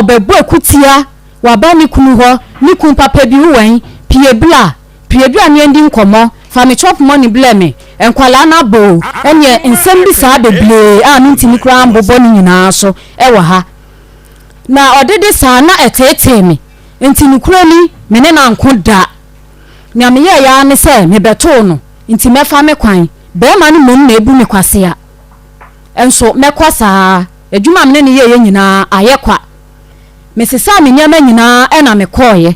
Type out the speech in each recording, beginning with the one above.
ɔbɛbɔ akutia, waba ne kunu hɔ, ne kun papa bi wowɛn, pie bla, pie bla ne yɛndi nkɔmmɔ, fa me chop money blɛ me, nkwadaa no abɔ o, ɛneɛ nsɛm bi saa bebree a mentumi koraa mbobɔ ne nyinaa so wɔ ha. Na ɔdede saa na ɛteetee me, nti nokorɛ ni me ne no anko da. Nea meyɛeɛ ara ne sɛ mebɛtoo no, nti mɛfa me kwan, barima no mmom na ɛbu me kwasea. Nso mɛkɔ saa, adwuma a me ne no yɛeɛ nyinaa ayɛ kwa. Mesesaa me nneɛma nyinaa ɛna mekɔeɛ.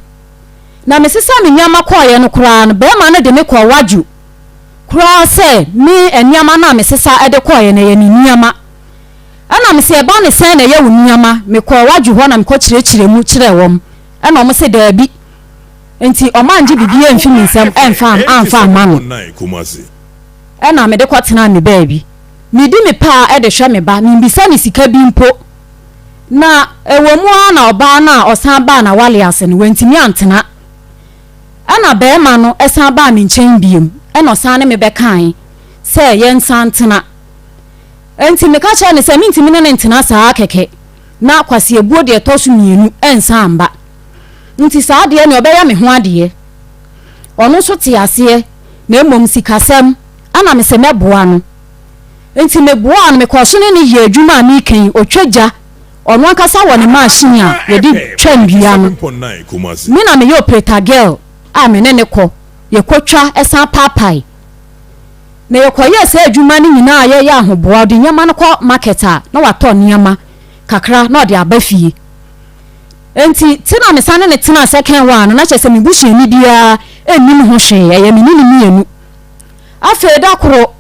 Na mesesaa me nneɛma kɔeɛ no koraa no, barima no de me kɔɔ Wadwo koraa sɛ me nneɛma no a mesesa de kɔeɛ no ɛyɛ ne nneɛma. Ɛna mese ɛba ne sɛn na ɛyɛ wo nneɛma? Mekɔɔ Wadwo hɔ na mekɔkyerɛkyerɛ mu kyerɛɛ wɔn. Ɛna wɔn se daabi. Nti wɔn angye biribiara amfi me nsam ɛmfa amfa amma no. Ɛna mede kɔtenaa me baabi. Medi me paa de hwɛ me ba, membisa no sika bi mpo. Na ɛwɔ mu ara na ɔbaa no a ɔsan baa n'awale ase no, wantumi antena. Ɛna barima no san baa me nkyɛn biom, ɛna ɔsan ne me bɛkae sɛ yɛnsan ntena. Enti meka kyerɛɛ no sɛ mentumi ne no ntena saa kɛkɛ, na kwaseabuo deɛ ɛtɔ so mmienu nsan mma. Nti saa deɛ nea ɔbɛyɛ me ho adeɛ. Ɔno nso te aseɛ, na mmom sikasɛm, ɛna mese mɛboa no. Nti meboaa no, mekɔɔ so ne no yɛɛ adwuma a mereka yi, ɔtwa gya, ɔno ankasa wɔ ne machine a yɛde twa nnua no. Me na meyɛ operator girl a me ne no kɔ, yɛkɔtwa san paapae. Na yɛkɔyɛɛ saa adwuma no nyinaa a yɛyɛ ahoboa, ɔde nneɛma no kɔ market a na watɔ nneɛma kakra na ɔde aba fie. Enti te na mesan ne no tenaa second one no, na kyerɛ sɛ me busuani biara nnim ho hwee, ɛyɛ me ne no mmienu. Afei da koro,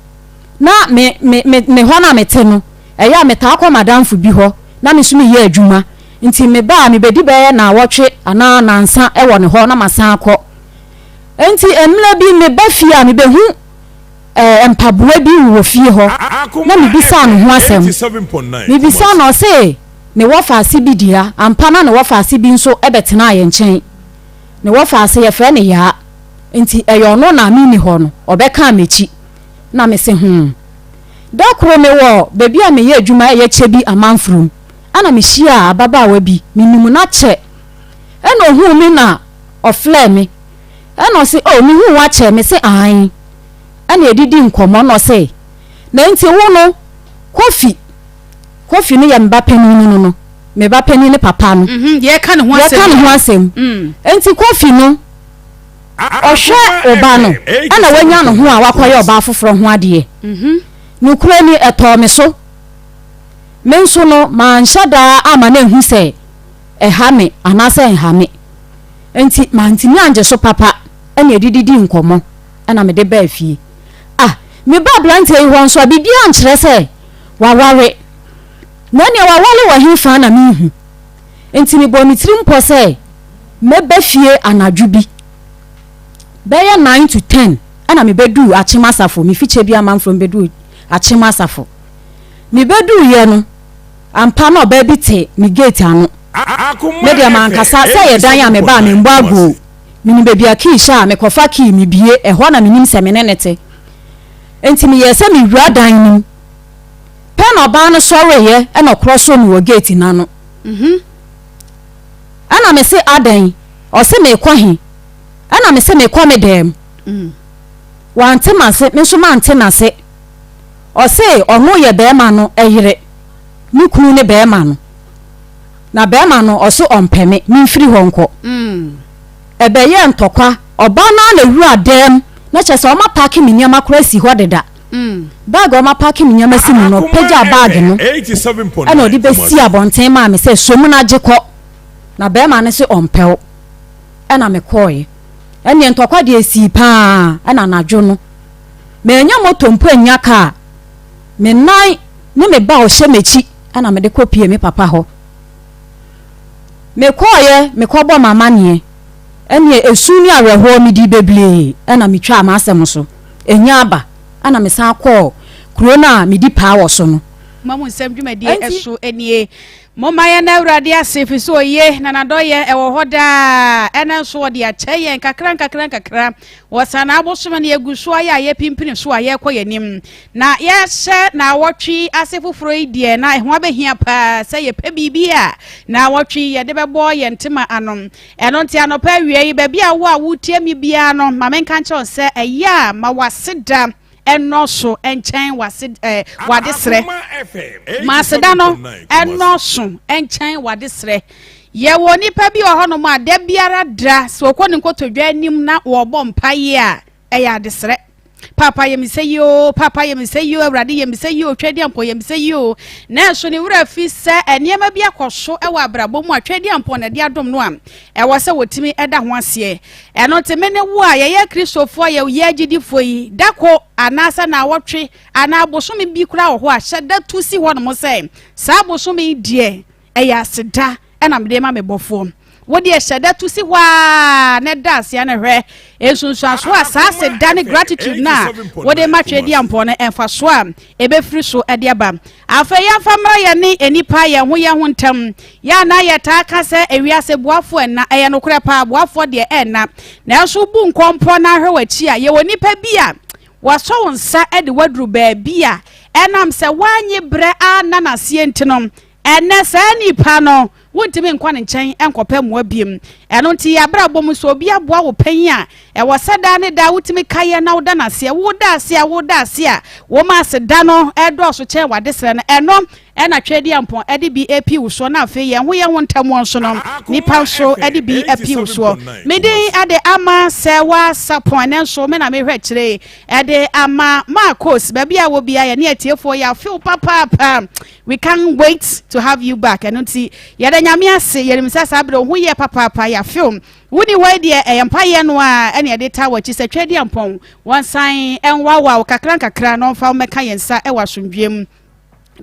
na me me me me hɔ no a mete no, ɛyɛ a metaa kɔ m'adamfo bi hɔ na me nso meyɛ adwuma. Nti meba a, mebɛdi bɛyɛ nnawɔtwe anaa nnansa wɔ ne hɔ na masan akɔ. Enti mmerɛ bi meba fie a, mebɛhu eh, mpaboa bi wɔ fie hɔ na mebisaa no ho asɛm. Mebisaa no, ɔse ne wɔfaase bi dea. Ampa na ne wɔfaase bi nso bɛtenaa yɛn nkyɛn. Ne wɔfaase, yɛfrɛ no Yaa. Nti ɛyɛ ɔno na menni hɔ no, ɔbɛkaa m'akyi. Na mese hmm. Da koro mewɔ baabi a meyɛ adwuma ɛyɛ Kyebi Amanfrom, ɛna mehyiaa ababaawa bi, menim no akyɛ. Ɛna ohuu me na ɔflɛɛ me. Ɛna ɔse oh mehuu wo akyɛ, mese aane. Ɛna yɛdidi nkɔmmɔ na ɔse na nti wo no Kofi, Kofi no yɛ me ba panin no no, me ba panin no papa no. Yɛka ne ho asɛm. Yɛka ne ho asɛm. Nti Kofi no. Ɔhwɛ wo ba no na wanya ne ho a wakɔyɛ ɔbaa foforɔ ho adeɛ. Nokorɛ ni, ɛtɔɔ me so. Me nso no, manhyɛ da amma no anhu sɛ ɛha me anaasɛ ɛnha me. Enti mantumi angye so papa na yɛde didii nkɔmmɔ na mede baa fie. Ah, meba aberanteɛ yi hɔ nso a, biribiara nkyerɛ sɛ waware. Na ɛnneɛ waware wɔ hefa na menhu? Enti mebɔɔ me tirim pɔ sɛ mɛba fie anadwo bi. Bɛyɛ 9 to 10 ɛna mebɛduu Akyem Asafo, mefi Kyɛbi Amanfrom bɛduu Akyem Asafo. Mebɛduuiɛ no, ampa na ɔbaa bi te me gate ano. Me deɛ mankasa, sɛ ɛyɛ dan a meba a membɔ agoo. Menim baabi a key hyɛ a, mekɔfa key mebue, ɛhɔ na menim sɛ me ne no te. Enti meyɛɛ sɛ mewura dan no mu. Pɛ na ɔbaa no sɔreeɛ ɛna ɔkrɔsoo me wɔ gate no ano. Ɛna mese adɛn? Ɔse meekɔ he? Ɛna mese meekɔ me dɛm. Wante m'ase, me nso mante n'ase. Ɔse ɔno yɛ bɛɛma no yere, me kunu ne bɛɛma no. Na bɛɛma no ɔse ɔmpɛ me, memfiri hɔ nkɔ. Ɛbɛyɛɛ ntɔkwa, ɔbaa no ara na wura dɛm, na kyerɛ sɛ ɔma paake me nneɛma koraa si hɔ deda. Bag a ɔma paake me nneɛma si mu no, ɔpagyaa bag no ɛna ɔde bɛsi abɔnten maa me sɛ som no agye kɔ. Na bɛɛma no se ɔmpɛ wo. Ɛna mekɔɔeɛ. Ɛnneɛ ntɔkwa deɛ ɛsii paa ɛna anadwo no. Mannya moto mpo annya kaa. Me nan ne me ba a ɔhyɛ m'akyi ɛna mede kɔpie me papa hɔ. Mekɔɔeɛ, mekɔbɔ m'amanneɛ. Ɛnneɛ esu ne awerɛhoɔ medii bebree ɛna metwaa m'asɛm so. Ɛnya aba ɛna mesan kɔɔ kuro no a medi paa wɔ so no. Ma mo nsɛm dwumadie Enti. So nie. Momma yɛnna Awurade ase, ɛfiri sɛ ɔye, na n'adɔeɛ ɛwɔ hɔ daa. Ɛnnɛ nso ɔde akyɛ yɛn nkakra nkakra nkakra. Wɔ Sanaa bosome no yɛgu so ayɛ a yɛpimpini so a yɛrekɔ yɛn anim. Na yɛrehyɛ naawɔtwe yi ase foforɔ yi deɛ, na ɛho abɛhia paa sɛ yɛpɛ biribi a naawɔtwe yi yɛde bɛbɔ yɛn ntoma ano. Ɛno nti anɔpa awia yi, baabi a wo a woretie me biara no, ma menka nkyerɛ wo sɛ ɛyɛ a ma w'aseda nnɔɔso nkyɛn w'ase ɛɛ w'adesrɛ. Ma aseda no nnɔɔso nkyɛn w'adesrɛ. Yɛwɔ nipa bi wɔ hɔnom a da biara da sɛ ɔkɔ ne nkotodwe anim na wɔrebɔ mpaeɛ a ɛyɛ adesrɛ. Papa yɛ me sɛ yi o, papa yɛ me sɛ yi o, awurade yɛ me sɛ yi o, Twɛdiampɔn yɛ me sɛ yi o. Nanso ne werɛ afi sɛ nneɛma bi akɔ so wɔ abrabɔ mu a Twɛdiampɔn na ɛde adom no a ɛwɔ sɛ wɔtumi da ho aseɛ. Ɛno nti, me ne wo a yɛyɛ Kristofoɔ a yɛyɛ agyidifoɔ yi, da ko anaasɛ naawɔtwe anaa bosome bi koraa wɔ hɔ a, hyɛ da tu si hɔnom sɛ, saa bosome yi deɛ, ɛyɛ aseda na mede ma me bɔfoɔ. Wo deɛ hyɛ da tu si hɔ ara na da aseɛ no hwɛ nsunsuansoɔ a saa aseda ne gratitude no a wode ma Tweediampɔn no mfasoɔ a ɛbɛfiri so de aba. Afei yɛmfa mmra yɛne nnipa yɛn ho yɛn ho ntam. Yɛ a na yɛtaa ka sɛ ewiase boafoɔ nna. Ɛyɛ nokorɛ paa, boafoɔ deɛ ɛnna. Nanso wobu nkɔmpɔ na ahwɛ w'akyi a, yɛwɔ nnipa bi a wɔasɔ wo nsa de wo aduru baabi a ɛnam sɛ woannye berɛ anna no aseɛ nti no, ɛnnɛ saa nipa no Wontumi nkɔ ne nkyɛn nkɔpɛ mmoa bio. Ɛno nti, yɛn abrabɔ mu, sɛ obi aboa wo pɛn a, ɛwɔ sɛ daa ne daa wotumi kae yɛ na woda no aseɛ. Woda ase a, woda ase a, woma aseda no dɔɔso kyɛn w'adesrɛ no. Ɛno na Tweaduampɔn de bi repi wo soɔ, na afei yɛn ho yɛn ho ntam nso no, nnipa nso de bi api wo soɔ. Me din de Ama Sɛwa Sapon, ɛnnɛ nso me na mehwɛ akyire de ama Marcos. Baabi a wɔ biara, yɛne atiefoɔ yɛafe wo papaapa. We can't wait to have you back ɛno nti yɛda Nyame ase yɛnim sɛ saa berɛ wo ho yɛ papaapa yɛafew woni hɔ yi deɛ ɛyɛ mpaeɛ no a ɛne yɛde taa w'akyi sɛ Tweaduampɔn wɔnsan nwawa wo kakra nkakra na ɔmfa wo mmɛka yɛn nsa wɔ asomdwoeɛ mu.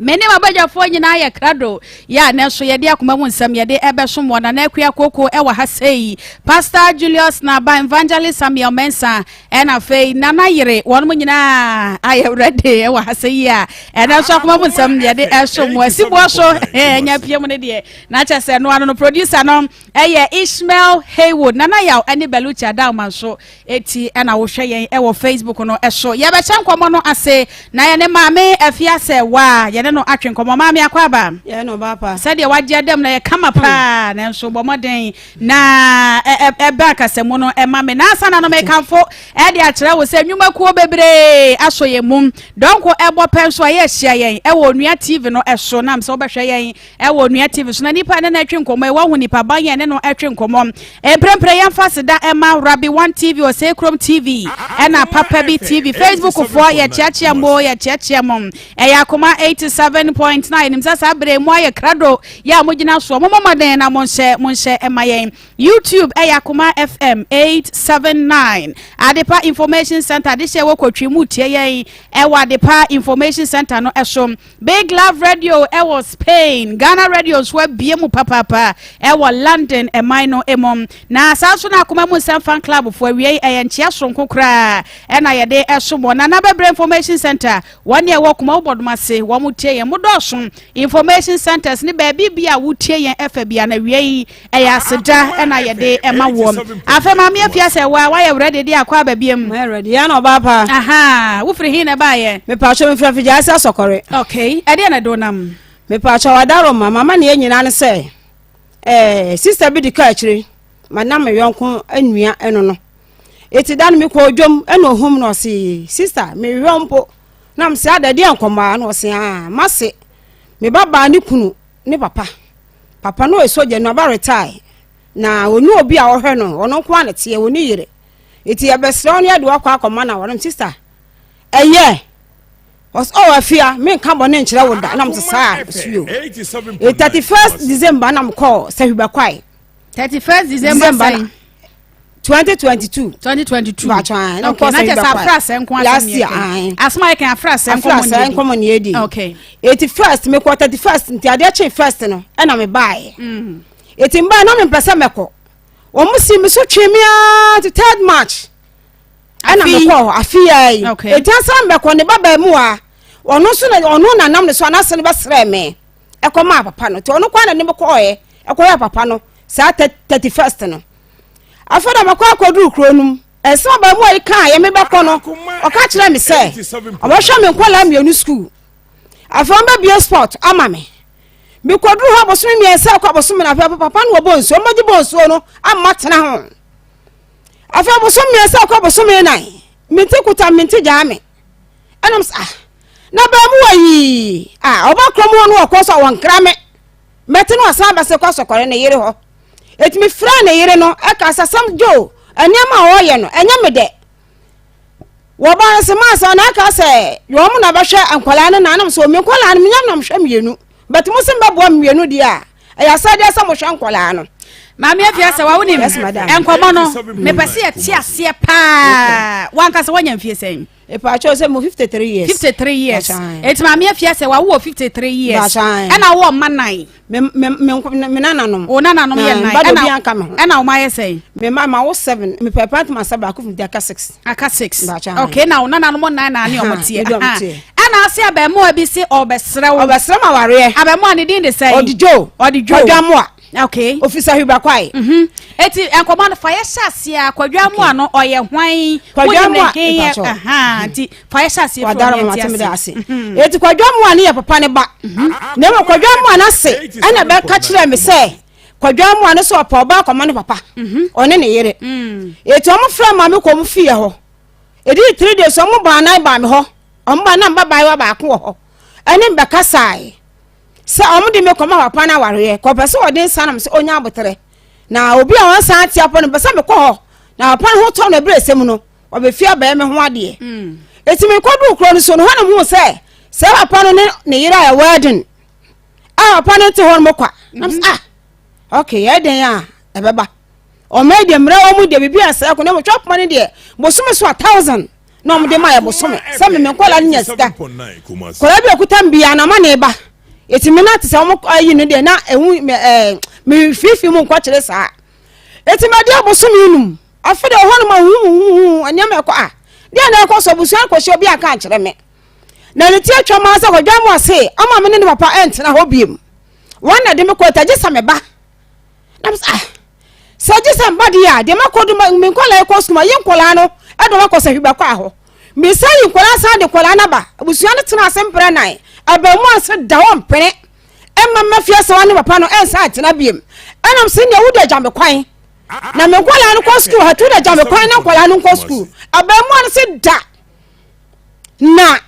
Me ne m'abadwafoɔ nyinaa yɛ krado yɛ a nanso yɛde akoma mu nsɛm yɛde ɛbɛsom wɔ Nana Akua Koko ɛwɔ ha sei Pastor Julius Naba Evangelist Samuel Mensah Ɛna afei Nana yere wɔnom nyinaa ayɛ ready ɛwɔ ha sɛ yi a ɛnɛ nso akoma mu nsɛm yɛde ɛso mu asiboɔ so ɛnya pie mu no deɛ na kyɛ sɛ no ano no producer no ɛyɛ Ishmael Haywood Nana Yaw ɛne Beluchi Adaoma nso eti ɛna wohwɛ yɛn ɛwɔ Facebook no ɛso yɛbɛhyɛ nkɔmɔ no ase na yɛne maame afia sɛ waa yɛne no atwe nkɔmɔ maame akɔ aba sɛdeɛ wagye adam na yɛ kama paa nanso bɔ mmɔden Na ɛbɛ akasamu no ɛma me. Na ansa na no mekamfo ɛde akyerɛ wo sɛ nnwumakuo bebree asɔ yɛn mu. Dɔnko ɛbɔ pɛ nso a yɛahyia yɛn ɛwɔ Onua TV no ɛso. Nam sɛ wobɛhwɛ yɛn ɛwɔ Onua TV so na nipa ɛne no ɛtwe nkɔmmɔ ɛwɔ nipa ban yɛn ne no ɛtwe nkɔmmɔ. Mprempren yɛmfa aseda ɛma Rabbi One TV, Osei Krom TV, ɛna Papa Bi TV. Facebook foɔ yɛkyeakyea mo, yɛkyeakyea mo. Ɛyɛ Akoma 87.9. Nim sɛ saa berɛ mu ayɛ krado. Yɛ a mogyina soɔ, mommɔ mmɔden na monhyɛ, monhyɛ mma yɛn. YouTube ɛyɛ Akoma FM 879. Adepa Information Center adehyɛ wɔ Kotwi mu tie yɛn ɛwɔ Adepa Information Center no ɛso. Big Love Radio ɛwɔ Spain. Ghana Radio nso abie mu papaapa ɛwɔ London ɛman no emu. Na saa nso na Akoma mu nsɛm fan club fo awiei ɛyɛ nkyea soronko koraa ɛna yɛde ɛso mo. Nana Bɛbrɛ Information Center wɔn ne ɛwɔ Kumawu Bɔdom ase wɔn tie yɛn mo dɔɔso. Information centers ne baabi bi a wotie yɛn ɛfa bi a na wia yi ɛyɛ aseda ɛna yɛde ɛma woɔ. Afei maame afia sɛ wa wayɛ ready de akɔ aba biem. Mayɛ ready yɛn na ɔbaa paa. Aha wofiri hin na ɛbaayɛ. Mepatwa mefiri afigya ase asɔkɔre. Okay ɛdeɛ na ɛde nam. Mepatwa wadaro ma mama ne yɛ nyinaa ne sɛ ɛɛ sista bi di kaa akyire ma na me yɔnko nua ɛno no eti da no mekɔ odwom ɛna ohum na ɔse sista mehwɛ mpo. Na mese ada deɛ nkɔmmɔ a na ɔse aa mase me ba baa ne kunu ne papa papa no ɔyɛ sogya no aba retire na ɔni obi a ɔhwɛ no ɔno nko a na teɛ ɔni yere eti yɛbɛsrɛ wo no yɛde wakɔ akɔma na wɔnom sista ɛyɛ ɔsɛ ɔ afia menka bɔne nkyerɛ wo da na mese saa suo 31st December na mekɔɔ sahwibakwae 31st December sɛn 2022. 2022. Bàtò ayi. Na okay na kyɛ sɛ afra sɛ nko asɛm last year ayi. Asɛm ayɛ kan afra sɛ nkɔmɔ afra sɛ nkɔmɔ ni edi. Okay. Eti first mi kɔ 31st nti adeɛ kye first no ɛna mi baa yɛ. Mm. Eti mbaa na mi mpɛ sɛ mɛkɔ. Wɔn si mi so twe mi aa ti third March. Ɛna mi kɔ hɔ afi yɛ yi. Okay. Eti asan mɛkɔ ne ba bɛɛ mu a ɔno nso na ɔno na nam ne so anase no bɛsrɛ mi. ɛkɔmaa papa no. Nti ɔno koraa na ne me kɔɔɛ ɛkɔyɛ papa no saa 31st no. Afei na makɔ akɔduru kuro no mu. Nsɛm abaamuwa yi kaa yɛ mebɛkɔ no, ɔka kyerɛ me sɛ ɔbɛhwɛ me nkwadaa mmienu sukuu. Afei ɔmbɛbie sport ama me. Mekɔduru hɔ abosome mmiɛnsa kɔ abosome na afei papa no wɔbɔ nsuo, ɔmbɛgye bɔ nsuo no amma tena ho. Afei abosome mmiɛnsa kɔ abosome nan, mente kuta mente gyaa me. Ɛnam sɛ ah, na abaamuwa yi ah, ɔba kurom hɔ no ɔkɔ so a wɔnkra me. Mɛte no asan abɛse kɔ asɔkɔre ne yere hɔ. Eti mefrɛɛ ne yere no ɛka sɛ Sam Joe nneɛma a ɔreyɛ no ɛnyɛ me dɛ. Wɔba no se maa sɛ ɔna aka sɛ wɔn na bɛhwɛ nkwadaa no na anam sɛ omi nkwadaa no menyam na mehwɛ mmienu but mo se mbɛboa mmienu deɛ a ɛyɛ asɛdeɛ sɛ mohwɛ nkwadaa no. Maame Afia sɛ wa wonim nkɔmmɔ no mepɛ sɛ yɛte aseɛ paa wankasa woanya mfie sɛn? Epaakyɛw sɛ mo 53 years. 53 years. Eti maame afia sɛ wawo wɔ 53 years. Ɛna wɔ mma nan. Me me me me nananom. O nananom yɛ nan. Ɛna obi anka me ho. Ɛna wɔn ayɛ sɛn. Me ma ma wo seven. Me pɛ pant ma sɛ baako fi aka six. Aka six. Okay na o nananom nan na ne wɔn teɛ. Ɛna ase abɛɛmoa bi se ɔbɛsrɛ wo. Ɔbɛsrɛ ma wareɛ. Abɛɛmoa ne din de sɛn. Ɔdi Joe. Ɔdi Joe. Kwadwamoa. Okay. Ofisa Hwiba Kwae. Mhm. Eti nkɔmɔ no fa yɛ hyɛ aseɛ a Kwadwamoa no ɔyɛ hwan? Kwadwamoa Wonim ne he aha nti fa yɛ hyɛ aseɛ firi ɔne ɛte ase. Mhm. Eti Kwadwamoa no yɛ papa ne ba. Mhm. Na mmom Kwadwamoa no ase ɛna bɛka kyerɛ me sɛ Kwadwamoa no sɛ ɔpɛ ɔba akɔma ne papa. Mhm. Ɔne ne yere. Mm. Eti ɔmo frɛ maame kɔ ɔmo fie hɔ. Edi 3 days ɔmo baanan baa me hɔ. Ɔmo baa na mba baayewa baako wɔ hɔ. Ɛne mbɛkasae. Sɛ ɔmo de me kɔma papa no awareɛ, kɔ ɔpɛ sɛ ɔde nsa nom sɛ ɔnya aboterɛ. Na obi a ɔnsan ate apɔ no, mpɛ sɛ mekɔ hɔ na papa no ho tɔ no ɛberɛ ɛsɛ mu no, ɔbɛfie abɛyɛ me ho adeɛ. Mm. Eti mekɔduu kuro no so no, hɔ na mehuu sɛ sɛ papa no ne ne yere a ɛwɔ ɛden a papa no nte hɔ no mo kwa. Na mm -hmm. ah, okay, ɛden a ɛbɛba. Ɔma yi deɛ mmerɛ wɔ mu deɛ biribi asɛe ko na mmom poma no deɛ bosome so a thousand na wɔde ma yɛ bosome sɛ me me nkɔla no nya sika kɔla bi okuta me bia na ma ne ba eti me na te sɛ wɔn ayi no deɛ na ehu me ɛɛ me fifi mu nkɔkyerɛ saa eti ma deɛ bosome num afe deɛ ɔhɔ no ma huhuhuhu nneɛma ɛkɔ a deɛ na ɛkɔ so abusua nkɔhyɛ obi aka akyerɛ me na ne ti atwa maa sɛ kɔdwa mu ase ama me ne ne papa ɛntena hɔ biem wɔn na de me kɔ ɛtagye sɛ me ba Na me sɛ ah sɛ gye sɛ mba deɛ a deɛ makɔ do me nkɔlaa kɔ sukuu ma yi nkɔlaa no ɛde wɔn akɔ sɛ hwibakɔ ahɔ mesa yi nkɔlaa san de nkɔlaa no aba abusua no tena ase mprɛ nan abamu ase da wɔn mpene ɛma mma fie sɛ wɔne papa no ɛnsa atena biem ɛnam sɛ nea wode agya me kwan na me nkɔlaa no kɔ sukuu hatu wode agya me kwan na nkɔlaa no nkɔ sukuu abamu no se da na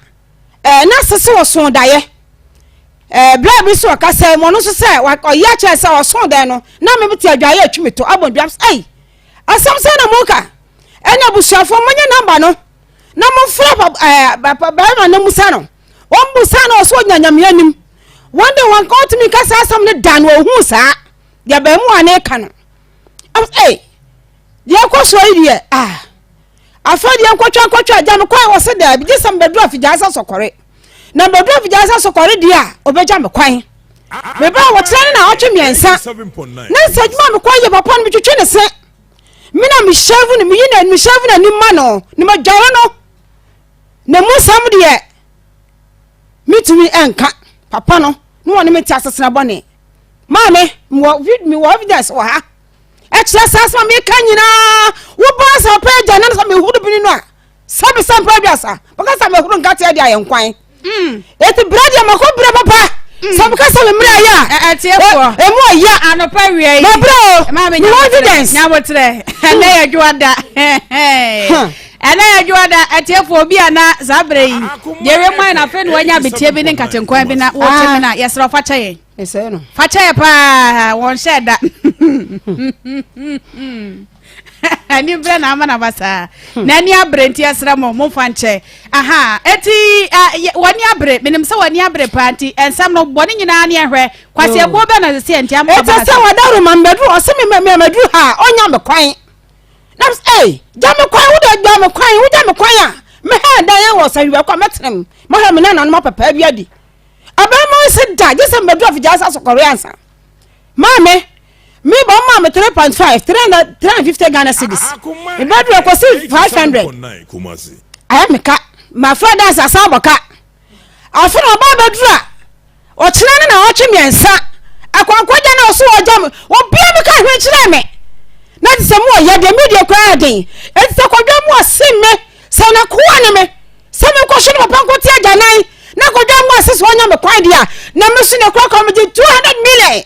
ɛɛ na sese ɔso daeɛ ɛɛ bere bi so ɔkasa mu ɔno nso sɛ ɔyɛ akyerɛ sɛ ɔso daeɛ no na meme te adwaeɛ atwi me to abɔ dua ɛyi asɛm sɛ na mo ka ɛna abusuafoɔ mo nye namba no na mo frɛ ɛɛ barima no musa no wɔn busa no ɔso ɔgyina nyame anim wɔn de wɔn ɔtumi kasa asɛm no da no ɔhu saa deɛ bɛrima ne ka no ɛy deɛ ɛkɔ soɔ yi deɛ ah. Afei deɛ nkɔtwa nkɔtwa agya me kwan wɔ se daabi gye sɛ mbɛduru afigyaa sɛ sɔkɔre na mbɛduru afigyaa sɛ sɔkɔre deɛ a ɔbɛgya me kwan mebaa wɔkyerɛ ne na ɔtwe mmiɛnsa ne nsɛ adwuma me kwan yɛ papa no metwetwe ne se me na mehyɛvu no meyi na mehyɛvu n'anim ma no na madware no na mu nsɛm deɛ metumi ɛnka papa no ne wɔne me te asetena bɔne maame mewɔ evidence wɔ ha Ɛkyerɛ saa asɛm a meka nyinaa wobɔ asɛm pɛ agya na sɛ mehoro bini no a sɛbe sɛ mpɛ aduasa bɛka sɛ mehoro nkateɛ de ayɛ nkwan mm. ɛti berɛ deɛ makɔ berɛ papa mm. sɛ meka sɛ memmerɛ ayɛ a ɛtiefoɔ ɛmu ɔya anɔpa wia yi mabrɛ o mewɔ evidence nyabotrɛ ɛnɛ yɛ dwoada ɛnɛ yɛ dwoada ɛtiefoɔ obi a na saa berɛ yi deɛ wei mu ayɛ na afei na wanya abetie bi ne nkatenkwan bi na wote me na yɛserɛ ɔfa kyɛ yɛn Mesɛe no. Fa kyɛ yɛ paa, wɔn hyɛ da. Ani brɛ na ama na ba saa. Hmm. Na ani abere nti ɛsrɛ mo, mo fa nkyɛ. Aha, eti wɔn ani abere, menim sɛ wɔn ani abere paa nti nsɛm no bɔ ne nyinaa ne ɛhwɛ. Kwasi oh. ɛboɔ bɛ na sisi nti ama ba. Eti sɛ wɔdawuro ma mbɛduru, ɔsi mi mɛ mɛduru ha, ɔnya me kwan. Na sɛ ee, gya me kwan, wode gya me kwan, wogya me kwan a, mehɛ dan yɛ wɔ sɛ hwibɛ kɔ mɛtena mu, mahwɛ me nananom apɛpɛ bi adi. Abarimaa yi se da, gye sɛ mebɛduru afigya ase asɔkɔre ansa. Maame, me ba ɔmaa me 3.5, 350 Ghana cedis. Mebɛduru ɛkɔsi 500. Ayɛ me ka. Mafra dance asan abɔ ka. Afe na ɔbaa bɛduru a, Ɔkyena ne naawɔtwe miɛnsa akwankwa gya na ɔso ɔgya me obia me ka hwee kyerɛ me na te sɛ mo ɔyɛ deɛ me deɛ koraa den eti sɛ kwadwa mu ɔse me sɛ na koa ne me sɛ me nkɔhwɛ ne papa nkɔte agyanan na kwadwa mu ɔse sɛ ɔnya me kwan deɛ na me so ne kora kora me gye 200 million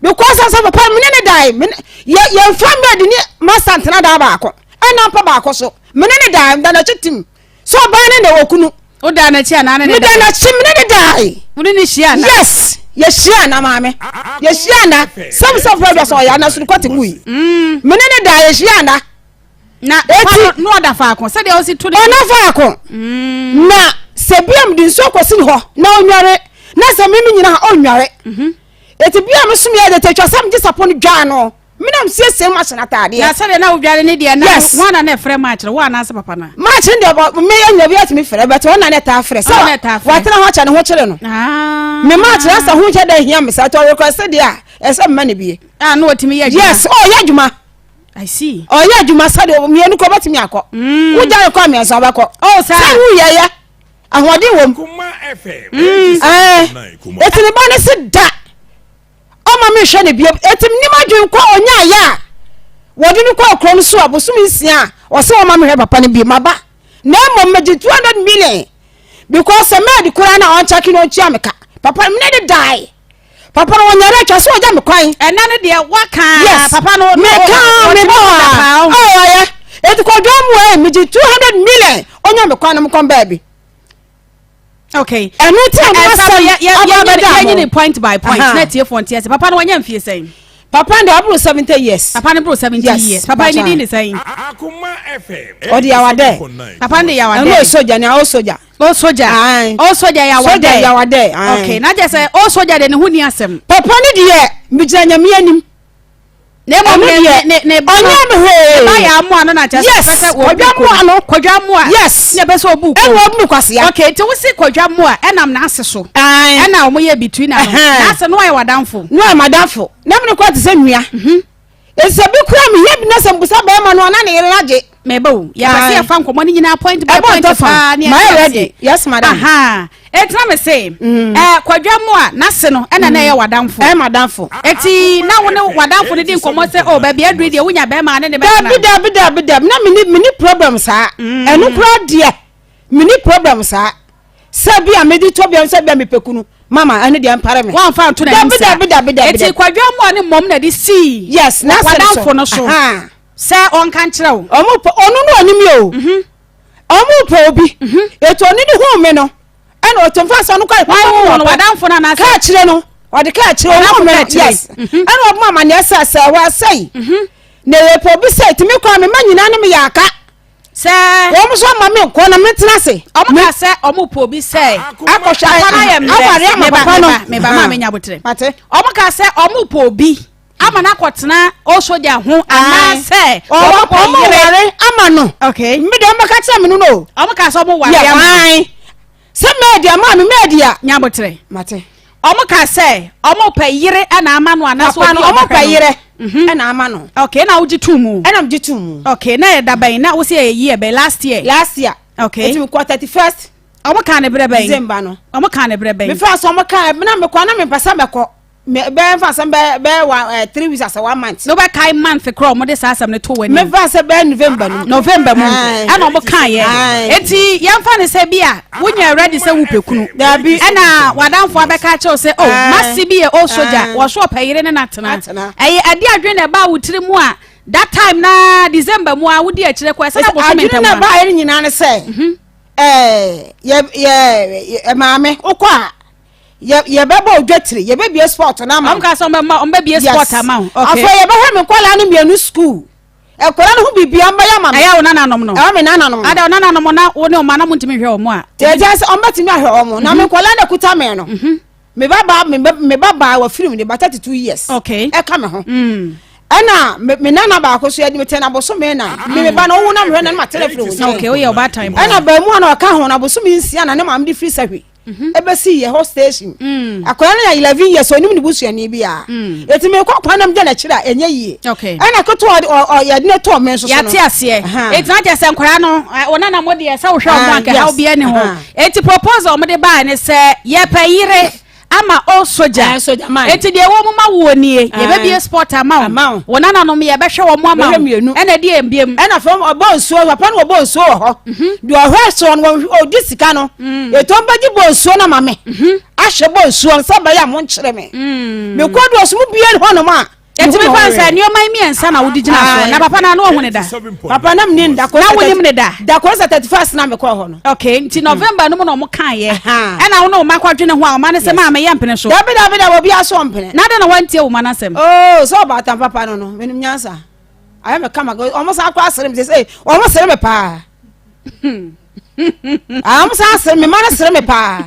because sɛ papa me ne ne dae me yɛ yɛmfa maid ne master ntena daa baako ɛna mpa baako so me ne ne dae da n'akyi tim So ɔbaa no na ɛwɔ kunu? Wo daa n'akyi anaa ne ne dae? Meda n'akyi, me ne ne dae. Wo ne ne hyia ana? Yes, yɛhyia ana maame. Yɛhyia ana. Sɛm sɛ fura dwa sɛ ɔyɛ ana so kɔte mu yi. Mm. Me ne ne dae yɛhyia ana. Na eti na ɔda faako sɛdeɛ ɔsi to ne. Ɔda faako. Mm. Na sɛ bia mede nsuo kɔsi ne hɔ na ɔnware na sɛ mimi nyina ha ɔnware. Mhm. Eti bia me so meyɛ dɛtɛ twa sɛ megye sapɔ no dwaa no. Me na mesiesie match no ataadeɛ. Na sɛdeɛ na wodware ne deɛ na yes. Hwan na na ɛfrɛ match no, wo anaasɛ papa no? Match no deɛ me anya bi atumi frɛ but ɔno na na ɛtaa frɛ sɛ watena ho akyɛ ne ho kyere no. Ah. Me match no asɛ ho nhyɛ da hia me saa nti ɔrequest deɛ a ɛsɛ mma no bie. Ah, na ɔtumi yɛ adwuma. Yes, ɔyɛ adwuma. I see. Ɔyɛ adwuma sɛdeɛ mmienu kɔ ɔbɛtumi akɔ. Mm. Wogya ne kɔ mmiɛnsa ɔbɛkɔ. Oh, saa. Sɛ woyɛ yɛ ahoɔden wɔ mu. Mm. Ɛɛ, eti ne ba ne se da. Ɔmma menhwɛ no bio. Enti menim adwene kɔ a ɔnyaeɛ a wɔde no kɔɔ kuro no so a bosome nsia a ɔsɛ ɔma mehwɛ papa no bio. Maba. Na mmom megye 200 million because sɛ maid koraa na ɔnkyɛke no ɔntua me ka. Papa no mene de dae. Papa no wɔnyare atwa sɛ ɔgya me kwan. Ɛna no deɛ waka. Yes. Papa no meka mebɔ a. Oh, ayɛ. Enti kɔdwa mu ɛ megye 200 million ɔnya me kwan no mekɔm baabi. Okay. Ɛno ti na mo asɛm aba abɛda mo. Yɛnyi ne point by point na tiefoɔ nte ase. Papa no wanya mfie sɛn? Papa no deɛ ɔboro 70 years. Papa no boro 70 years. Papa ne din de sɛn? Ɔde yawadɛ. Papa no de yawadɛ. Ɛno soja ni o soja. O soja. O soja yawadɛ. Soja yawadɛ. Okay. Na kyerɛ sɛ o soja de ne ho ni asɛm. Papa no deɛ megyina nyame anim. Na mmom Ɛno ne deɛ, ne ne ba no ɔnyɛɛ me hwee. ne ba yɛ amoa no na kyerɛ sɛ Yes, ɔpɛ sɛ wɔbu Kwadwo ko amoa no. Kwadwo amoa. Yes. Na ɛpɛ sɛ ɔbu ko. Ɛna ɔbu me kwasea. Okay, nti wosi Kwadwo amoa ɛnam n'ase so. Ae. Ɛna wɔn yɛ between ano. Ɛhɛn. N'ase no ayɛ w'adamfo. No ayɛ m'adamfo. Na me ne kora te sɛ nua. Enti sɛ bi kora mehia bi na sɛ mbusa bɛrima no a na ne yere no agye. Meba o, yɛpɛ sɛ Ae. yɛfa nkɔmmɔ no nyinaa point by Ɛbɔ point ntɔ fa. paa ne Mayɛ yɛte aseɛ. ready. Yes, madam. Aha. Enti na me se, eh, Kwadwo Amoah, n'ase no, ɛna na ɛyɛ w'adamfo. Ɛyɛ m'adamfo. Enti na wo ne w'adamfo no di nkɔmmɔ sɛ, oh, baabi aduru yi deɛ, wonya bɛrima a ne ne bɛtena. Dabi, dabi, dabi, dabi. Na menni, menni problem saa. Ɛno koraa deɛ, menni problem saa. Sɛ bi a mede tɔ bi a, sɛ bi a mepɛ kunu, mama, ɛno deɛ ɛmpare me. Woamfa anto n'anim Dabi, saa. dabi, dabi, dabi, Enti dabi. Kwadwo Amoah no mmom na de sii Yes, n'ase no so. w'adamfo no so Aha. sɛ ɔnka nkyerɛ wo. Ɔmo pɛ, ɔno no ɔnim yɛ o. Ɔmo pɛ obi. Eti ɔno ne huu me no, ɛna ɔte nfa sɛ ɔno kɔ Wɔn wo no w'adamfo no anaasɛ. Kaa kyerɛ no, ɔde kaa kyerɛ ɔmo me no, yes. Mhm. Ɛna ɔmo amaneɛ sɛ sɛ wɔasɛe. Mhm. Na yɛpɛ obi sɛ tumi kɔ me ma nyinaa ne me yɛ aka. Sɛ. Wɔn nso ama me nkɔ na me tena ase. Ɔmo ka sɛ ɔmo pɛ obi sɛ. Akɔhwɛ papa no ayɛ mmerɛ. Aware ama papa no. Meba maa me nya abotere. Mate. Ɔmo ka sɛ ɔmo pɛ obi. Ama no akɔtena osogya ho anaasɛ ɔmo pɛ yere. Ɔmo ware ama no. Okay. Me deɛ ɔmo bɛka kyerɛ me no no. Ɔmo ka sɛ ɔmo ware ama no. Sɛ mɛɛdi ama me mɛɛdi a. Nyabotere. Mate. Ɔmo ka sɛ ɔmo pɛ yere ɛna ama no anaasɛ Papa no obi a ɔmo ɔbɛhwɛ pɛ no. yere ɛna ama no. Okay, na wogye tum mu. Ɛna megye tum mu. Okay, na yɛ da bɛn na wosi yɛ year bɛn last year. Last year. Okay. Eti mi kɔ 31st. Ɔmo kaa ne brɛ bɛn. December no. Ɔmo kaa ne brɛ bɛn. Me fa so ɔmo kaa na mekɔ na mepɛ sɛ mɛkɔ. Bɛyɛ nfa sɛ bɛyɛ bɛyɛ wa ɛ eh, three weeks asɛ one month. No bɛ kae month korɔ ɔmo de saa asɛm no to wɔ anim. Mefa sɛ bɛyɛ November no. November mu ɛna ɔmo kaa yɛ. Eti yɛnfa ne sɛ bi a wonya ready sɛ wopɛ kunu. Dabi. Ɛna wadanfo abɛka akyɛw sɛ oh masi bi yɛ o soja wɔso ɔpɛ yere ne n'atena. Ɛyɛ ɛde adwene na ɛbaa wo tiri mu a that time na December mu a wodi akyire kɔ ɛsɛ na bosome ntɛm a. Adwene na ɛbaa yɛ nyinaa ne sɛ mhm. ɛɛ yɛ yɛ maame wokɔ a. Yɛ yɛbɛbɔ odwatiri yɛbɛbie sport no ama wo. Wɔn ka sɛ wɔn bɛma wɔn bɛbie sport ama wo. Okay. Afei yɛbɛhwɛ me nkwadaa no mmienu school. Nkwadaa no ho biribiara mbɛyɛ ama me. Ɛyɛ wo nananom no. Ɛwɔ me nananom no. Ada wo nananom na wo ne wɔn na mo ntumi nhwɛ wɔn a. Tɛɛtɛɛ sɛ wɔn bɛtumi ahwɛ wɔn na me mhm. nkwadaa no kuta me no. Mhm. Me ba baa me ba baa wɔ firim ne ba 32 years. Okay. Ɛka me ho. Mm. Ɛna me nana baako so yɛde me tɛn abosome na me me ba no ɔwo na mehwɛ na ma tɛn afiri wo nkyɛn. Okay, woyɛ ɔbaatan pa. Ɛna baamu a na ɔka ho na abosome nsia na ne maame de firi sahwi. Mhm. Ebesi yɛ hɔ station. Mm. Akwadaa no yɛ 11 years onim ne busuani bi a. Mm. Eti me kɔ kwan nam gya n'akyiri a ɛnyɛ yie. Okay. Ɛna ketewa ɔyɛ de ne tɔɔ me nso so no. Yɛate aseɛ. Eti na kyerɛ sɛ nkwadaa no wɔn nana mo deɛ sɛ wohwɛ wɔn anka haw bi ɛni ho. Eti proposal wɔn de baa ne sɛ yɛpɛ yere. Ama o sogya. Ɛɛ sogya man. Eti deɛ ɛwɔ mu ma woɔ nie. Yɛbɛbie spot ama wo. Ama wo. Wo nananom yɛbɛhwɛ wɔn ama wo. Bɛhwɛ mmienu. Ɛna ɛdeɛ mbiem. Ɛna fam ɔbɔ nsuo papa no wɔbɔ nsuo wɔ hɔ. Deɛ ɔhwɛ soɔ no ɔdi sika no. Yɛtɔn bɛgye bɔ nsuo no ama me. Ahwɛ bɔ nsuo no sɛ bɛyɛ a monkyere me. Mekɔ do ɔso mu bie hɔnom a. Eti mi fa sɛ nneɛma yi mmiɛnsa na wode gyina so na papa na ano ɔhu ne da. Papa na mi ni da Na wonim ne da. Da koro sɛ 31st na mekɔɔ hɔ no. Okay, nti November no mu na ɔmo kan yɛ. Ɛna wo ne wo ma kɔdwene ho a ɔma ne sɛ maa meyɛ mpene so. Dabi dabi dabi obi aso mpene. Na adɛn na wantie wo ma no asɛm? Oh, sɛ ɔbaatan papa no no, menim nyansa. Ayɛ me kama, ɔmo san kɔ asere me sɛ ɔmo sere me paa. Ah, ɔmo san sere me, ma no sere me paa.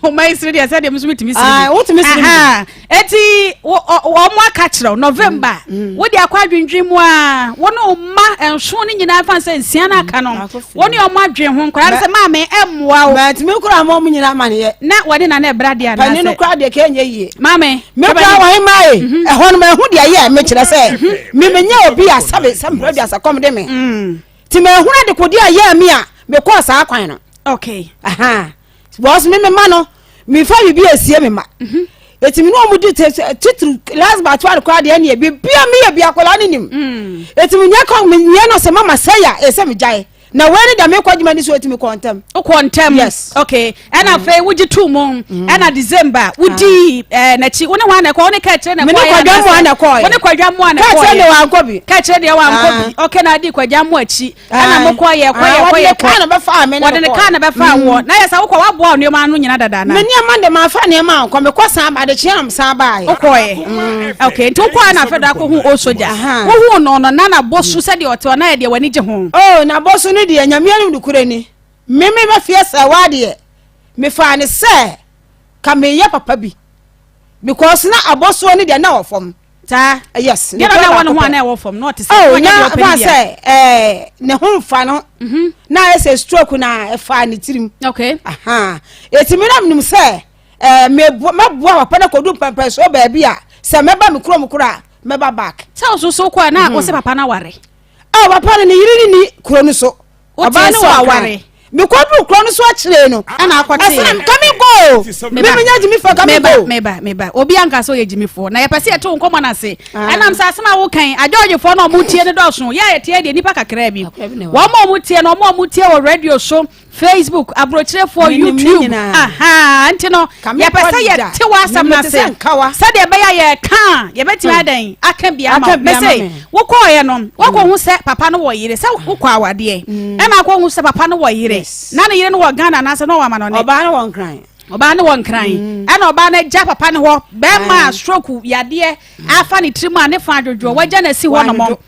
Ɔmo ayi sere deɛ sɛ deɛ mo nso metumi sere bi. Wotumi sere mi. Eti ɔmo aka kyerɛw November, mm. wode akɔ adwendwen mu a, wo ne wo mma nson no nyinaa fa sɛ nsia no aka no, wo ne ɔmo adwen ho nkwadaa no sɛ maame ɛmmoa wo. Mɛtumi kura mo ɔmo nyinaa amaneɛ. Na wɔne na na ɛbra deɛ anaasɛ. Panin no kura deɛ kɛnyɛ yie. Maame. Me kura wɔn mmaa yi, mhm. ɛhɔ no ma ɛho deɛ yɛ mekyerɛ sɛ, mhm. me menyɛ obi a sɛbe sɛ mpere aduasa kɔm de me. Mm. Ti ma ehunu adekode a ɛyɛɛ me a mekɔɔ saa kwan no. Okay. Aha. Because me me ma no, me fa biribi esie me ma. Mhm. Eti me ne wɔn di titiri last batch wa koraa deɛ ɛneɛ biribi a meyɛ bi akwadaa no nim. Mm. Eti me nyɛ kɔ me nyɛ no sɛ mama sɛ ya ɛsɛ me gyae. Na wei ne deɛ mekɔ adwuma ni so eti me kɔ ntɛm. Wokɔ ntɛm. Yes. Okay. Ɛna mm. afei wogye tuu mu. Mm. Ɛna December wodii ɛɛ eh, n'akyi. Wo ne hwan na ɛkɔ? Wo ne kɛkyerɛ na ɛkɔ. Me ne kwadwa mu na ɛkɔ. Wo ne kwadwa mu na ɛkɔ. Kɛkyerɛ deɛ wankɔ bi. Kɛkyerɛ deɛ wankɔ bi. Ah. Okay na adi kwadwa mu akyi. Ɛna mo kɔ yɛ kɔ yɛ kɔ yɛ kɔ. Wɔde ne kaa na bɛfa me. Wɔde ne kaa na bɛfa mm. wɔ. Na yɛ sɛ wokɔ waboa nneɛma ano nyina dada na. Me nneɛma de ma fa nneɛma ankɔ. Mekɔ san ba adekyea na san ba yɛ. Wokɔ yɛ. Okay nti wokɔ na afɛ do akɔ hu o soja. Wohu no no na na bosu sɛdeɛ ɔte ɔna yɛ deɛ w'ani gye ho. Oh na bosu no deɛ nyame anim nokorɛ ni. Me me mafie sɛ wadeɛ mefaa ne sɛ ka meyɛ papa bi because na abɔsoɔ no deɛ na wɔ fam. Saa. Yes. Deɛ na ɛwɔ ne ho a na ɛwɔ fam na ɔte sɛ oh, na fa sɛ ɛɛ ne ho nfa no. Mhm. Na ayɛ sɛ stroke na ɛfa ne tirim. Okay. Aha. Eti mi na menim sɛ ɛɛ meboa mɛboa papa na kodu mpɛmpɛnsoɔ baabi a sɛ mɛba me kurom kora mɛba back. Sɛ ɔso so kɔ a na ɔsɛ mhm. papa na ware. Oh papa no ne yere ne ni kuro no so. Ɔbaa no wɔ aware. Mekɔduru kuro no so akyire no. Ɛna akɔte. Ɛsɛ kame go. Me menya gyimifoɔ kame go. Meba meba obi anka sɛ ɔyɛ gyimifoɔ na yɛpɛ sɛ yɛte wo nkɔmmɔ no ase. Ɛnam sɛ asɛm a wokan adwɔgyefoɔ no ɔmo tie no dɔɔso yɛ a yɛtie deɛ nnipa kakraa bi. Wɔn a ɔmo tie no ɔmo a ɔmo tie wɔ radio so Facebook, aburokyerefoɔ, YouTube, aha nti no yɛpɛ sɛ yɛte w'asɛm no ase sɛdeɛ ɛbɛyɛ a yɛka a yɛbɛtumi hmm. adɛn aka bi ama wo mɛsɛ wokɔɔyɛ no woakɔhu hmm. sɛ papa no wɔ yere sɛ wokɔ awadeɛ hmm. ɛna akɔhu sɛ papa no wɔ yere na ne yere no wɔ Ghana anaasɛ na ɔwɔ amanɔne ɔbaa no wɔ nkran ɔbaa no wɔ nkran ɛna ɔbaa no agya papa no hɔ bɛrima a stroke yadeɛ afa ne tirim a ne fa adwodwoɔ wagya no asi hɔ nomɔ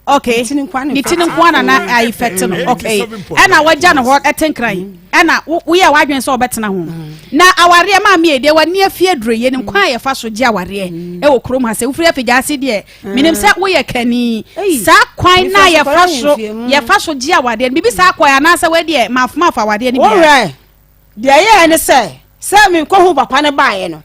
okay ne ti no nko ara na na effect no okay ɛna wagya ne hɔ ɛte nkran ɛna woyɛ w'adwene sɛ ɔbɛtena ho mm. na awareɛ maa mi deɛ w'ani afi aduro yɛ nim kwan a yɛfa so gye awareɛ mm. ɛwɔ kurom ha sɛ wofiri afigya ase deɛ mm. menim sɛ woyɛ kani saa kwan na yɛfa so yɛfa so gye awareɛ no biribi saa kwan anaasɛ wɔdeɛ maafomaafa awareɛ no biara deɛ ɛyɛɛ ne sɛ sɛ mekɔhu papa no baeɛ no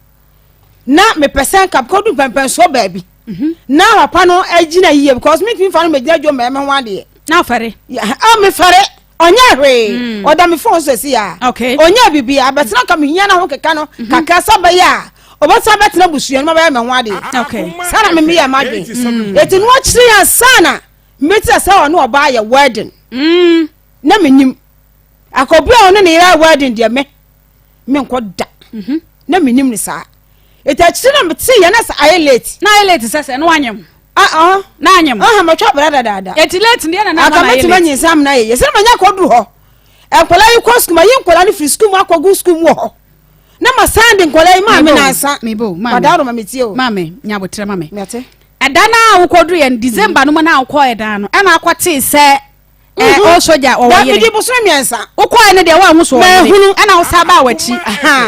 na mepɛ sɛ nka kɔdu mpɛmpɛnsoɔ baabi mhm. na papa no agyina yie because mentumi fa no mɛgyina dwom mɛmɛ ho adeɛ na afɛre a mefɛre ɔnyɛ hwee mm. ɔda me phone so si a ɔnyɛ biribi abɛtena nka mehia no ho keka no mhm. kakra sɛ bɛyɛ a ɔbɛtena bɛtena busua no ma bɛyɛ me ho adeɛ saa na memeyɛ m'adwen ɛti mm. no akyire ansa na mɛtira sɛ ɔne ɔbaa yɛ wedding mm. na menim akɔbi a ɔne ne yere wedding deɛ me menkɔ da mhm. na menim no saa ɛti akyiri na mete yɛ na sɛ ayɛ late na ayɛ late sɛ sɛ na wanyem ah, ah. na anyem aha matwa bra dadaada ɛti late deɛ na na ama na ayɛ late aka mɛtumi anyinsɛn amena yɛ yɛ sɛ na manya kɔduru hɔ nkwadaa yi kɔ sukuu ma yi nkwadaa no firi sukuu mu akɔgu sukuu mu wɔ hɔ na ma san de nkwadaa yi maa me nansa maame no ma me tie o maame nya abotrɛ ma me ɛda no a wokɔduru yɛ no december no mu na wokɔ ɛdan no ɛna akɔtee sɛ Ɛɛ mhm. o soja ɔwɔ yere. Dabi di bosome mmiɛnsa. Wokɔɛ no deɛ woanhu so ɔwɔ yere. Ɛna wosa baa w'akyi.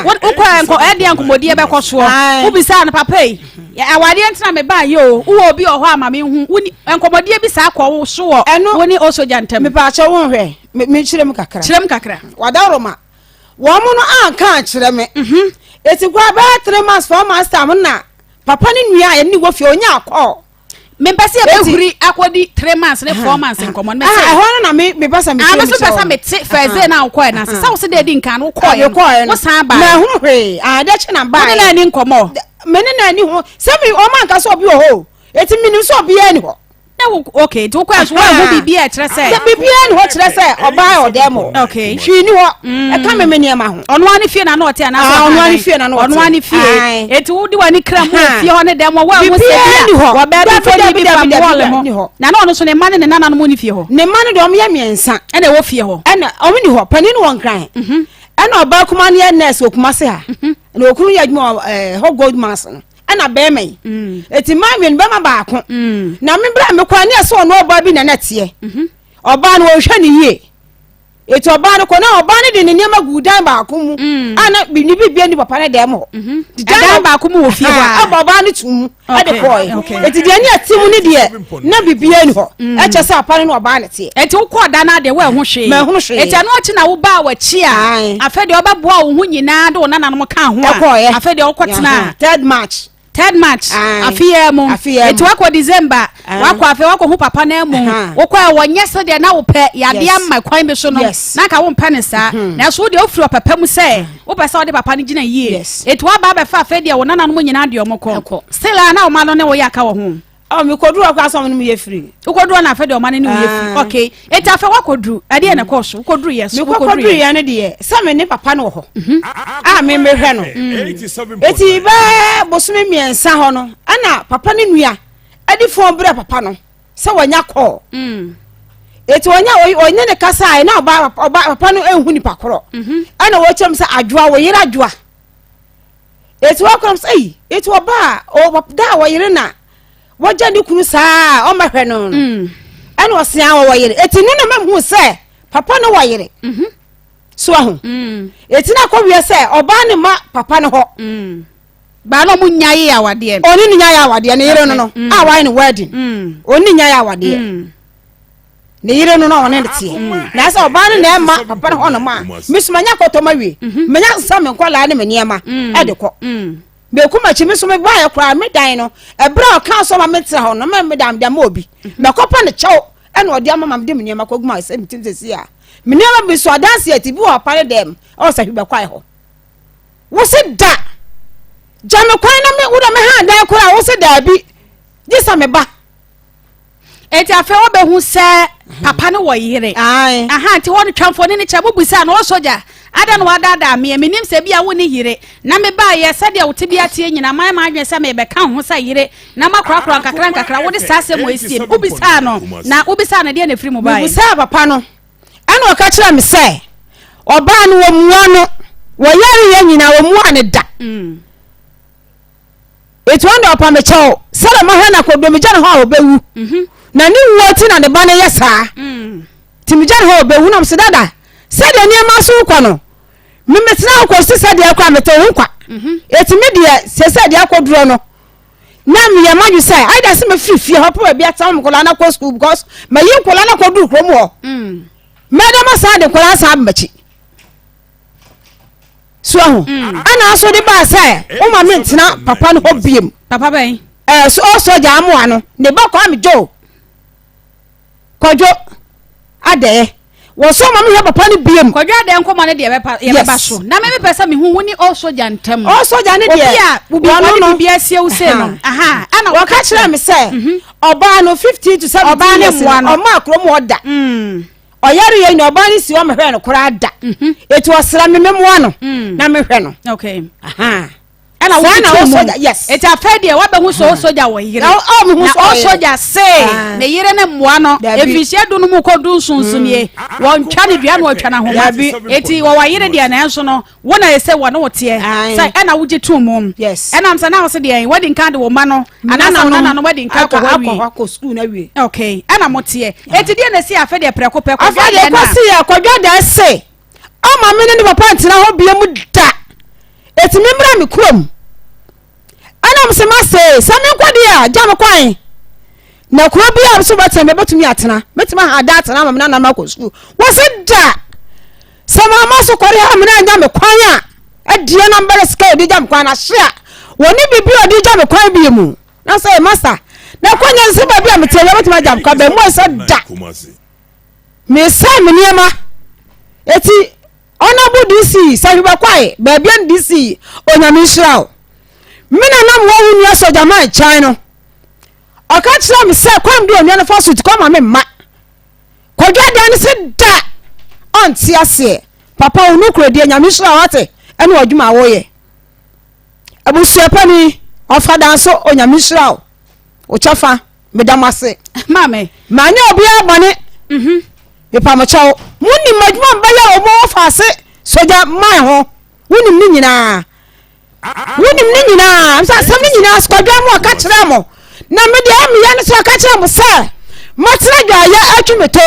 Wokɔɛ nkɔ ɛdeɛ nkɔmmɔdie bɛkɔ soɔ. Wobisaa no papa yi awadeɛ ntina me baa yɛ o wowɔ obi wɔ hɔ a ma menhu woni nkɔmmɔdie bi saa kɔ wo so wɔ wo ne o soja ntam. Mepaakyɛ wo nhwɛ menkyerɛ mu kakra. Kyerɛ mu kakra. Wadaroma wɔn no anka ankyerɛ me. Mhm. Eti koraa bɛyɛ 3 months 4 months time na papa ne nua a yɛne ne wɔ fie ɔnya akɔɔ. Mempɛ sɛ yɛbɛhuri akɔdi 3 months ne 4 months nkɔmmɔ no. Ɛhɔ no na mepɛ sɛ mete. Me so pɛ sɛ mete first na wokɔɛ no ase sɛ wo se dɛ adi nkan no, wokɔɛ no, wo san baa. Mahu hwee ade kye na baa. Wone na ani nkɔmmɔ? Me ne na ani ho sɛ me ɔma nka sɛ obi wɔ hɔ o, eti menim sɛ obiara ni hɔ. Na wo, okay, nti wokɔɛ so woahu biribi a ɛkyerɛ sɛ biribiara ni hɔ kyerɛ sɛ ɔbaa wɔ dɛm hɔ. Hwee ni hɔ ɛka me me nneɛma ho. Ɔno ara ne fie na na ɔte anaasɛ ɔka ɔno ara ne fie na na ɔte. Ɔno ara ne fie. Eti wode w'ani kra mu wɔ fie hɔ ne dɛm hɔ, woahu sɛ bi a wɔbaa bi fo ne bi fam wɔɔle ho. Na na ɔno nso ne mma ne ne nananom ne fie hɔ. Ne mma no deɛ ɔmo yɛ mmiɛnsa. Ɛna ɛwɔ fie hɔ. Ɛna ɔmo ni hɔ, panin wɔ Nkran. Ɛna ɔbaa kuma no yɛ nurse wɔ Kumase ha. Na okunu yɛ adwuma wɔ ɛɛ hɔ Gold Mines no. Ɛna bɛrima yi. Eti mmaa mmienu, bɛrima baako. Na me bere a mekɔ ne ɛsɛ ɔno ɔbaa bi na na teɛ. Ɔbaa no wɔnhwɛ ne yie. Eti ɔbaa no kɔ na ɔbaa no de ne nneɛma gu dan baako mu. A na ne biribi ni papa ne dan mu hɔ. Dan baako mu wɔ fie hɔ a. Ɛbɔ ɔbaa no tu mu ɛde kɔɛ. Eti deɛ ne ɛte mu ne deɛ na biribi ni hɔ. Ɛkyɛ sɛ papa no ne ɔbaa no teɛ. Eti wokɔɔ dan no adeɛ woanhu hwee. Manhunu hwee. Eti ɛno akyi na wobaa w'akyi a. Afei deɛ ɔbɛboa wo ho nyinaa de wo nananom kaa ho a. Ɛkɔɔɛ. Afei deɛ wokɔtenaa. 3rd March. 3rd March. Aye. Afe yi mu. Afe yi mu. Eti wakɔ December. Aye. Wakɔ afei wakɔ hu papa no amu. Wokɔ a wɔnyɛ sɛdeɛ na wopɛ yadeɛ ama kwan bi so no. Na nka wompɛ ne saa. Nanso wo deɛ wofiri ɔpɛpɛ mu sɛ wopɛ sɛ wode papa no gyina yie. Eti waba abɛfa afei deɛ wo nananom nyinaa deɛ ɔmo kɔ. Ɛkɔ. Still a na ɔma no ne wo yɛ aka wɔ ho. Ɔ mekɔduru hɔ koraa sɛ ɔmo ne me yɛ firi. Wokɔduru hɔ na afei deɛ ɔma no ne wo yɛ firi. Okay. Eti afei wakɔduru ɛdeɛ na ɛkɔɔ so wokɔduru yɛ so. Mekɔkɔduru yɛ no deɛ sɛ me ne papa no wɔ hɔ a me mehwɛ no. Eti bɛɛ bosome 3 hɔ no ɛna papa ne nua ɛde phone brɛ papa no sɛ wɔnya call. Eti wɔnya ɔne ne kasa a na ɔba ɔba papa no ehu nipa korɔ. Ɛna wɔkyɛm sɛ adwoa wɔ yere adwoa. Eti wɔkɔm sɛ eyi eti ɔba a ɔ da a wɔyere na wɔgya ne kunu saa a ɔmmɛhwɛ no no. Ɛna ɔsea wɔ wɔyere. Eti no na mahu sɛ papa no wɔyere. So ahu. Eti na akɔwie sɛ ɔbaa ne ma papa no hɔ. Baa na ɔmo nyae awadeɛ. Ɔne ne nyae awadeɛ ne yere no no a wayɛ no wedding. Ɔne ne nyae awadeɛ. Ne yere no na ɔne ne teɛ. Na sɛ ɔbaa no na ɛma papa no hɔ nom a, me so manya kɔtɔ ma wie. Manya sesa me nkɔlaa ne me nneɛma ɛde kɔ. Meku m'akyi me so me baeɛ koraa me dan no ɛberɛ a ɔkaa sɛ ɔma me tena hɔ no me dan de ama obi. Mɛkɔpa ne kyɛw ɛna ɔde ama ma mede me nneɛma kɔgu ma sɛ metim sɛsi a. Me nneɛma bi so adanseɛ ti bi wɔ papa no dɛm ɛwɔ sɛ hwebɛkwae hɔ. Wo se da gya me kwan na me wo da me ha dan koraa wo se daabi gye sɛ me ba. Eti afei wɔbɛhu sɛ papa no wɔ yere. Aha nti hɔ no twamfo ne ne kyɛ mobisa no ɔsogya ada na wadaadaa meɛ menim sɛ bi a wo ne yere na mebaayɛ sɛdeɛ wo tebea teɛ nyina mayɛ m'adwene sɛ mebɛka wo ho sɛ yere na makorakora nkakra nkakra wode saa asɛm wɔ esie me wobisaa no na wobisaa no deɛ na ɛfiri mu baeɛ. Mebisaa papa no ɛna ɔka kyerɛ me sɛ ɔbaa no wɔmua no wɔyareyɛ nyinaa wɔmua no da. Eti ɔno deɛ ɔpa me kyɛw sɛdeɛ mahwɛ no akɔduro megya ne hɔ a ɔbɛwu mhm. na ne wuo ti na ne ba no yɛ saa mm. nti megya ne hɔ a ɔbɛwu na mese dada sɛdeɛ nneɛma so kɔ no memetena hɔ kɔsi sɛdeɛ kɔ a mete wo nkwa mhm. eti me deɛ sɛ sɛ deɛ akɔduro no na meyɛ madwe sɛ ayɛ sɛ mefiri fie hɔ pɛ baabi atena me nkɔla no akɔ sukuu because mayi nkɔla no akɔduru kurom hɔ mm. mɛdɛ ma saa de nkɔla saa abakyi so ahu mm. ɛna nso de baa sɛ woma me ntena papa no hɔ biem papa bɛn ɛɛ so ɔsɔgya amoa no ne ba Kwame Joe Kwadwo adɛɛ wɔsɔ ma mehwɛ papa no biem Kwadwo adɛɛ nkɔmɔ no deɛ yɛbɛpa yɛbɛba so na me mepɛ sɛ mehu wo ne ɔsɔgya ntam ɔsɔgya ne deɛ obi a obi wɔne biribi asie wo sei no aha ɛna wɔka kyerɛ me sɛ mhm. ɔbaa no 15 to 17 years ɔmaa kurom hɔ da mm. Ɔyare yɛ nyina ɔbaa no si hɔ mehwɛ no koraa da. Mhm. Eti ɔsrɛ me memoa no mm. na mehwɛ no. Okay. Ɛna wo tu mu. Yes. Eti afɛ deɛ wabɛhu sɛ ɔsogya wɔ yere. Na ɔsogya se ah. ne yere ne mmoa no efihyia du no mu kɔ du nsonsonie mm. wɔntwa ne dua na wɔtwa n'ahoma. Eti wɔwɔ yere deɛ nanso no Wo na ɛsɛ wɔne wo teɛ sɛ ɛna wogye tom mu. Yes. Ɛnam sɛ na wo se deɛ wadi nkan de wo mma no anaasɛ wo nananom adi nkan akɔ hɔ awie. Akɔ sukuu no awie. Okay. Ɛna mo teɛ. Eti deɛ na esi afɛ deɛ prɛko pɛ kɔdwa deɛ na. Afɛ deɛ kɔsi yɛ kɔdwa deɛ se ɔma me ne ne papa ntena hɔ bie mu da. Eti me mmra me kurom. Ɛna mo se ma se sɛ me nkɔ deɛ a gya me kwan. Na kuro bi a so bɛtena mɛbɛtumi atena. Mɛtumi aha da atena ama me nananom akɔ sukuu. Wɔse da. Sɛ mamma so kɔre ha mena anya me kwan a, ɛdeɛ na mbɛrɛ sika ɔde gya me kwan na hye a, wɔne biribi a ɔde gya me kwan bie mu. Na sɛ masa, Na kɔ nyɛ nsɛ baabi a mete awia bɛtumi agya mkwa baamu ɛsɛ da. Mesɛe me nneɛma. Eti Honourable DC Sahwiba Kwae baabi a DC Onyame nhyira wo. Me na nam wɔ wo nua Sogyaman nkyɛn no. Ɔka kyerɛ me sɛ kwan bi onua no fa so ti kɔ ma me mma. Kwadwo adan no se da ɔnte aseɛ. Papa wo nokorɛdie Nyame nhyira wo ate ɛne w'adwuma a woyɛ. Abusua pani ɔfa dan so Onyame nhyira wo. Wo kyɛfa meda mo ase. Maame. Manyɛ obiara bɔne. Mhm. Mepa mo kyɛw. Monim adwuma mbɛyɛ wɔ mo wɔfa ase sogya man ho. Wonim ne nyinaa. Wonim ne nyinaa. Sɛ asɛm no nyinaa sikwadwa mu ɔka kyerɛ mo. Na me deɛ ɛmeya no sɛ ɔka kyerɛ mo sɛ matena dwaayɛ atwi me to.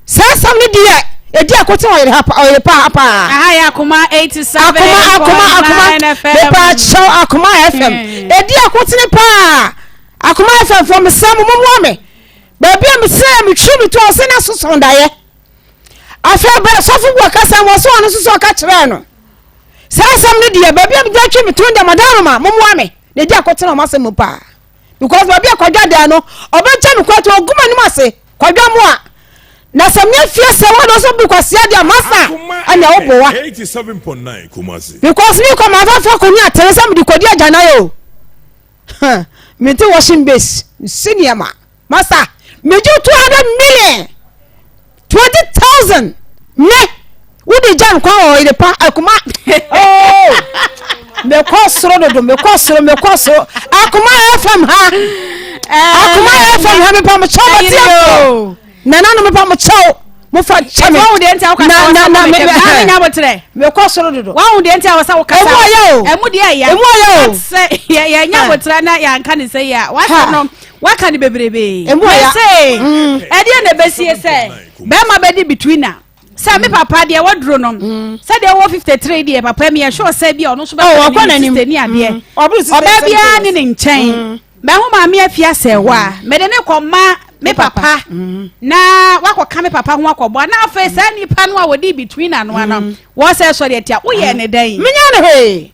Saa asɛm no deɛ ɛdi akoten ɔyere ha ɔyere pa ha paa. Aha yɛ akoma 87.9 Akoma akoma akoma FM. mepa kyɛw akoma FM. Ɛdi akotene paa. Akoma FM fo mesrɛ mo mommoa me. Baabi a mesrɛ metwi me to ɔsɛ na soso daeɛ. Afei bɛ sɔfo bu ɔkasa mu ɔsɛ ɔno nso sɛ ɔka kyerɛɛ no. Saa asɛm no deɛ baabi a megyina twe me to deɛ madaroma mommoa me na ɛdi akɔtena ɔma asɛm mu paa because baabi a kwadwa dan no ɔbɛgya me kwato ɔgu m'anim ase kwadwa mu a na sɛ me afie sɛ wɔn nso bu kwasia deɛ masa ɛna woboa because me kɔ mafafa kɔni atere sɛ mede kɔdi agyanan o mente washing base nsi nneɛma Masa, megye 200 million, 20,000 me wode gya nkwa wɔ ɔyere pa akuma. Oh, mekɔ soro dodo, mekɔ soro, mekɔ soro. Akuma FM ha. Akuma FM ha mepa mo kyɛw bɛtiɛfo. Nana no mepa mo kyɛw. Mofa kyɛ me. Wahu deɛ nti a wokasa Na na na me me nya abotrɛ. Mekɔ soro dodo. Wahu deɛ nti a wɔsɛ wokasa. Emu ɔyɛ o. Emu deɛ ɛya. Emu ɔyɛ o. Sɛ yɛ yɛ nya abotrɛ na yɛanka ne sɛ yɛ a wasa no waka ne bebrebe. Emu ɔya. Mese ɛdeɛ na ɛbɛsie sɛ bɛrima bɛdi between a sɛ me papa deɛ waduro no mm. sɛ deɛ wɔ 53 deɛ papa mi ɛhwɛ ɔsɛ bi a ɔno nso bɛkɔ n'anim sista ni adeɛ mm. ɔbaa biara ne ne nkyɛn mm. mɛho maame afi asɛ hɔ a mɛde ne kɔ ma me papa na wakɔka me papa ho akɔbɔ na afei saa nipa no a wɔdi between ano ano wɔsɛ sɔ deɛ tia woyɛ ne dɛn. menya ne hwee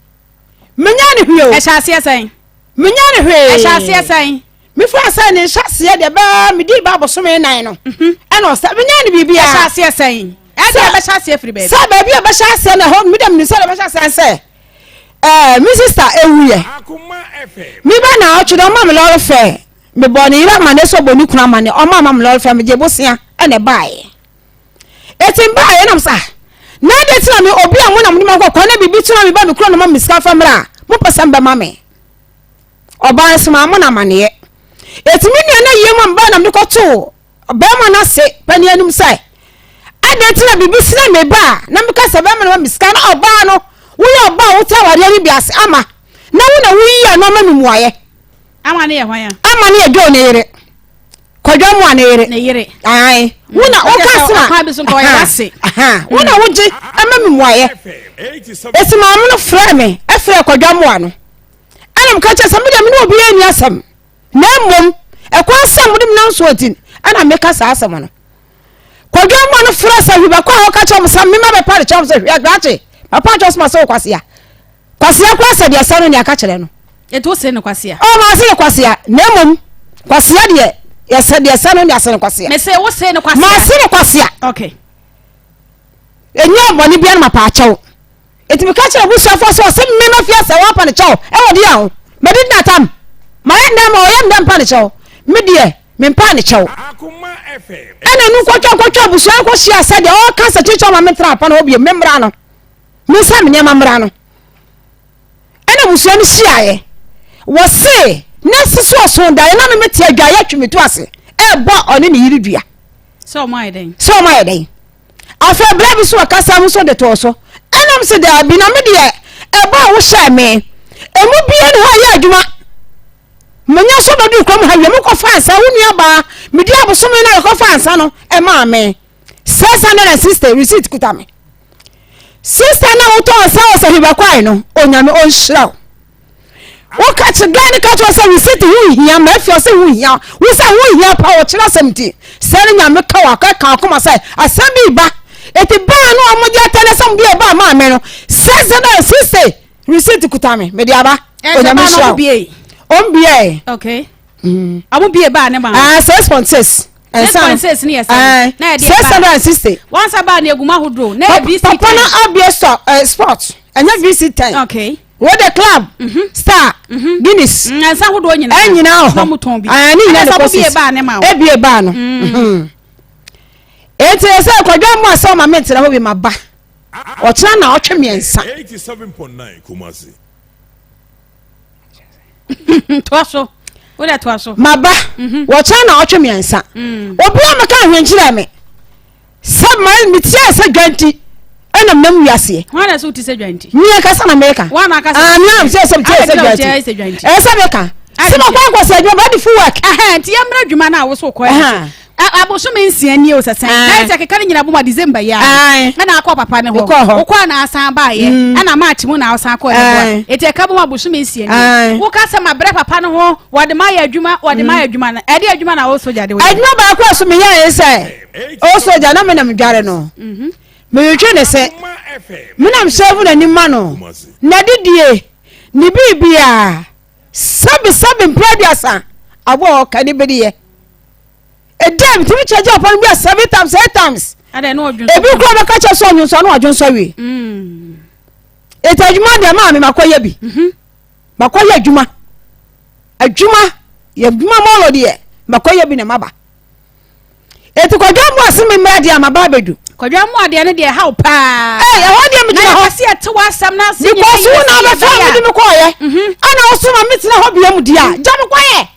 menya ne hwee o. ɛhyɛ aseɛ sɛn. Menya no hwee. Ɛhyɛ aseɛ sɛn? Mefa sɛ ne nhyɛ aseɛ deɛ bɛɛ medi ba abosome nan no. Mhm. Ɛna ɔsɛ menya no biribiara. Ɛhyɛ aseɛ sɛn? Ɛdeɛ ɛbɛhyɛ aseɛ firi baabi. Sɛ baabi a ɛbɛhyɛ aseɛ na ɛhɔ mi dɛ mi sɛ ɛbɛhyɛ aseɛ sɛ ɛɛ mi sista ewu yɛ. Mi ba na ɔtwe dɛ ɔma mi lɔre fɛ. Mi bɔ ne yere ama ne sɛ ɔbɔ ne kunu ama ne ɔma ama mi lɔre fɛ mi gye bosia ɛna ɛbaeɛ. Eti mbaeɛ nam sa na adɛn nti na me obi a mo na mode makɔ kwan na biribi to na meba me kuro no ma me sika fa mmerɛ a mopɛ sɛ mbɛma me ɔbaa nso maa mo na amaneɛ eti me nua na yie mu a mebaa na mede kɔtoo bɛrima no ase panin anim sɛ adɛn nti na biribi si na meba a na meka sɛ bɛrima no ma me sika na ɔbaa no woyɛ ɔbaa a wote awareɛ no bi ase ama na wo na woyi ano ama me mmuaeɛ ama ne yɛ hwan a ama ne yɛ dwoo ne yere Kwadwo Amoah ne yere. Ne yere. Ae. Wo na wo ka asem a. Kwan bi so nka ɔyɛ wase. Wo na wo gye ɛma me muayɛ. Esi maame no frɛ me ɛfrɛ Kwadwo Amoah no. Ɛna meka kyerɛ sɛ me deɛ me ne obi ani asɛm. Na mmom ɛkwan sɛ mo de me nam soɔ nti ɛna meka saa asɛm no. Kwadwo Amoah no frɛ sɛ hwibɛkɔ a ɔka kyerɛ mo sɛ mema bɛpa de kyerɛ mo sɛ hwɛ grakye. Papa kyerɛ sɛ ma sɛ wo kwasea. Kwasea koraa sɛ deɛ ɛsɛ no nea ka kyerɛ no. Eti wo se no kwasea? Ɔ maa se no kwasea na mmom kwasea deɛ yɛsɛ deɛ ɛsɛ no nea se no kwasea. Me se wo se no kwasea. Maa se no kwasea. Okay. Enye bɔne bia no ma paakyɛw. Eti meka kyerɛ abusuafoɔ sɛ ɔse me ma fie sɛ wɔapa ne kyɛw ɛwɔ deɛ ho. Madi dina tam. Mayɛ ndɛ ma ɔyɛ ndɛ mpa ne kyɛw. Me deɛ mempaa ne kyɛw. Ɛna nu nkɔtwa nkɔtwa abusua no kɔhyia sɛ deɛ ɔka sɛ kyekyɛ ma mentra apa no hɔ bio memmra no. Mensa me nneɛma mmra no. Ɛna abusua no hyiaeɛ. Wɔse na ɛse so ɔso daeɛ na me mete adwaeɛ atwi me to ase ɛrebɔ ɔne ne yere dua. Sɛ ɔmo ayɛ dɛn? Sɛ ɔmo ayɛ dɛn? Afei berɛ bi so ɔkasa mu so de too so. Ɛna m sɛ daabi na me deɛ ɛbɔ a wohyɛɛ me ɛmu bia ne hɔ ɛyɛ adwuma. Menya so bɛduru kurom ha wie mekɔfa nsa wo nua baa medi abosome no a yɛkɔfa nsa no ɛmaa me. 660 receipt kuta me sister na wotɔ nsa wɔ sɛ hwibakwae no onyame ɔnhyira wo woka kyerɛ guy no ka kyerɛ sɛ receipt ho hia ma afia sɛ ho hia wo sɛ ho hia pa wɔkyerɛ asɛm nti sɛ no nyame ka wɔ aka ka akoma sɛ asɛm bi ba eti baa no ɔmo gye atɛnɛ sɛ mo bi ɛba maa me no 660 receipt kuta me mede aba onyame nhyira wo ɔmbiae okay. Ɔmo bie baa ne ma. Ah, 6.6. 6.6 ne yɛ sɛ. Na yɛ deɛ 660. Wɔn nsa baa ne egum ahodoɔ. Na yɛ VC 10. Papa na abie sɔ eh, sport. Ɛnyɛ VC 10. Okay. Wo de club. Mm-hmm. Star. Mm-hmm. Guinness. Mm, nsa ahodoɔ nyinaa. Ɛ nyinaa wɔ hɔ. Na ɔmo tɔn bi. Ah, ne nyinaa de kɔ sisi. Ebie baa ne ma. Ebie baa no. Mm. Eti sɛ kɔdwa mu asɛ ɔma mi ntena hɔ bi ma ba. Ɔkyerɛ na ɔtwe mmiɛnsa. 87.9 Kumasi. toa so wode toa so maba mhm. wɔkyerɛ na ɔtwe mmiɛnsa mm. obi a meka ahwɛ nkyerɛ me sɛ metiɛ sɛ dwa nti ɛna menam wiaseɛ meɛ kasa na meka ah, sɛ sɛ metiɛ sɛ dwa nti ɛsɛ meka sɛ makɔ akɔsɛ adwuma bɛde full work nti yɛmmra adwuma no a wo so kɔ Abosome nsia nie o sɛ sɛn. Na sɛ keka ne nyina bom a December yi ara. Ɛna akɔ papa ne hɔ. Wokɔ a na asan baayɛ. Mm. Ɛna March mu na asan kɔ ɛboa. Eti ɛka bom abosome nsia nie. Woka sɛ mabrɛ papa no ho wɔde ma yɛ adwuma wɔde ma yɛ mm. adwuma no. Ɛde adwuma na wo soja de wo. Adwuma baako a so meyɛ ne sɛ o soja na menam dware no. Mhm. Metwetwe ne se. Menam hyɛvu n'anim ma no. Na didie ne biribiara sɛbe sɛbe mpere aduasa aboa ɔka ne bɛdiyɛ. Ɛdɛ metumi kyerɛ papa no bi a seven times eight times. Ebi kura bɛka kyerɛ sɛ ɔnwonsɔ no ɔdwonsɔ wie. Mm. Eti adwuma deɛ maa mi makɔ yɛ bi. Mhm. Makɔ yɛ adwuma. Adwuma yɛ adwuma mɔlɔ deɛ makɔ yɛ bi na maba. Eti kwadwa mu ase mi mmerɛ deɛ maba abɛdu. Kwadwa mu adeɛ no deɛ ɛhaw paa. Ee ɛhɔ deɛ mi gyina hɔ. Na yɛ ɛte wɔ asɛm na ase nyina yɛ. Because wo na abɛfa mi de mi kɔɔ yɛ. Mhm. Ɛna ɔso ma mi tena hɔ bia mu di a gya mi kɔ yɛ.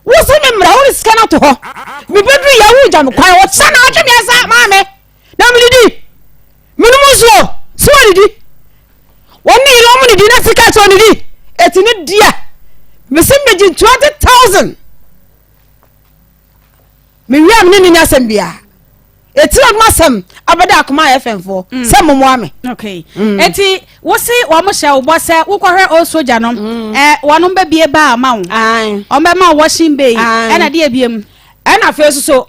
Wosi me mmara wode sika no ato hɔ mebɛduru yɛ wogya me kwan wɔkyɛ na atwe mmiɛnsa maa me na medidi menom nsuo so wɔdidi wɔn ne yere wɔn didi na sika kyɛ wɔdidi eti ne deɛ mesi megye 20,000 Mewie a me ne no nni asɛm biara. Etiri ɔdom asɛm abɛda akoma a FM foɔ mm. sɛ momoa me. Okay. Mm. Eti wosi wɔn hyɛ wo bɔ sɛ wokɔhwɛ o soja no mm. ɛ wɔn bɛbie baa ama wo. Wɔn bɛma wo washing bay ɛna de ebie mu. Ɛna afei soso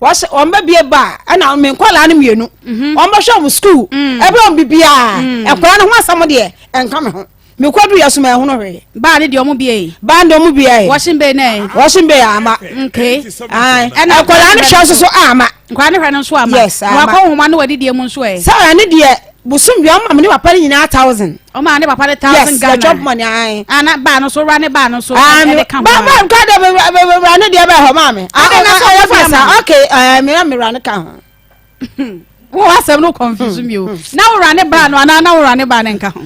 wɔhyɛ wɔn bɛbie baa ɛna me nkɔlaa no mmienu. Mhm. Wɔn bɛhwɛ wɔn sukuu mm. ɛbɛ wɔn bibiara mm. nkɔlaa no ho asɛm deɛ ɛnka me ho. Mekɔ du yɛ so ma ɛhono hwee. Baa ne deɛ ɔmo bie yi. Baa ne deɛ ɔmo bie yi. Washing bay nɛ. Washing bay ama. Okay. Ayi. Ɛna nkwadaa ne hwɛ nso so ama. Nkwadaa ne hwɛ no nso ama. Yes ama. Wakɔ nhoma ne wadi deɛ mu nso ɛ. Sɛ ɛne deɛ bosom bi ɔmo ma ne papa ne nyinaa thousand. Ɔmo ma ne papa ne thousand Ghana. Yes the chop money ayi. Ana baa no so wura ne baa no so. Ɛde ka ho. Baa baa nka de wura ne deɛ bɛɛ hɔ maa mi. Ɛna sɛ ɔyɛ fa sa okay ɛɛ mi na mi wura ne ka ho. Wo asɛm no confuse mi o. Na wura ne baa no anaa na wura ne baa ne nka ho.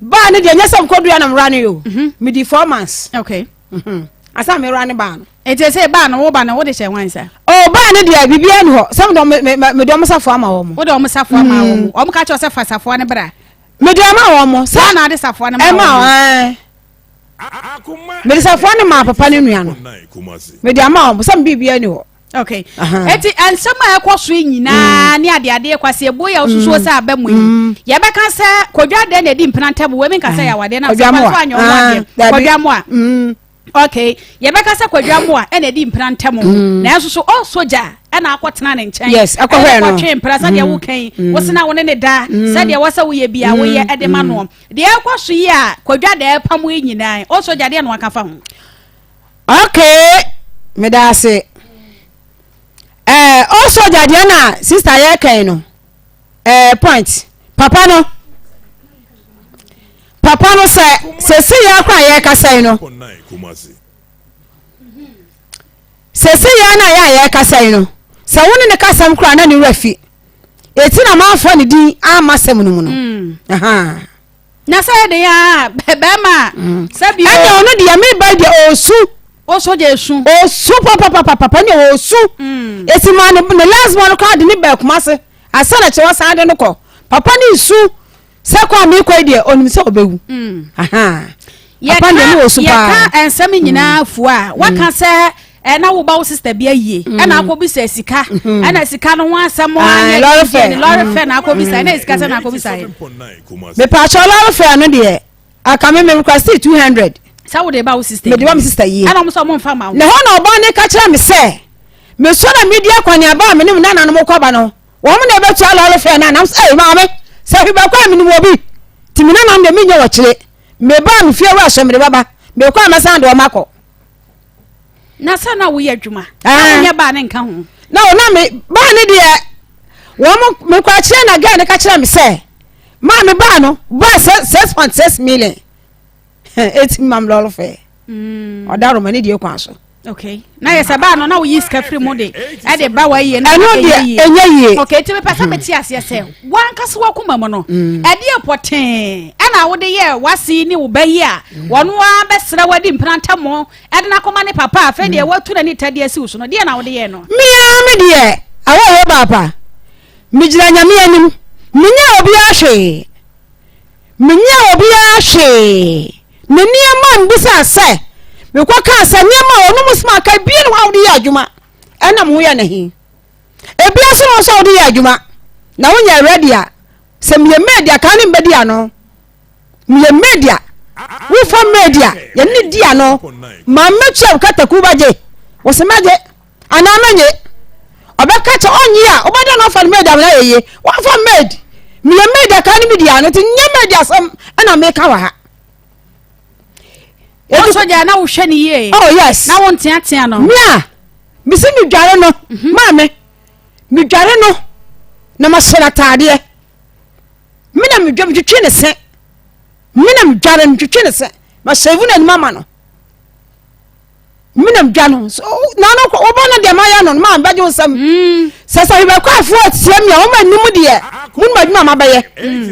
Baa no deɛ nyɛ sɛ mekɔdua na mewura no yɛ o. Mhm. Medi 4 months. Okay. Mhm. Asa mewura ne baa no. Nti sɛ baa no wo ba no wode hyɛ hwan nsa? Oh baa no deɛ biribiara ni hɔ. Sɛ mede mede ɔmo safoa ama wɔn. Wode ɔmo safoa ama wɔn. Mm. Ɔmo ka kyerɛ sɛ fa safoa no bra. Mede ama wɔn mo. Sɛ na ade safoa no ma wɔn. Ɛma wɔn. Mede safoa no maa papa ne nua no. Mede ama wɔn sɛ biribiara ni hɔ. Okay. Eti nsɛm a ɛkɔ so yi nyinaa mm. ne adeadeɛ kwasi ebuo yɛ osusuo mm. sɛ aba mu yi. Mm. Yɛbɛka sɛ kodwa adeɛ na edi mpena ntam wɔ emi nka sɛ yɛ awadeɛ na sɛ kwan so anyɛ ɔmo adeɛ ah, kodwa mu a. Okay. Yɛbɛka sɛ kodwa mu a ɛna edi mpena ntam. Nanso so ɔ soja ɛna akɔtena ne nkyɛn. Yes, ɛkɔhwɛ no. Ɛkɔtwe mpena sɛdeɛ wokan wosena wo ne ne da sɛdeɛ wɔsɛ woyɛ bia woyɛ ɛde ma noɔ. Deɛ ɛkɔ so yi a kodwa deɛ ɛpam yi nyinaa ɔ soja deɛ na waka fa ho. Okay, meda ase. Eh, o soja deɛ na sister yɛ kɛn no. Eh, point. Papa no. Papa no sɛ sɛsi yɛ akora yɛ kasa yi no. Sɛsi yɛ na yɛ a yɛ kasa yi no. Sɛ wo ne ne kasam kora na ne wura fi. Eti na manfa ne din ama sɛm no mu no. Mm. Aha. Na sɛ yɛ den a bɛrima mm. sɛ bi. Ɛnna ɔno deɛ mi ba deɛ ɔsu. Ɔsɔ deɛ esu. Ɔsu papapapapa ɛnna ɔsu. Mm. Esi maa ne ne last born koraa de ne ba Kumase asa na kyerɛ ɔsan de no kɔ papa ne nsu sɛ kɔ a mi kɔ yi deɛ onim sɛ ɔbɛwu. Mm. Papa deɛ ne ɔsu paa. Yɛka nsɛm nyinaa fua a waka sɛ. Ɛna wo ba wo sister bi ayie mm. ɛna akɔ bisa sika mm-hmm. ɛna sika no ho asɛm anyɛ lɔre fɛ lɔre fɛ na akɔ bisa ɛna sika sɛ na akɔ bisa yɛ. mepaakyɛw lɔre fɛ no deɛ aka me me request 200. sɛ wo de ba wo sister yi. mede ba me sister yie. ɛna ɔmo sɛ ɔmo nfa ma wo. na hɔ na ɔbaa ne ka kyerɛ me sɛ mesɔ na medi akɔneaba a me ne me nananom kɔ ba no wɔn na ɛbɛtua lɔre fɛ no anam sɛ ɛy maame sɛ hwebɛkɔ a menim wɔ bi nti me nananom deɛ menyɛ wɔkyere meba a me fie wura hyɛ mede bɛba mekɔ a mɛsan de wɔn akɔ. Na sɛ na woyɛ adwuma. Na wonyɛ baa ne nka ho. Na na me baa ne deɛ wɔn mekɔ akyerɛ na girl ne ka kyerɛ me sɛ maa me baa no baa 6.6 million eti mam lɔɔre fɛ ɔda roma ne deɛ kwan so. Okay, na yɛ sɛ baa no na woyi sika firi mu de ɛde ba wa yie na ɛno deɛ ɛnyɛ yie. Okay, nti mepɛ sɛ mete aseɛ sɛ wankasa wakoma mu no ɛdeɛ pɔtee ɛna wode yɛ wase ne wo ba yi a wɔno ara bɛsrɛ wadi mpena ɛde no akɔma ne papa afei deɛ watu n'ani tɛdeɛ asi wo so no, deɛ na wode yɛɛ no? Me ara me deɛ awɔ hɔ baapa megyina Nyame anim menyɛɛ obiara hwee menyɛɛ obiara hwee na nneɛma a mbisaa sɛ mekɔ kaa sɛ nneɛma a ɔno mo soma aka bie ne hɔ a wode yɛ adwuma ɛna mo ho yɛ n'ahi ebia nso na ɔsɛ wode yɛ adwuma na wonyɛ ready a sɛ meyɛ maid a kaa ne mbɛdi ano. Meyɛ maid a, wofa maid a, yɛne ne di ano. Ma mɛtua wo kataku bɛgye. Wɔsɛ mɛgye anaa mɛnye. Ɔbɛka kyɛ ɔnye a, wobɛda no afa no maid amena yɛ yie. Wɔmfa maid. Meyɛ maid a kaa ne me di ano nti nyɛ maid asɛm ɛna meka wɔ ha. Etu sogya na wohwɛ ne yie. Oh yes. Na wo nteatea no. Me a, mesi medware no, mhm. maame, medware no na mahyɛ no ataadeɛ. Me na medwa metwitwi ne se. Me na medware no metwitwi ne se. Ma shave n'anim ama no. Me na medwa no. So na no wɔbɔ no deɛ mayɛ no ma bɛgye wo nsɛm. Mm. Sɛ sɛ hwebɛkɔ afoɔ atie me a wɔn anim deɛ mo nim adwuma ma bɛyɛ. Mm.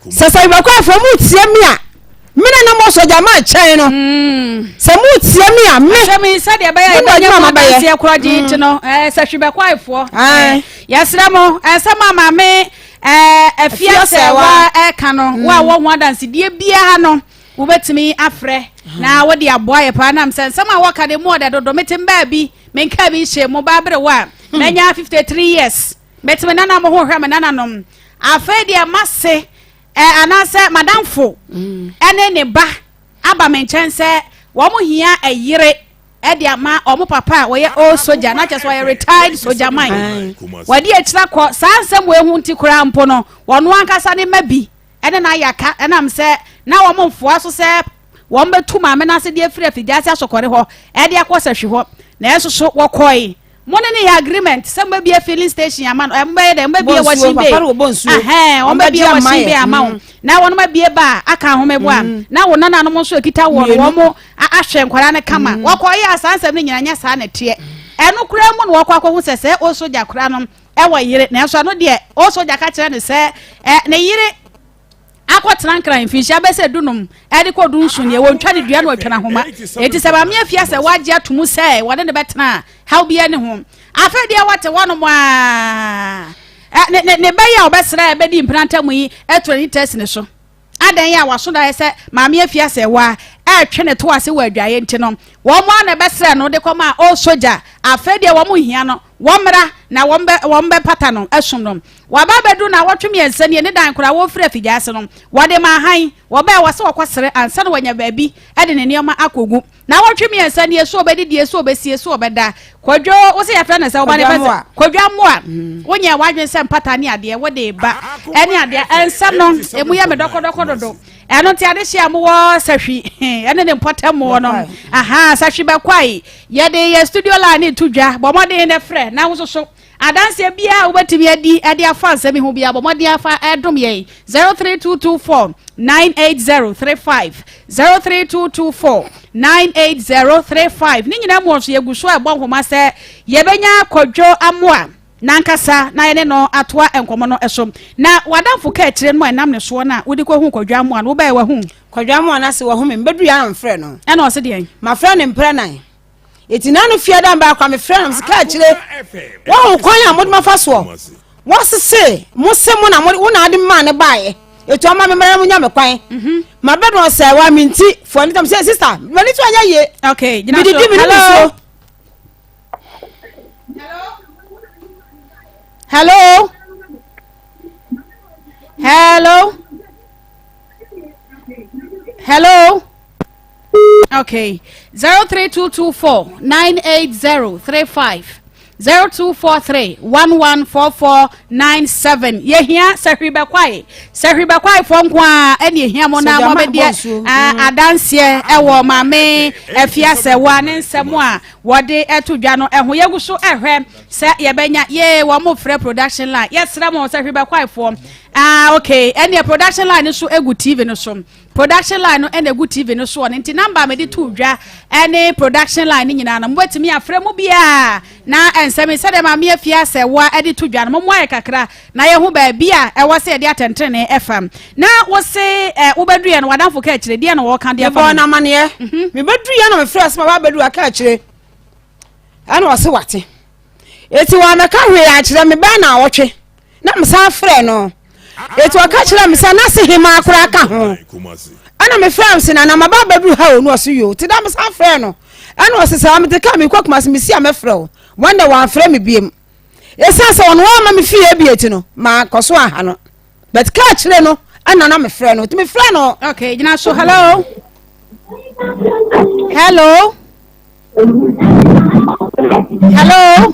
Sɛ sɛ hwebɛkɔ afoɔ mo tie me a me na na mo sɔgya ma nkyɛn no. Mm. Sɛ mo tie me a me. Asɛm yi sɛdeɛ ɛbɛyɛ mo nim adwuma ma bɛyɛ. Adanseɛ korɔ gye nti no sɛ hwebɛkɔ afoɔ. Yɛsrɛ mo ɛsɛm a maame Ɛɛ, afie sɛ wa ɛka no, wo a wɔ ho adansedie biara no, wobɛtumi afrɛ na wode aboa yɛ paa. Nam sɛ nsɛm a wɔka de mu ɔdɛ dodo, mete mbaa bi, menkaa bi nhyɛ mu, baa bere wa, manya 53 years, mete me nana mo ho hwɛ me nananom. Afei deɛ mase, ɛ, anaasɛ madamfo ɛne ne ba aba me nkyɛn sɛ wɔn hia ɛyere de ama wɔn papa a wɔyɛ old soldier na kyerɛ sɛ ɔyɛ retired soldier man wɔde akyira kɔ saa nsɛm wɔ ehu nti koraa mpo no wɔn ankasa ne mma bi ɛne na ayaka ɛnam sɛ na wɔn mfoa so sɛ wɔn bɛtu maame no ase de afiri afigya ase asɔkɔre hɔ ɛde akɔ sɛhwi hɔ nanso so wɔkɔe Mo ne no yɛ agreement sɛ mo bɛbie filling station ama no, mo bɛyɛ dɛ, mo bɛbie washing bay. Ahɛn, wɔn bɛbie washing bay ama wo. Na wɔn abie ba a aka ahome boa. Mm. Na wo nananom nso ekita wɔn, wɔn mo ahwɛ nkwadaa no kama. Mm. Wɔkɔ yɛ saa nsɛm no nyinaa nyɛ saa na ɛteɛ. Ɛno koraa mu na wɔkɔ akɔhu sɛ sɛ o sogya koraa no ɛwɔ yere, nanso ɛno deɛ o sogya ka kyerɛ no sɛ ɛ ne yere akɔtena Nkran mfinhyia bɛyɛ sɛ dunum de kɔ dunson deɛ, wɔntwa ne dua na wɔatwa no ahoma. Enti sɛ Maame Afia sɛ wagye ato mu sɛ wɔne no bɛtena a, haw biara nni ho. Afei deɛ wɔte hɔnom a, ne, ne, ne bɛyɛ a ɔbɛsrɛ a ɛbɛdi mpena ntam yi atu n'ani tɛsi ne so. Adɛn a waso daeɛ sɛ Maame Afia sɛ wa ɛretwe ne to ase wɔ adwaeɛ nti no, wɔn a na ɛbɛsrɛ no de kɔma a ɔresogya. Afei deɛ wɔn nhia no, Wɔmmra na wɔmmɛpata no som no. Waba abɛduru nnawɔtwe mmiɛnsa nie, ne dan koraa wɔrefiri afigyaase no, wɔde maa hann. Wɔbae, wɔse wɔkɔsrɛ ansa na wɔanya baabi de ne nneɛma akɔgu. Nnawɔtwe mmiɛnsa nie, so ɔbɛdidie, so ɔbɛsie, so ɔbɛda. Kwadwo, wo se yɛfrɛ no sɛ wo ba no fɛ sɛ? Kwadwo Amoah. Wonyɛɛ w'adwene sɛ mpata ne adeɛ wode ba ne adeɛ. Nsɛm no, ɛmu yɛ me dɔkɔdɔkɔ dodo. Ɛno nti adehye a mowɔ sahwi ɛne ne mpɔtam wɔ no, aha, sahwi bɛkwae. Yɛde yɛn studio line no reto dwa. Bɔ mmɔden na frɛ na wososo adanseɛ biara a wobɛtumi adi de afa nsɛm yi ho biara. Bɔ mmɔden afa ɛdom yɛn 03224 98035 03224 98035. Ne nyinaa mu nso yɛgu so a ɛbɔ nhoma sɛ yɛbɛnya Kwadwo Amoah n'ankasa na yɛne no atoa nkɔmmɔ no so. Na w'adamfo ka akyire no a ɛnam ne soɔ no a wode kɔhu Kwadwo Amoah no, wobɛɛ wahu? Kwadwo Amoah no ase wahu me, mebɛduru yɛ a na mefrɛ no. Ɛna ɔse deɛn? Mafrɛ no mprɛ nan. Eti na no fie da mbaako a mefrɛ no, mese ka akyire, wahu kwan a mode mafa soɔ? Wɔsese mo se mo na mo wo na ade maa ne baeɛ. Etu ama me mmara mo nya me kwan. Mhm. Ma bɛ dɔn sɛ wa me nti fo ani tam sɛ sister, m'ani so anyɛ yie. Okay, gyina so. Medidi me Hello. nsuo. Hello. Hello. Hello. Okay. 03224 98035. 0243 114497 yɛhia sɛhwibɛkwae sɛhwibɛkwaefoɔ nko a ɛne ɛhia mo na mɔbɛdeɛ adanseɛ ɛwɔ maame afiasɛwa ne nsɛm a wɔde ɛto dwa no ɛho. Yɛgu so ɛhwɛ sɛ yɛbɛnya yee wɔn mo frɛ production line. Yɛsrɛ mo sɛhwibɛkwaefoɔ. Ah, okay, ɛneɛ production line no so egu TV no so. Production line no ɛna egu TV no soɔ no, nti number a mede to dwa ɛne production line no nyinaa no, mobɛtumi afrɛ mu biara na nsɛm sɛdeɛ maame afie asɛ woa ɛde to dwa no, momo ayɛ kakra na yɛho baabi a ɛwɔ sɛ yɛde atɛntenene ɛfa. Na wo se ɛ wobɛduiɛ no, wadamfo ka akyire deɛ na wɔka deɛ fa mebɔɔ no amaneɛ. Mebɛduiɛ na mefrɛ sɛ maba abɛdu aka akyire, ɛna ɔse wate. Eti wɔamɛka hwee ankyerɛ me bɛɛ na awɔtwe na mesan frɛ no. Eti ɔka kyerɛ me sɛ n'ase hemaa koraa ka ho. Ɛna mefrɛ no sɛ nana maba abɛduru ha o, na ɔse yoo. Te da mesan frɛ no, ɛna ɔse saa mete kaa mekɔ Kumasi, mesi a mɛfrɛ wo. Wɔn dɛ wɔamfrɛ me biem. Ɛsiane sɛ ɔno ama me fie ebie ti no, mankɔ so aha no. But kaa kyerɛ no ɛna na mefrɛ no. Nti mefrɛ no. Okay, gyina so. Hello. Hello. Hello.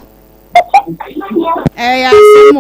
Ɛyɛ asɛm o.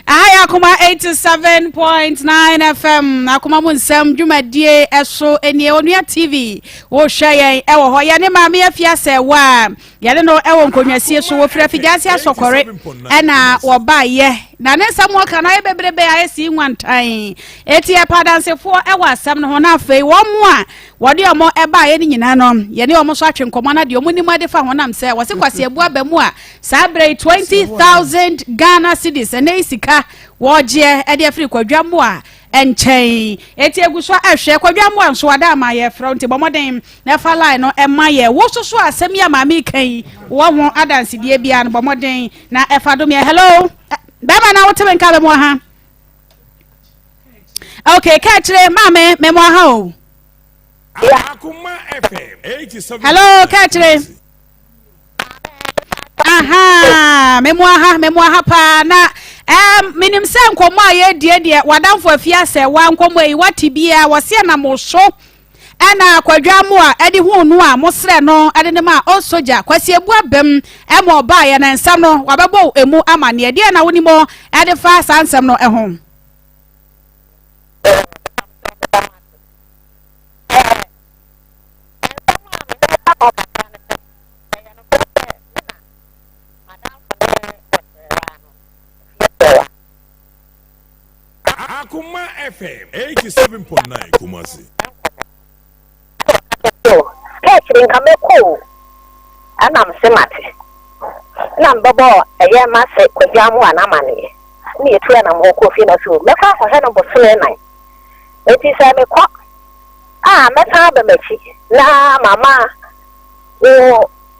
Aha yɛ Akoma 87.9 FM. Akoma mu nsɛm dwumadie ɛso nie. Onua TV wohwɛ yɛn ɛwɔ hɔ. Yɛne maame afia sɛ wa yɛne no ɛwɔ nkonnwasie so. Wɔfiri afigyaase asɔkɔre ɛna wɔbaayɛ. Na ne nsɛm wɔka no ayɛ bebrebe ayɛ si nwantan. Eti ɛpa adansefoɔ ɛwɔ asɛm no ho, na afei wɔn mu a wɔde wɔn baeɛ no nyinaa no, yɛne wɔn nso atwe nkɔmmɔ na deɛ wɔn nim ade fa ho nam sɛ wɔse Kwasi Abu aba mu a saa berɛ yi 20,000 Ghana cedis ɛnɛ yi sika wɔgyeɛ ɛde afiri Kwadwo Amoah nkyɛn. Eti egu so ɛhwɛ Kwadwo Amoah nso ada ama yɛfrɛ nti bɔ mmɔden na ɛfa line no ɛma yɛ. Wo soso asɛm yi a maame ka yi wɔ ho adansedie biara no, bɔ mmɔden na ɛfa do meɛ. Hello, bɛrima na wote me nka bɛ mu ha. Okay, kɛkyerɛ maame mɛmo aha o. Hello, kɛkyerɛ. Aha, mɛmo aha, mɛmo aha paa na ɛɛm menim sɛ nkɔmɔ a yɛdie deɛ wadamfo afi asɛ wa nkɔmɔ yi wate biara wɔseɛ na mo so ɛna Kwadwo Amoa ɛde huu no a mosrɛ no ɛde ne ma ɔsogya Kwasi Ebu abam ɛma ɔbaeɛ na nsɛm no wabɛbɔ emu amaneɛ. Deɛ na wonim ɛde fa saa nsɛm no ɛho? Akoma FM 87.9 Kumasi. Kɛkyere nka mɛkɔ o, ɛna mese mate, na mbɛbɔ ɛyɛ mase Kwadwo Amoah n'amaneɛ, na yɛtu anamɔ kɔɔ fie na ɔse o mɛkɔ akɔhwɛ no bosome nan, enti sɛ mekɔ a mɛsan aba m'akyi na mama wo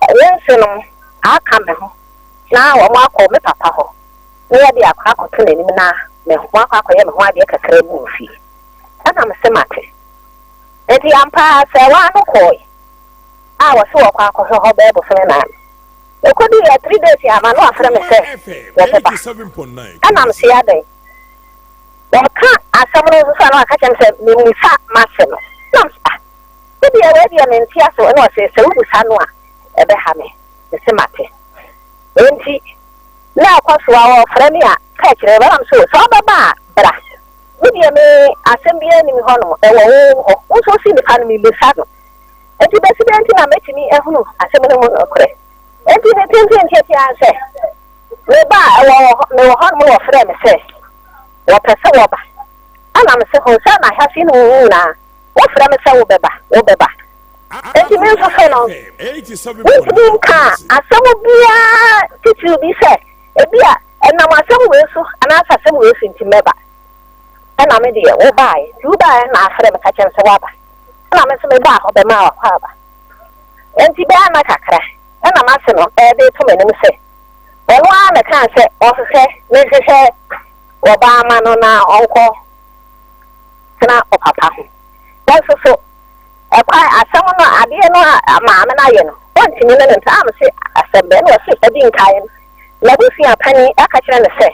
wo nsenom aka me ho na wɔn akɔ me papa hɔ na yɛde akɔ akɔto n'anim na me ho akɔ akɔyɛ me ho adeɛ kakra bi wɔ fie. Ɛna mese mate. Enti ampa ara sɛ waa no kɔɔe a wɔse wɔkɔ akɔhwɛ hɔ bɛyɛ bosome nan no, ɛkɔduiɛ 3 days ama no afrɛ me sɛ wɔbɛba. Ɛna mese adɛn? Wɔka asɛm no nso so a na waka kyerɛ me sɛ memmisa m'ase no. Na mese ah, me deɛ wei deɛ mente ase. Ɛna ɔse sɛ wobisa no a ɛbɛha me. Mese mate. Enti na ɛkɔ so a wɔfrɛ me a ka kyerɛ me na mese sɛ ɔbɛba a bra. Me deɛ me asɛm biara nni me hɔnom, ɛwɔ wo hɔ. Wo nso wosi nipa no, mebisa no. Enti bɛsi dɛn nti na mɛtumi ahunu asɛm no mu nokorɛ? Enti ne tenten tiatia ara sɛ, meba a, ɛwɔ wɔ hɔ, mewɔ hɔnom na wɔfrɛɛ me sɛ wɔpɛ sɛ wɔba. Ɛna mese ho sɛ na ahyɛaseɛ no mu nyinaa wofrɛ me sɛ wobɛba, wobɛba. Enti me nso so no, wontumi nkaa asɛm biara titiriw bi sɛ ebia ɛnam asɛm wei so anaasɛ asɛm wei so nti mɛba. Ɛna me deɛ, wobaeɛ. Nti wobaeɛ na afrɛ me ka kyerɛ me sɛ woaba. Ɛna me nso mebaa hɔ bɛmaa w'akwaaba. Enti bɛyɛ nna kakra, ɛna m'ase no de reto m'anim sɛ, ɔno ara na ɛkaa sɛ ɔhwehwɛ menhwehwɛ ɔbaa ma no na ɔnkɔ tena ɔpapa ho. Nanso so ɛkwan asɛm no adeɛ no a maame no ayɛ no, ɔntumi ne no ntra. A mese asɛm bɛn? Na ɔse ɔdi nkaeɛ no, n'abusua panin aka kyerɛ no sɛ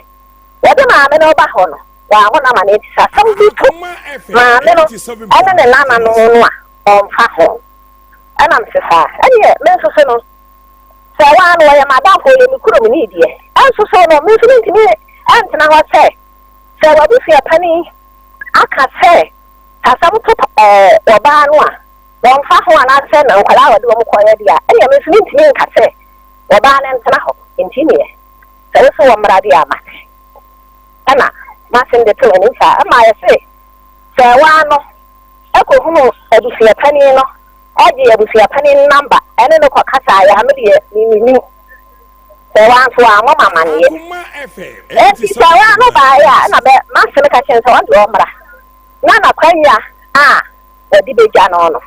wɔde maame no reba hɔ no, wammɔ no amanneɛ nti sɛ asɛm bi to maame no ne ne nananom no a, ɔmfa ho. Ɛna mese saa, ɛneɛ me nso so no, sɛ Sɛ waa no ɔyɛ m'adamfo, ɔyɛ me kurom ni deɛ, ɛnso so no, me nso mentumi ntena hɔ sɛ, sɛ w'abusua panin aka sɛ sɛ asɛm to ɛɛ ɔbaa no a, wɔmfa ho anaasɛ na nkwadaa a wɔde wɔn kɔeɛ deɛ a, ɛnneɛ me nso mentumi nka sɛ ɔbaa no ntena hɔ. Nti neɛ, sɛ wo se wɔmmra deɛ a, mate. Ɛna m'asɛm de to m'anim saa. Ɛma yɛse sɛ waa no kɔhunu abusua panin no gye abusua panin no namba ne no kɔkasaeɛ a, me deɛ mennim. Sɛ waa nso wammɔ me amanneɛ. Enti sɛ waa no baeɛ a, ɛna bɛ m'ase no ka kyerɛ no sɛ ɔno deɛ ɔmmra na n'akwanya a wɔde bɛgya no no,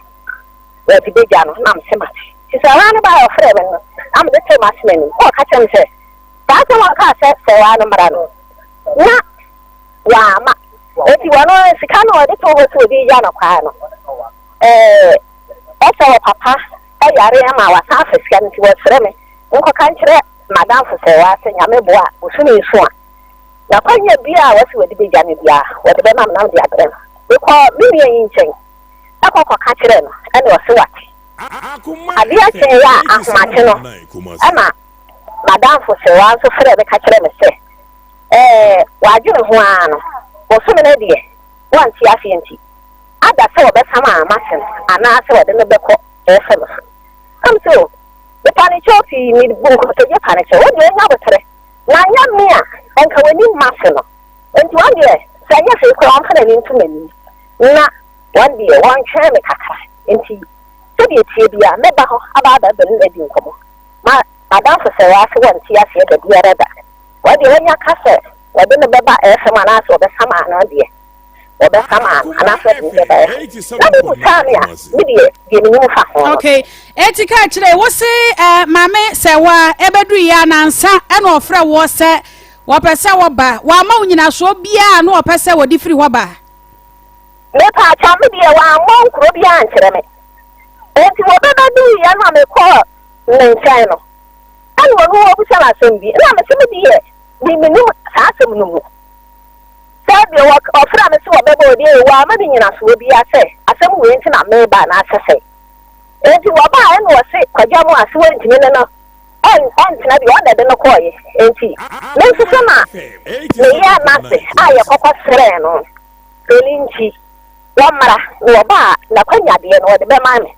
wɔde bɛgya no. Na mese mate. Nti sɛ waa no baeɛ a ɔfrɛɛ me no, na mede too m'ase no anim. Na ɔka kyerɛ me sɛ saa asɛm a ɔkaa sɛ sɛ waa no mmra no, na wamma. Enti wɔno sika no a ɔde too hɔ sɛ ɔde regya no kwan no, ɛɛ, ɛsɛ wɔ papa yare ama wasan afa sika no nti wɔsrɛ me nkɔka nkyerɛ m'adamfo sɛ waa sɛ Nyame boa a bosome nso a n'akwanya biara a wɔse wɔde bɛgya no biara wɔde bɛma me na mede abrɛ no. Mekɔɔ me nua yi nkyɛn ɛkɔ kɔka kyerɛɛ no ɛna ɔse wate. Adeɛ kyeeɛ a ahomakye no ɛna m'adamfo Sewaa nso frɛɛ me ka kyerɛɛ me sɛ ɛɛ wadwene ho ara no bosome no deɛ wɔnte aseɛ nti ada sɛ wɔbɛsam a mase no anaasɛ wɔde no bɛkɔ ɛfam so. Na mese o, mepa no kyɛw pii, mebu nkotodwe pa no kyɛw, wo deɛ nya aboterɛ, na anyɛ me a, anka w'anim mase no. Enti wɔn deɛ, sɛ ɛnyɛ hwee koraa wɔmfa n'ani nto m'anim, na wɔn deɛ wɔntwɛn me kakra. Enti sɛdeɛ ɛteɛ biara, mɛba hɔ aba abɛbɛ ne no adi nkɔmmɔ. Ma m'adamfo Sewaa se wɔnte aseɛ da biara da. Wɔn deɛ wɔnya ka sɛ wɔde no bɛba ɛfam anaasɛ wɔbɛsam ano deɛ, wɔbɛsamaa no anaasɛ wɔde no bɛbaeɛ no, na mobusaa me a, me deɛ, deɛ menim fa ho no. Okay, eti ka kyerɛ wo se eh, maame sɛ wa ɛbɛduru yi anansa ɛna ɔfrɛ woɔ sɛ wɔpɛ sɛ wɔba, wɔama wo nyinasoɔ biara na wɔpɛ sɛ wɔde firi hɔ ba. Mepaakyɛw, me deɛ wɔammɔ nkuro biara ankyerɛ me. Enti wɔbɛbɛduru yɛ no a mekɔɔ ne nkyɛn no, ɛna ɔno ɔbisa me asɛm bi, ɛna mese me deɛ, me menim saa asɛm no mu. Sɛ deɛ ɔfrɛ me sɛ ɔbɛba o deɛ wamma me nyinasoɔ biara sɛ asɛm wei nti na mereba anaasɛ sɛn. Enti wɔbaeɛ na wɔse Kwagya mu ase wɔntumi ne no ɛntena bio, ɔna ɛde no kɔeɛ. Enti me nso so na meyɛɛ m'ase a yɛkɔkɔ srɛɛ no ɛno nti wɔmmra na wɔba a n'akwanyadeɛ no wɔde bɛma me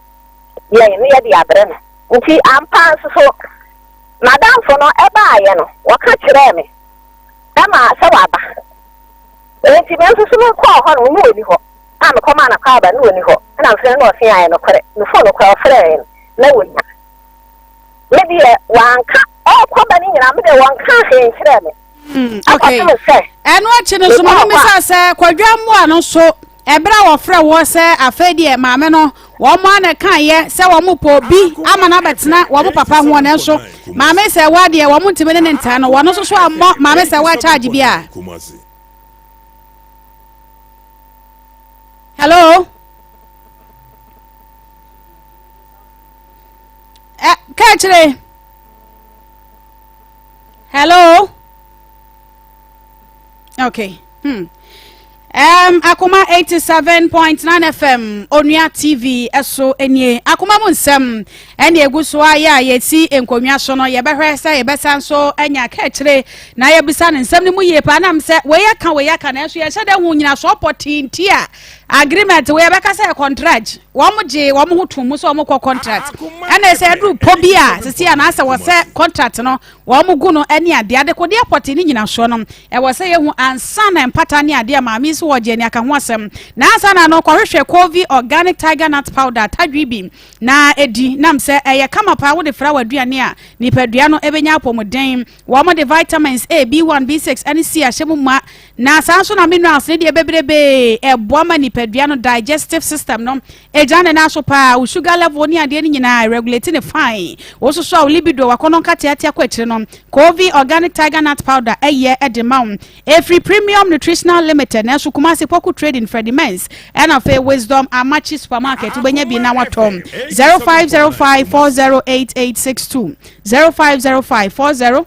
yɛn na yɛde abrɛ no. Nti ampa nso so m'adamfo no ɛbaeɛ no wɔka kyerɛɛ me Ɛma sɛ waba. Enti me nso so mekɔɔ hɔ no, na ɔnni hɔ. A mekɔmaa no akwaaba no, na ɔnni hɔ. Ɛna mefrɛɛ no na ɔse ae nokorɛ. Me fon no koraa ɔfrɛɛ no na wɔnya. Me deɛ wanka, ɔrekɔ ba no nyinaa me deɛ wɔnkaa hwee nkyerɛɛ me. Okay. Ɛkɔpem sɛ Ɛno akyi no so mekɔɔ maame hɔ a. misa sɛ Kwadwo Amoah no nso ɛberɛ a wɔfrɛ woɔ sɛ afei deɛ maame no wɔn a na ɛkaeɛ sɛ wɔn pɛ obi ama no abɛtena wɔn papa ho nanso maame sɛ wa deɛ wɔn ntumi ne ne ntena no wɔn nso so ammɔ maame sɛ wa charge bi a. Hello. Ɛ kɛkyere. Hello. Okay. Hmm. Um, Akoma 87.9 FM Onua TV ɛso nie Akoma mu nsɛm ɛne egu so a yɛ a yɛsi nkonnwa so no yɛbɛhwɛ sɛ yɛbɛsan so anya kɛkyere na yɛbisa ne nsɛm no mu yie paa nam sɛ wei aka wei aka nanso yɛhyɛ dɛ ho nyinasoɔ pɔtee nti a agreement wei yɛbɛka sɛ contract wɔn gye wɔn ho tom mu sɛ wɔn kɔ contract ɛna sɛ ɛduru pɔ bi a sisi anaasɛ wɔsɛ contract no Wɔn gu no ne adeɛ. Adekodeɛ pɔtee ne nyinasoɔ no, ɛwɔ sɛ yɛhu ansa na mpata ne adeɛ a maame yi so wɔ gye ani aka ho asɛm. Na ansa na no, kɔhwehwɛ Covey Organic Tiger Nut Powder, tadwe bi, na di. Nam sɛ ɛyɛ kama paa wode fra w'aduane a, nipadua no bɛnya apɔmuden. Wɔn de vitamins A, B1, B6 ne C ahyɛ mu ma. Na saa nso na minerals ne deɛ bebrebee ɛboa ma nipadua no digestive system no Egyina ne nan so paa, wo sugar level ne adeɛ no nyinaa ɛregulate no fine. Wo nso so a wo libido, w'akɔnnɔ nkateatea kɔ akyire no, Covey Organic Tiger Nut Powder ɛyɛ de ma wo. Ɛfiri Premium Nutritional Limited, nanso Kumasi Poku Trading, Freddie Mens, ɛna afei Wisdom Amachi Supermarket, wobɛnya bi na watɔ. 0505 408862, 0505 40.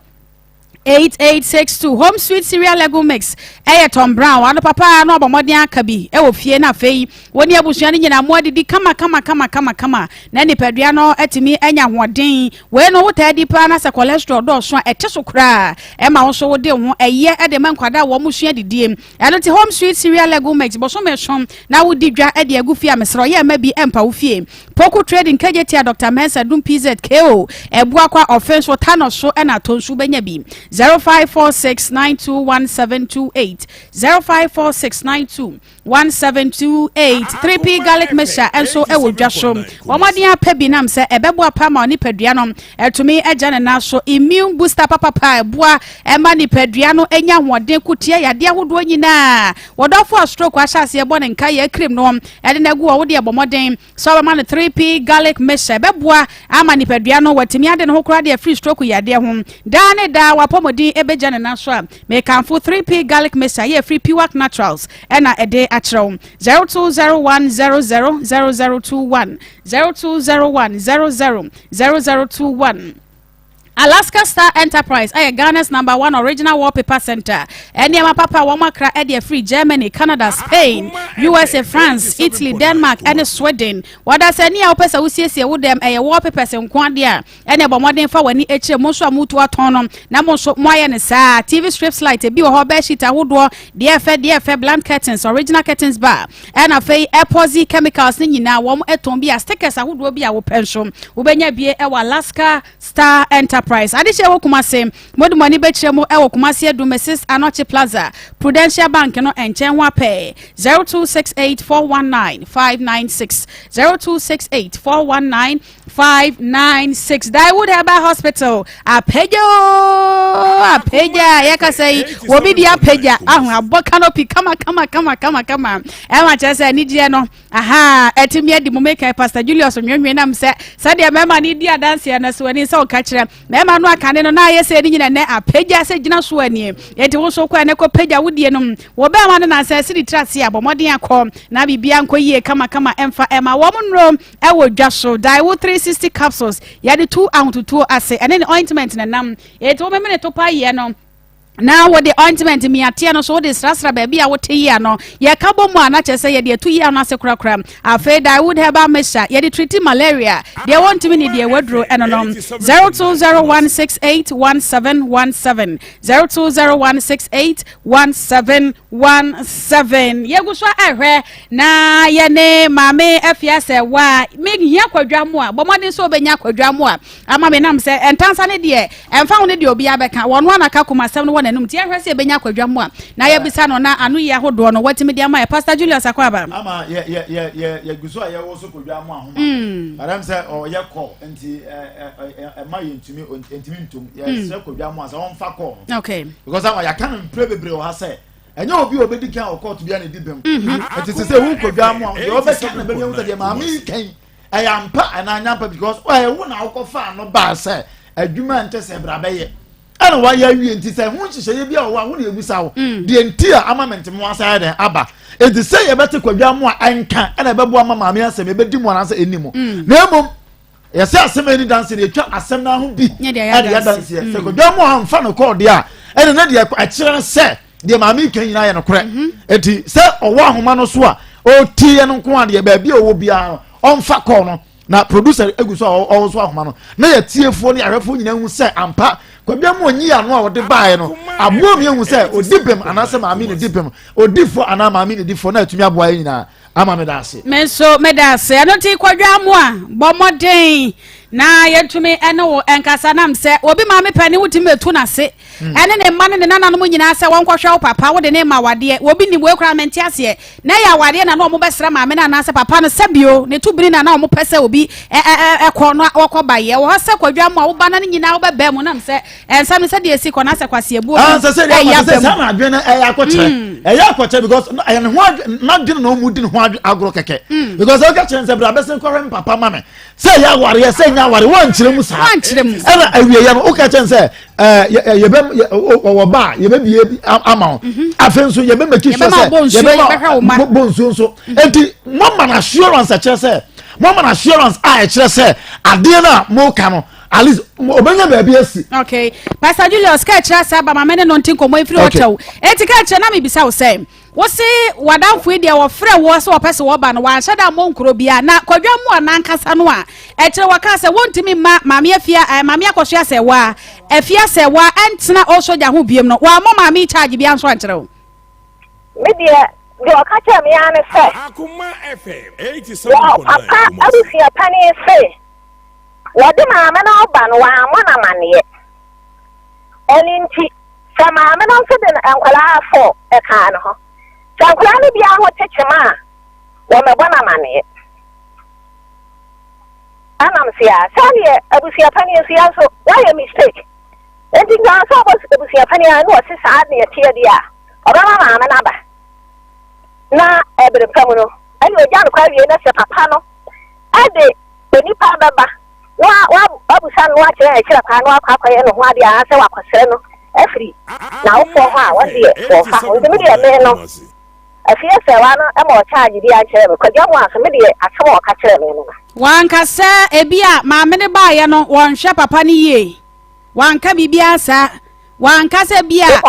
8862 Home Sweet Cereal Lego Mix ɛyɛ Tom Brown ano papa na ɔbɔ mmɔden aka bi ɛwɔ fie na afei wɔn ne abusua no nyinaa mo adidi kama kama kama kama kama na nipadua no atumi anya ahoɔden. Wei no wotaa di paa na sɛ cholesterol dɔɔso a ɛte so koraa ɛma wo nso wode ho ɛyɛ ɛde ma nkwadaa a wɔn sua didie. Ɛno nti Home Sweet Cereal Lego Mix bosome so na wodi dwa de agu fie a mesrɛ ɔyɛ mma bi mpa wo fie. Poku Trading Kejetia Dr. Mensah Dum PZKO Abuakwa Ɔfe so Tano so ɛna atɔ nso wobɛnya bi 0546921728 0546921728 3P garlic mixture nso ɛwɔ dwa so. Wɔn aden apɛ bi nam sɛ ɛbɛboa pa ma nipadua no ɛtumi agya ne nan so. Immune booster papapa ɛboa ɛma nipadua no anya ahoɔden kutia yadeɛ ahodoɔ nyinaa. Wɔdɔfo a stroke ahyɛ aseɛ bɔ ne nka yɛ cream no ɛde no agu wɔ wode ɛbɔ mmɔden sɛ ɔbɛma no 3P garlic mixture ɛbɛboa ama nipadua no watumi ade ne ho koraa de afiri stroke yadeɛ ho daa ne daa. Wapɔmɔden ɛbɛgya ne nan so a mekamfo 3P garlic mixture yɛ firi Piwak Naturals ɛna ɛde akyerɛw 0201000021 0201000021. Alaska Star Enterprise ɛyɛ Ghana's number one original wallpaper center. Nneɛma papa a wɔn akra ɛde afiri Germany, Canada, Spain, USA, France, Italy, Denmark ɛne Sweden. Wɔda sɛ ni a wopɛ sɛ wosiesie wo dɛm ɛyɛ wallpapers nko adeɛ a ɛne ɛbɔ mmɔden fa w'ani akyire mo nso a motu atɔn no na mo nso mo ayɛ ne saa. TV strips light ebi wɔ hɔ, bedsheet ahodoɔ deɛ ɛfɛ deɛ ɛfɛ, blank curtains, original curtains bar, ɛna afei epoxy chemicals ne nyinaa wɔn ɛtɔn bi a stickers ahodoɔ bi a wopɛ nso wobɛnya bie ɛwɔ Alaska Star Enterprise. Adehyɛ wɔ Kumase, mode mo ani bɛkyerɛ mu ɛwɔ Kumase Adu Mrs Anɔkye Plaza, Prudential Bank no nkyɛn ho apɛ. 0268 419 596 0268 419 596. Daewood Herbal Hospital apagya o apagya. Yɛkasa yi wɔbi di apagya aho abɔ canopy kama kama kama kama kama ɛma kyerɛ sɛ anigyeɛ no aha ɛtumi adi mu. Meka Pastor Julius nwenwen nam sɛ sɛdeɛ mmarima no di adanseɛ no so ani sɛ ɔka kyerɛ mmarima no akane no na ayɛ sɛ ne nyina nɛ apagya sɛ gyina so anie. Enti wo nso kɔ ɛne kɔ pagya wodie no wɔ bɛrima no nansɛ ɛsi ne tiri ase a bɔ mmɔden akɔ na biribia nkɔ yie kamakama. Ɛmfa ɛma wɔn nnuro ɛwɔ dwa so. Daewo 360 capsules yɛde tu ahototuo ase ɛne ne ointment ne nam. Enti wo memene to pa yɛ no na wode ointment miateɛ no so wode srasra baabi a wote yia no yɛka bɔ mu a na kyerɛ sɛ yɛde atu yia no ase korakora. Afei Dawood Herbal Mixture yɛde treat malaria deɛ wɔntumi ne deɛ waduro ɛno no 0201681717 0201681717. Yɛgu so ɛhwɛ na yɛne maame afia sɛ wa mehia kwadwa mu a bɔ mmɔden sɛ wobɛnya kwadwa mu a ama me nam sɛ ɛntansa ne deɛ ɛmfa ho ne deɛ obiara bɛka wɔn anaka koma asɛm no wɔ n'anum nti yɛhwɛ sɛ yɛbɛnya akwadwa mu a na yɛbisa no na ano yi ahodoɔ no watumi de ama yɛ. Pastor Julius Akwaba. Ama yɛ yɛ yɛ yɛ yɛgu so a yɛwɔ so kɔdwa mu ahoma madam sɛ ɔyɛ kɔ nti ɛ ɛ ɛma yɛntumi ntumi ntom yɛsrɛ kɔdwa mu a sɛ ɔmfa kɔɔ no because ama yɛaka no mpere bebree wɔ ha sɛ ɛnyɛ obi a obɛdi kan wɔ court bi a na ɛdi bɛm nti sɛ wo kɔdwa mu a deɛ ɔbɛka na bɛmi ahu sɛ deɛ maame yi kan ɛyɛ ampa anaa nyɛ ampa because ɔyɛ wo na wokɔfa ano baa sɛ adwuma nkyɛ sɛ bra bɛyɛ ɛna wayɛ awie nti sɛ ho nhyehyɛeɛ bi a ɔwɔ a wo na ebusa wo deɛ nti a ama mente mo asa yɛ dɛn aba. Nti sɛ yɛbɛte kwadwa mu a ɛnka ɛna ɛbɛboa ama maame asɛm ɛbɛdi mu anaasɛ ɛni mu na mmom yɛsɛ asɛm ɛni danse na yɛtwa asɛm no ho bi ɛde yɛ danseɛ sɛ kwadwa mu a mfa no kɔɔ deɛ a ɛne ne deɛ ɛkyerɛ sɛ deɛ maame ka nyinaa yɛ nokorɛ. Nti sɛ ɔwɔ ahoma no so a ɔtie yɛ no nko adeɛ baabi a ɔwɔ biara no ɔmfa kɔɔ no na producer egu so a ɔwɔ so ahoma no na yɛ tiefoɔ ne ahwɛfoɔ nyinaa hu sɛ ampa kwadwa mu onyi ano a ɔde baeɛ no aboa mi ehu sɛ odi bɛm anaasɛ maame na di bɛm, odi fo anaa maame na di fo na atumi aboa yɛ nyinaa. Ama me da ase. Me nso meda ase. Ɛno nti kwadwa mu a bɔ mmɔden na yɛntumi ɛne wo nkasa nam sɛ obi maame pɛ ne wotumi bɛtu n'ase ɛne ne mma ne ne nananom nyinaa sɛ wɔnkɔhwɛ wo papa wode ne ma awadeɛ. Obi nim wei koraa mente aseɛ na ɛyɛ awadeɛ na na ɔmo bɛsrɛ maame no anaasɛ papa no sɛbio ne to bini na na ɔmo pɛ sɛ obi ɛkɔ na wɔkɔ ba yɛ wɔ hɔ sɛ kwadwa mu a woba na ne nyinaa wobɛbɛn mu nam sɛ ɛnsɛm no sɛdeɛ ɛsi kɔ na sɛ kwaseɛbuo bi ɛyɛ aba mu. Sɛ na adwene no ɛyɛ akɔkyerɛ ɛyɛ akɔkyerɛ because ɛyɛ ne ho adwene n'adwene na ɔmu di ne ho agorɔ kɛkɛ because ɔka kyerɛ sɛ bra bɛsɛn kɔhwɛ mpapa ma me sɛ ɛyɛ awareɛ sɛ ɛnyɛ awareɛ wɔnkyerɛ mu saa ɛna awieɛ no woka kyerɛ sɛ yɛbɛ ɔwɔ ba a yɛbɛbie ama wo. Afei nso yɛbɛ make sure sɛ yɛbɛma bɔ nsuo nso nti mɔma no assurance ɛkyerɛ sɛ mɔma no assurance a ɛkyerɛ sɛ adeɛ no a moka no. At least obenya baabi asi. Okay. Pastor Julius ka kyerɛ asa ba ma me ne no nte nkɔmmɔ mfiri hɔ kyɛw. Enti ka kyerɛ na mebisa wo sɛ wo se w'adamfo yi deɛ wɔfrɛ woɔ sɛ wɔpɛ sɛ wɔba no wanhyɛ da mmɔ nkuro biara na kwadwa mu a n'ankasa no a ɛkyerɛ wɔka sɛ wontumi mma maame afia eh, maame akɔso asɛwa afia sɛwa ɛntena ɔsogya ho biem no wammɔ maame yi charge biara nso ankyerɛ wo. Me deɛ, deɛ ɔka kyerɛɛ me ara ne sɛ, wɔ papa abusua panin se wɔde maame no reba no, wammɔ no amanneɛ. Ɛno nti, sɛ maame no nso de nkwadaa fɔ kaa ne ho, sɛ nkwadaa no biara ho te kyema a, wɔmmɛbɔ no amanneɛ. Ɛnam se a, sɛdeɛ abusua panin nso yɛn nso, woayɛ mistake. Enti nka sɛ ɔbɔ abusua panin a na ɔse saa na ɛteɛ deɛ a, ɔbɛma maame no aba. Na ɛbere pa mu no, ɛne ɔgya no kɔ awie na sɛ papa no ɛde onipa bɛba na wabusa no akyerɛ no akyerɛ kwan na wakɔ akɔyɛ ne ho adeɛ anaasɛ wakɔsrɛ no afiri n'awofoɔ hɔ a, wɔn deɛ wɔmfa ho. Nti me deɛ me no, afie sɛwa no ma ɔkyaagye bi ankyerɛ me. Kwadwo Amoah nso, me deɛ asɛm a ɔka kyerɛɛ me no no. Wanka sɛ ebia maame no baeɛ no wɔnhwɛ papa no yie. Wanka biribiara saa. Wanka sɛ bi a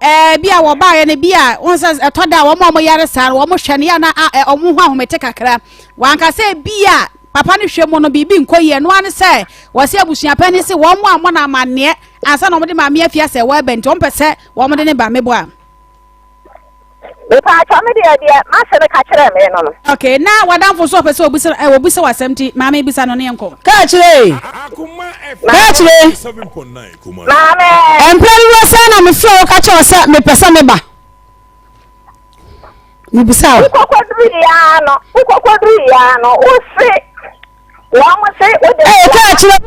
ɛɛ bi a wɔbaeɛ no bi a wɔn sɛ ɛtɔ da a wɔn a wɔyare saa no wɔn hwɛ no yɛ na a wɔn ho ahomete kakra. Wanka sɛ bi a papa no hwɛ mu no biribi nkɔ yie ɛno ara ne sɛ wɔsi abusua panyin se wɔn a wɔn na amanneɛ ansa na wɔde maame afi asɛ wɔɛbɛ nti wɔn pɛ sɛ wɔn de ne ba mebɔ a. Mepaakyɛw me deɛ deɛ m'ase no ka kyerɛɛ me no no. Okay, na w'adamfo nso ɔpɛ sɛ obisa ɛ obisa w'asɛm ti maame bisa no ne yɛn kɔ. Kaakyire! Kaakyire! Maame! Mprɛ dodoɔ sɛn na mefrɛ wo ka kyerɛ wo sɛ mepɛ sɛ meba? Mebisa wo. Wokɔkɔduru yia no, wokɔkɔduru yia no, wose wɔn se wode. Ee, kaakyire!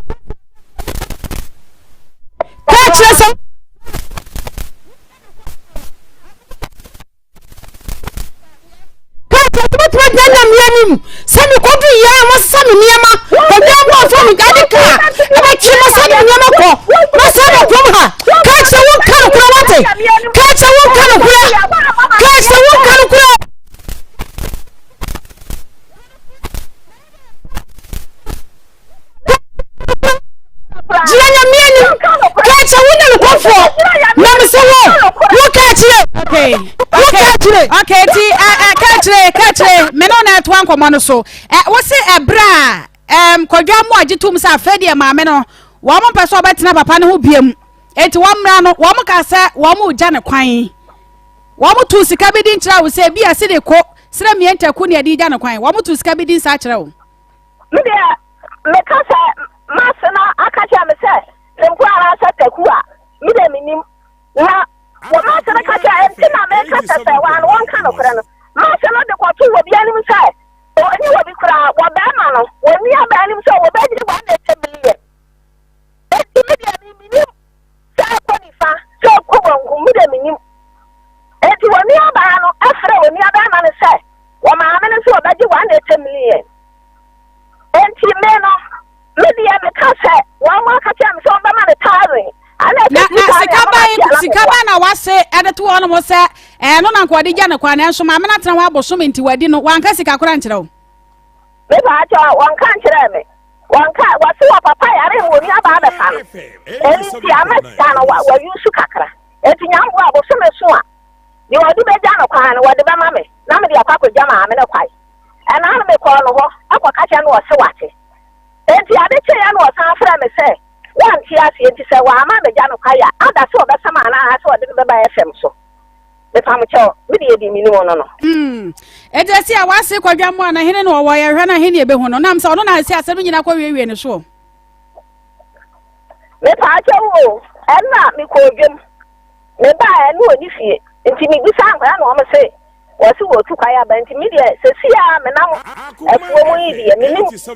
Kaakyire sɛ. Paatwa wobɛtumi agyina nyame anim sɛ mekɔdu yɛ a masesa me nneɛma kɔdwa mmoafo me ade kaa ɛbɛtwe ma sɛ de me nneɛma kɔ na sɛ bɛkɔm ha ka kyerɛ wo nka nokorɛ wate ka kyerɛ wo nka nokorɛ ka kyerɛ wo nka nokorɛ. Gyina Nyame anim ka kyerɛ wo nyankopɔn na mesɛ wo wo ka kyerɛ okay wo ka kyerɛ okay ti ɛ ɛ ka kyerɛ ka kyerɛ me ne wo na ɛtoa nkɔmmɔ no so ɛ wo se ɛberɛ a ɛm kɔdwa mu agye tom sɛ afei deɛ maame no wɔn mpɛ sɛ ɔbɛtena papa no ho biam eti wɔn mmra no wɔn ka sɛ wɔn gya ne kwan wɔn tu sika bi din kyerɛ wo sɛ ebi a sidi ko srɛ mmiɛ ntaku ne ɛde gya ne kwan wɔn tu sika bi din saa kyerɛ wo. Me deɛ, meka sɛ m'ase no aka kyerɛ me sɛ Sempo anaasɛ Taku a, me deɛ mennim. Na wɔ m'ase no ka kyerɛ, enti na meka sɛ sɛ wɔn wɔnka nokorɛ no. M'ase no de kɔto wɔ bi anim sɛ ɔnni wɔ bi koraa, wɔ bɛrima no, wɔ nuabaa anim sɛ wɔbɛgye 180 million. Enti me deɛ me menim sɛ ɛkɔ nifa, sɛ ɛkɔ bankum, me deɛ menim. Enti wɔ nuabaa no frɛ wɔ nuabɛrima no sɛ wɔ maame no sɛ ɔbɛgye 180 million. Enti me no, me deɛ meka sɛ wɔn mo aka kyerɛ me sɛ wɔbɛma me thousand. Ana na ɛsɛ na sika sika bɛn sika bɛn na wase ɛde to hɔ nom sɛ ɛno na nka ɔde gya ne kwan nanso maame no atena hɔ abosome nti wadi no wanka sika koraa nkyerɛ wo. Me paa kyɛ wɔnka nkyerɛ me. Wɔnka wɔse wɔ papa yare ma onua baa bɛfa no. Ɛno nti ama sika no wa wayusu kakra. Enti nyamboa bosome so a deɛ ɔde bɛgya no kwan no wɔde bɛma me na mede akɔ akɔgya maame no kwae. Ɛna no mekɔɔ no hɔ kɔka kyerɛ no ɔse wate. Enti ade kyeeɛ na ɔsan frɛɛ me sɛ wante aseɛ nti sɛ wamma ammɛgya no kwae a ada sɛ ɔbɛsama anaa sɛ ɔde no bɛba FM so. Mepam kyɛw, me deɛ deɛ menim no no. Hmm. Enti ɛsi a wase kwadwa mu a na hene na ɔwɔ yɛhwɛ na hene ɛbɛhu no nam sɛ ɔno na ɛsi asɛm no nyina kɔ wiewie ne soɔ. Mepaa kyɛw o, ɛnna mekɔɔ dwam. Mebaeɛ no ɔni fie nti mebisaa nkwadaa na wɔn se wɔse wɔtu kwan aba nti me deɛ sɛsi a menam afuo mu yi deɛ menim sɛ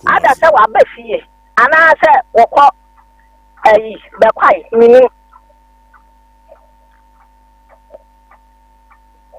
ada sɛ waba fie anaasɛ wɔkɔ ayi bɛkwae menim.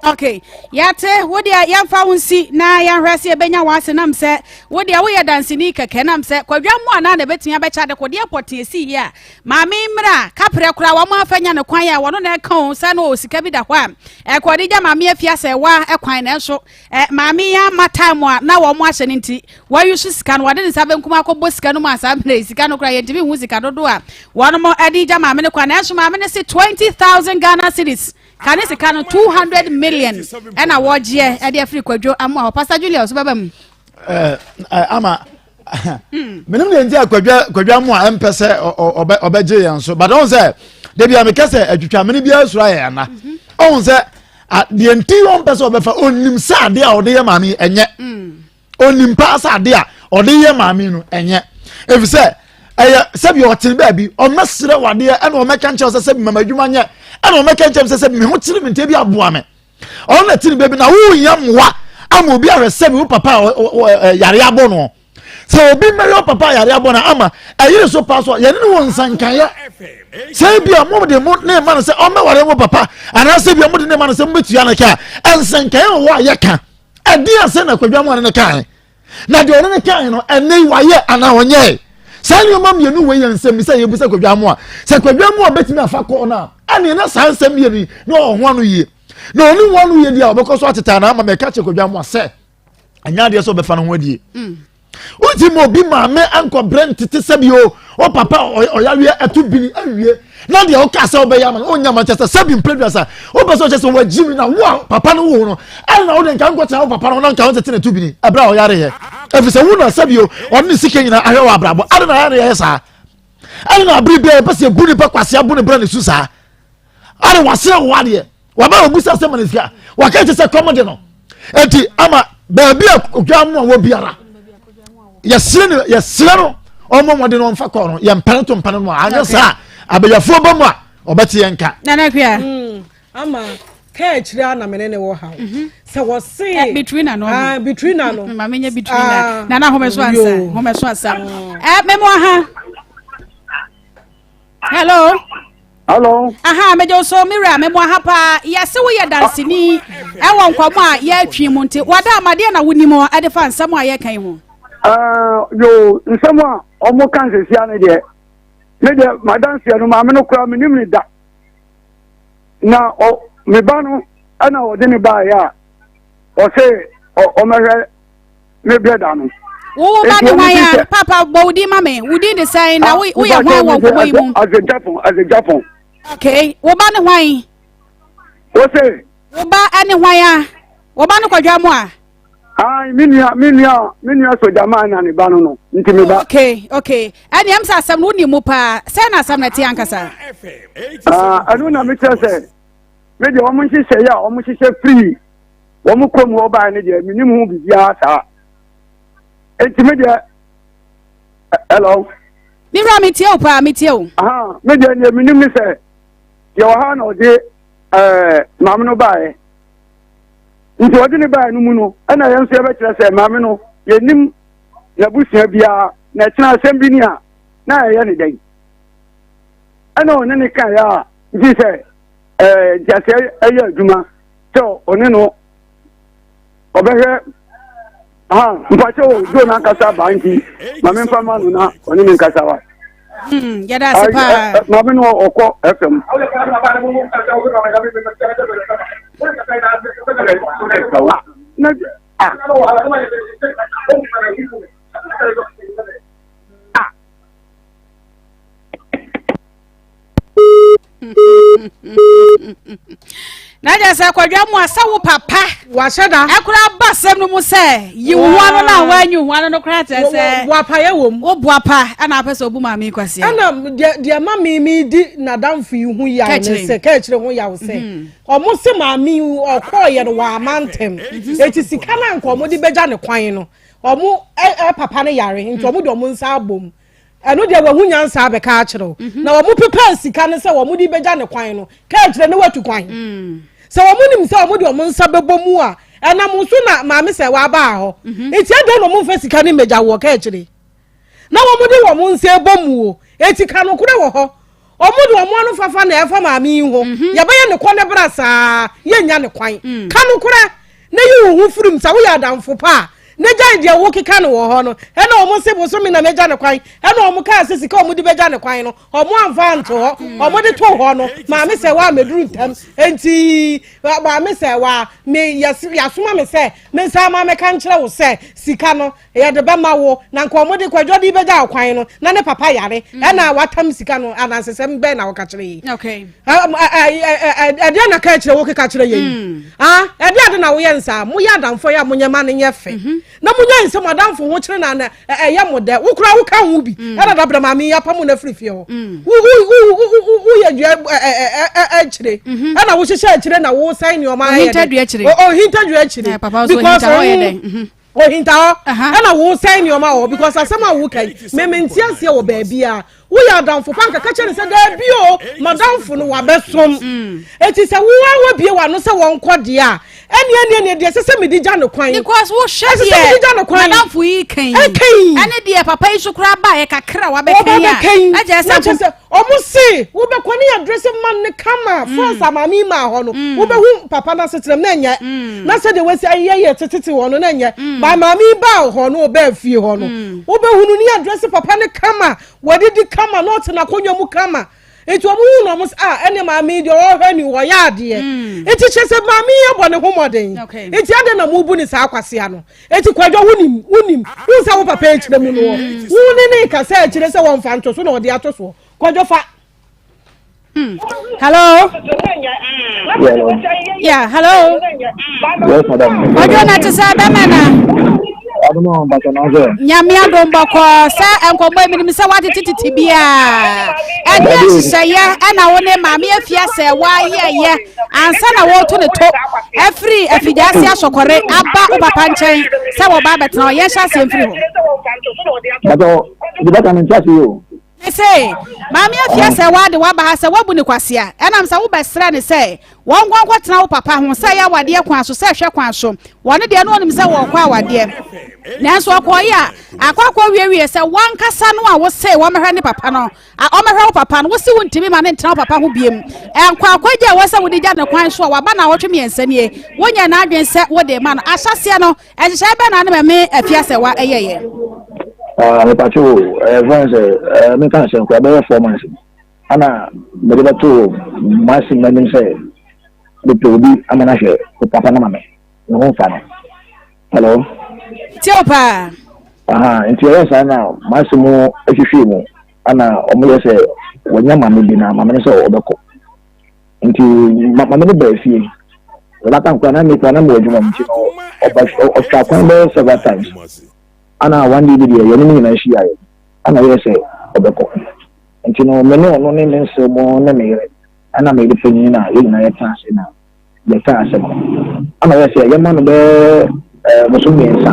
Ok, yɛate, wo deɛ yɛmfa wo nsi na yɛnhwɛ sɛ yɛbɛnya w'ase nam sɛ wo deɛ woyɛ danseni kɛkɛ nam sɛ kwadwa mu anaa na ɛbɛtumi abɛkyɛ adekodeɛ pɔtee si yie a maame mmerɛ a kaprɛ koraa wɔn afa nya ne kwan a wɔno na ɛka o sɛ no sika bi da hɔ a ɛkɔde gya maame afi asɛ wa ɛkwan nanso ɛ maame yi ama time a na wɔn ahyɛ no nti wɔayi so sika no wɔde ne nsa benkum akɔbɔ sika no mu a saa mmerɛ sika no koraa yɛntumi nhu sika dodoɔ a wɔn ɛde gya maame no kwan nanso maame no se 20,000 Ghana cedis Ka ne sika no 200 million ɛna wɔgyeɛ ɛde afiri kwadwo amoa hɔ. Pastor Julius wobɛba mu. Eh, eh, ama menim deɛ nti a kwadwa kwadwa mu a ɛmpɛ sɛ ɔbɛgye yɛn so but ɔhu sɛ dabi a meka sɛ atwitwa mene biara suro ayɛ ana mhm. ɔhu sɛ deɛ nti ɔmpɛ sɛ ɔbɛfa ɔnim sɛ adeɛ a ɔde yɛ maame ɛnyɛ mm. Onim paa sɛ ade a ɔde yɛ maame no ɛnyɛ efisɛ ɛyɛ sɛbi ɔtene baabi ɔmɛsrɛ wadeɛ ɛna ɔmɛka nkyɛn sɛ sɛbi mama adwuma nyɛ ɛna ɔmɛka nkyɛn sɛ sɛbi me ho kyerɛ me nti ebi aboa me ɔno na tene baabi na wohia mmoa ama obi ahwɛ sɛbi wo papa a yare abɔ no sɛ obi mmɛyɛ wo papa a yare abɔ no ama ɛyere so paa so a yɛne ne wɔ nsankayɛ sɛ ebi a mo de mo ne ma no sɛ ɔmmɛware mo papa anaasɛ ebi a mo de ne ma no sɛ mobɛtua no ka a nsankayɛ wɔ hɔ a yɛka Ɛdeɛn asɛm na Kwadwo Amoah ne no kae? Na deɛ ɔne no kae no, ɛnɛ yi wayɛ anaa ɔnyɛe? Saa nneɛma mmienu wei yɛ nsɛmmisa a yɛbisa Kwadwo Amoah. Sɛ Kwadwo Amoah bɛtumi afa kɔɔ no a, ɛneɛ na saa nsɛm mmienu yi na ɔwɔ ho ano yie. Na ɔne ho ano yie deɛ a ɔbɛkɔ so atetaa na ama mɛka kyerɛ Kwadwo Amoah sɛ ɛnyɛ adeɛ sɛ ɔbɛfa no ho adie. Mm. Wonti ma obi maame ankɔbrɛ ntete sɛ bi o, o papa ɔyareɛ ɛto bini awie na deɛ ɔka sɛ ɔbɛyɛ ama no ɔnya ma kyɛ sɛ sɛbi mprɛduasa wopɛ sɛ ɔkyɛ sɛ wagyi mi na wo a papa no wo no ɛna na wode nka nkɔtena wo papa no na nka wontete ne to bini ɛberɛ a ɔyareɛ ɛfiri sɛ wo na sɛbi o ɔne ne sika nyinaa ahwɛ wɔ abrabɔ ade na ayɛ yɛ saa ɛne na abere biara yɛpɛ sɛ yɛbu nipa kwasea bu ne brɛ ne su saa ade wasrɛ wo adeɛ waba obu sɛ asɛm ne sika waka kyɛ sɛ kɔm de no eti ama baabi a odwa mu a wɔ biara yɛsrɛ no yɛsrɛ no ɔmo mmɔden no ɔmfa kɔɔ no yɛn mpɛn to mpɛn no a anyɛ saa abɛyɛfoɔ ba mu a ɔbɛte yɛn nka. Nana Akua. Mm, ama kaa akyire a na mene ne wɔ ha mhm. sɛ wɔse eh, bitrina no ah, bitrina no ma menyɛ bitrina ah, nana homeso ansa homeso ansa eh, memo aha hello Hello. Aha, mede wo so me wura, memo aha paa. Yɛse woyɛ danseni ɛwɔ nkɔmmɔ a yɛatwi mu nti, wada amadeɛ na wonim ɛde fa nsɛm a yɛka yi ho. Uh, yo, nsɛm a ɔmo ka nsɛsia no deɛ, me deɛ madanseɛ no maame no koraa menim ne da. Na ɔ, me ba no ɛna ɔde ne baeɛ a ɔse ɔmɛhwɛ me brɛda no. Wo ba ne hwan a? Papa bɔ wo din ma me. Wo din de sɛn na ah, woyɛ hwan wɔ nkɔmmɔ yi mu? Ase Japan, ase Japan. Okay, wo ba ne hwan? Wo se? Wo ba ne hwan a? Wo ba ne kwadwa mu a? Ai, me nua, me nua, me nua sojaman na ne ba no no. Nti me ba. Okay, okay. Ɛne ɛm sɛ asɛm no wonim mu paa. Sɛn na asɛm no te ankasa? Ah, ɛno na mekyerɛ sɛ me deɛ wɔn nhyehyɛeɛ a wɔn hyehyɛ firi wɔn kurom hɔ baeɛ no deɛ menim ho biribiara saa enti me deɛ hello. Me wura metie wo paa metie wo. Aha me deɛ deɛ menim ne sɛ deɛ wɔ ha na ɔde ɛɛ maame no baeɛ nti ɔde ne baeɛ no mu no ɛna yɛn nso yɛbɛkyerɛ sɛ maame no yɛnim n'abusua biara na ɛkyena asɛm bi ni a na ɛyɛ ne dɛn ɛna ɔne ne kaeɛ a nti sɛ ɛɛ ntiaseɛ ɛyɛ adwuma sɛ ɔne no ɔbɛhwɛ ha mpakyɛ o jo n'ankasa baa nti maame nfa ma no na ɔne ne nkasa wa. Hmm, yɛda ase paa. Maame no ɔkɔ fm. Na ah. Ah. Na kyerɛ sɛ kwadwa mu a sɛ wo papa wahyɛ da ɛkora ba asɛm no mu sɛ yi wo ho ano no a woanyi wo ho ano no koraa kyerɛ sɛ boapayɛ wɔ mu wo boapa ɛna apɛ sɛ obu maame kwasia ɛna deɛ deɛ ma me me di n'adamfo yi ho yaw ne sɛ kɛkyerɛ ho yaw sɛ mhm. ɔmo se maame yi ɔkɔɔyɛ no wama ntɛm mhm. eti sika no anka ɔmo de bɛgya ne kwan no ɔmo ɛ papa no yare nti ɔmo de ɔmo nsa abom Ɛno deɛ wahu nyansa abɛka akyerɛ wo. Mhm. Na wɔn pepɛɛ sika no sɛ wɔn de bɛgya ne kwan no, ka akyerɛ ne watu kwan. Mm. Sɛ wɔn nim sɛ wɔn de wɔn nsa bɛbɔ mu a, ɛnam so na maame sɛ wabaa hɔ. Mhm. Eti ɛdɛn na wɔn mfa sika no mmɛgya wɔ ka akyire. Na wɔn de wɔn nsa ɛbɔ mu o. Eti ka nokorɛ wɔ hɔ. Ɔmo de ɔmo ano fafa na ɛfa maame yi ho. Mhm. Yɛbɛyɛ ne kɔ ne bra saa yɛnnya ne kwan. Mm. Ka nokorɛ na yi wo ho firim sɛ woyɛ adamfo pa a na gyae deɛ wokeka no wɔ hɔ no. Ɛna ɔmo se bosome na mɛgya ne kwan. Ɛna ɔmo kaa sɛ sika ɔmo de bɛgya ne kwan no ɔmo amfa anto hɔ. Mm. Ɔmo de too hɔ no maame sɛ waa mɛduru ntɛm. Enti maame sɛ waa me yasoma me sɛ me nsa ama mɛka nkyerɛ wo sɛ sika no Yɛde bɛma wo, na nka wɔde kwadwo de bɛgya wo kwan no, na ne papa yare, mm. ɛna watam sika no, anansesɛm bɛn na wɔka kyerɛ yi? Ɛdeɛ na ka kyerɛ wo keka kyerɛ yɛ yi? Mm. Ɛdeɛ ade na woyɛ nsaa? Moyɛ adamfo yɛ a monyɛ ma no nyɛ fɛ. Mm-hmm. Na monyɛ nsɛm adamfo ho kyerɛ na ɛyɛ mo dɛ. Wo koraa woka ho bi. Mm. Ɛna dabrɛ maame yi apam no afiri fie hɔ. Woyɛ dua akyire. Mm-hmm. Ɛna wohyehyɛ akyire na wosan nneɛma ayɛ dɛ. Ohintadua akyire. Because Ohinta hɔ ɛna wo sɛn nneɛma wɔ because asɛm a woka yi meme nte aseɛ wɔ baabi a woyɛ adamfo pa nka ka kyerɛ ne sɛ daabi o madamfo no wabɛsom mm. eti sɛ wo a wabie w'ano sɛ wɔnkɔ deɛ a ɛne ɛne ɛne deɛ ɛsɛ sɛ mede gya no kwan because wohwɛ deɛ madamfo yi kan yi ɛne deɛ papa yi so koraa baeɛ kakra wabɛkan yi a na kyerɛ sɛ Ɔmo se wobɛkɔ ne yɛdrese man no kama mm. first a maame yi maa hɔ no mm. wobɛhu papa no asetenam na ɛnyɛ mm. na sɛdeɛ wasi ayeyɛ yɛ tetete hɔ no na ɛnyɛ ba maame yi baa hɔ no ɔbaa fie hɔ no wobɛhu no ne yɛdrese papa no kama wadidi kama na ɔte n'akonnwa mu kama nti ɔmo hu na ɔmo sɛ ah ɛne maame yi deɛ ɔhwɛ ni ɔyɛ adeɛ nti kyerɛ sɛ maame yi abɔ ne ho mmɔden nti adɛn na mo bu ne saa kwasea no. Eti kwadwo wonim wonim wohu sɛ wo papa akyerɛ mu no wɔ wo ne ne kasa akyerɛ sɛ wɔmfa nto so na ɔde ato soɔ kwadwo fa. Hmm. Hello. Yeah, hello. Yes, madam. Kwadwo na te sɛ bɛmɛ na. Nyame adom bɔkɔɔ sɛ nkɔmmɔ yi menim sɛ woatetetete biaa ɛne nhyehyɛeɛ ɛna wo ne maame afia sɛ woayɛyɛ ansa na wɔreto ne to afiri afigyaase asɔkɔre aba wo papa nkyɛn sɛ wɔba abɛtena hɔ yɛnhyɛ aseɛ mfiri hɔ. Bàtɔ ìdìbò kan ní nkyɛn ase yi o. Mese, maame afia sɛ wade waba ha sɛ woabu ne kwasea ɛnam sɛ wobɛsrɛ ne sɛ wɔnkɔ nkɔtena wo papa ho sɛ ɛyɛ awadeɛ kwan so sɛ ɛhwɛ kwan so wɔne deɛ no ɔnim sɛ wɔrekɔ awadeɛ nanso ɔkɔɔyɛ a akɔ akɔ wiewie sɛ wankasa no a wose wɔmɛhwɛ ne papa no A Ɔmmɛhwɛ wo papa no, wose wontumi ma no ntena wo papa ho biom. Nkwaakwaagya a ɛwɔ sɛ wode gya no kwan so a waba naawɔtwe mmiɛnsa nie, wonyɛɛ n'adwene sɛ wode rema no. Ahyɛaseɛ no, nhyehyɛeɛ bɛn na ne Mame Afiasɛwa yɛeɛ? Ah, mepatwo o, ɛyɛ fɛn sɛ ɛɛ menka no sɛ nkora bɛyɛ 4 months ana mede bɛto m'asɛm n'anim sɛ mepɛ obi ama no ahwɛ o papa no ma me ne ho mfa no. Hello. Tie wo paa. Aha, nti ɛyɛ saa na m'asɛm mu hwehwɛ mu ana wɔn yɛ sɛ wɔnya maame bi na maame no sɛ ɔbɛkɔ. Nti maame no baa fie. That time koraa na me koraa na mewɔ adwuma mu nti no ɔba ɔtwa kwan bɛyɛ several times. Ana one day bi deɛ yɛne ne nyinaa hyiaeɛ ana ɔyɛ sɛ ɔbɛkɔ. Nti no me ne ɔno ne me nsew mo ne me yere ɛna me yere panyin na yɛn nyinaa yɛtena ase na yɛkaa asɛm no. Ɛna ɔyɛɛ sɛ yɛma no bɛyɛ ɛɛ bosom mmiɛnsa.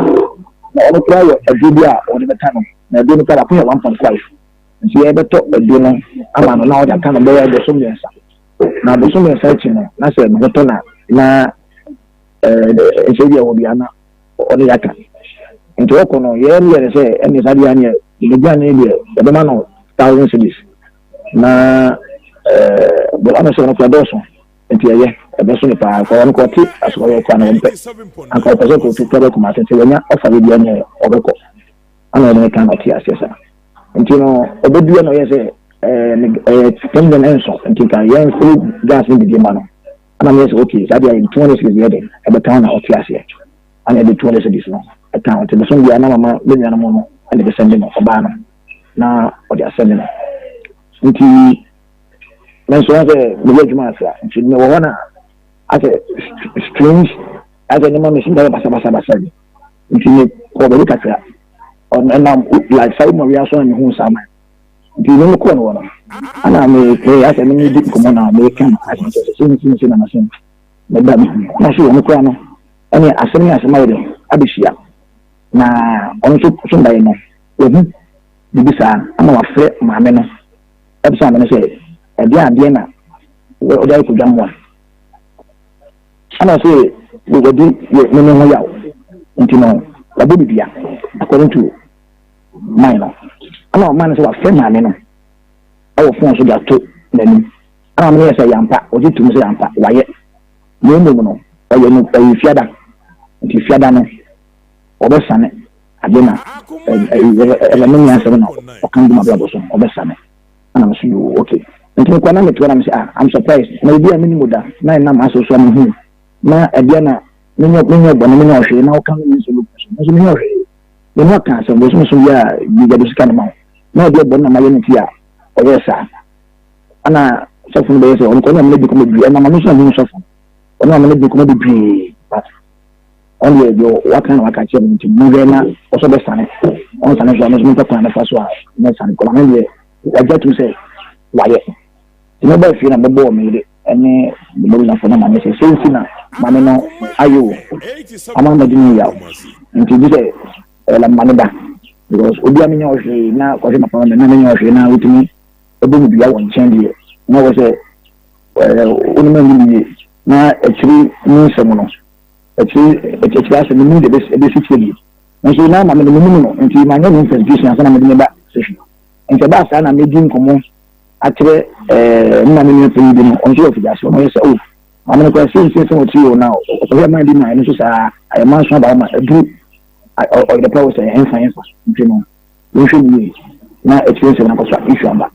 Na ɔno koraa wɔ aduro bi a ɔde bɛka no. Na aduro no koraa baako yɛ 1.5. Nti yɛbɛtɔ aduro no ama no na ɔde aka no bɛyɛ bosom mmiɛnsa. Na bosom mmiɛnsa akyi no, na sɛ ne ho tɔ na na ɛɛ nsɛ bi a ɛwɔ bi a na ɔne yɛaka. Nti ɔkɔ no yɛn yɛ no sɛ ɛne saa deɛ aneɛ n'aduane deɛ yɛbɛma no 1,000 cedis. Na ɛɛ ɔno sɛ ɔno koraa dɔɔso. Nti ɛyɛ, ɛbɛso no paa. Kɔ ɔno kɔ ɔte asɔre kɔ na ɔmpɛ. Anka ɔpɛ sɛ kɔtu kɔ bɛ Kumasi nti wanya ɔfa baabi ɛnyɛ ɔbɛkɔ. Ana ɔde ne ka na ɔte aseɛ saa. Nti no ɔbɛdua na ɔyɛ sɛ ɛɛ ne ɛɛ 10 million ɛnso nti nka yɛn firi gas ne didi ma no. Ana meyɛ sɛ okay saa deɛ yɛde 200 cedis yɛ de ɛbɛka ho na ɔte aseɛ. Ana yɛde 200 cedis no ɛka ho nti bosom biara na mama me nuanom no ɛna ɛbɛsɛnde no ɔbaa no na ɔde asɛnde no. Nti Me nso asɛ meyɛ adwuma asra nti mewɔ hɔ na asɛ strange asɛ nneɛma me sinta yɛ basabasabasa bi nti me kɔ baabi kakra ɛnam like saa mu awia so na mehu saa man nti me mekɔɔ no wɔ no ana me me asɛ me ne di nkɔmmɔ na meka no asɛ sɛ sɛ nsi nsi na masɛm meda me hu na so wɔn koraa no ɛne asɛm ne asɛm ayɛ dɛ abɛhyia na ɔno nso so ndaeɛ no wahu biribi saa ama wafrɛ maame no Ɛbisaa me no sɛ, Ɛdeɛn adeɛ na wode ayɛ kɔdwa mmoa? Ɛna ɔse, Wadi me ne ho yaw, nti no wabɔ me dua, according to man no. Ɛna ɔman no sɛ wafrɛ maame no ɛwɔ phone so de ato. n'anim. Ɛna maame no yɛ sɛ yampa, ɔgye tom sɛ yampa, wayɛ. Na mmom no, ɔyɛ no ɛyɛ fiada. Nti fiada no, ɔbɛsane ade na ɛɛ ne nyansɛm na ɔka gu m'abrabɔ so, ɔbɛsane. Ɛna me so yoo, okay. Nti mekɔ na metoa na me sɛ ah, I'm surprised. Na obi a menim da, na ɛnam asɛ so a mehu. Na ɛdeɛ na menyɛ menyɛ bɔne menyɛ ɔhwee na ɔka me nsɛm gu so. Nso menyɛ ɔhwee. Me no aka asɛm bosom so bi a gya sika no ma wo. Na ɛdeɛ bɔne na mayɛ no ti a ɔyɛɛ saa. Ɛna sɔfo no bɛyɛ sɛ ɔno kɔ ɔne amena di nkɔmmɔ bebree. Ɛna maame nso ahunu sɔfo no. Ɔne amena di nkɔmmɔ bebree. But ɔno deɛ deɛ waka na waka kyerɛ me nti monhwɛ na ɔsɔ bɛsane. Ɔnsane nso a me nso mepɛ kwan mɛfa so a mɛsane. Kɔ maame deɛ wagye atum sɛ wayɛ. Nti mɛba fie na mɛbɔɔ me yere ɛne m'abusuafoɔ no amaneɛ sɛ sei nti na maame no ayɛ o. Ama madi ne yaw. Nti gye sɛ ɛla ma ne ba. Because obi a menyɛ ɔhwee na kɔhwɛ papa ma me na menyɛ ɔhwee na wotumi ɛbɔ mu dua wɔ nkyɛn deɛ na wɔ sɛ ɛɛ wonim anyi ne yie na akyiri ne nsɛm no akyiri akyiri asɛm no mu deɛ ɛbɛsi kyerɛ bi nso na maame no menim no nti manyɛ ne investigation ansa na mede ne ba sɛhwɛ nti ɛbaa saa na medi nkɔmmɔ akyerɛ ɛɛ me maame nua panyin bi no ɔno nso wɔ afidie ase ɔno yɛ sɛ o maame no koraa sɛ nsia sɛ ɔte o na ɔkɔhwɛ man bi ma ɛno nso saa ayɛ manso aba ma aduru ɔyɛ dɛ pɛ wɔ sɛ ɛmfa ɛmfa nti no Monhwɛ no yie na akyire nsɛm no akɔ so a issue aba.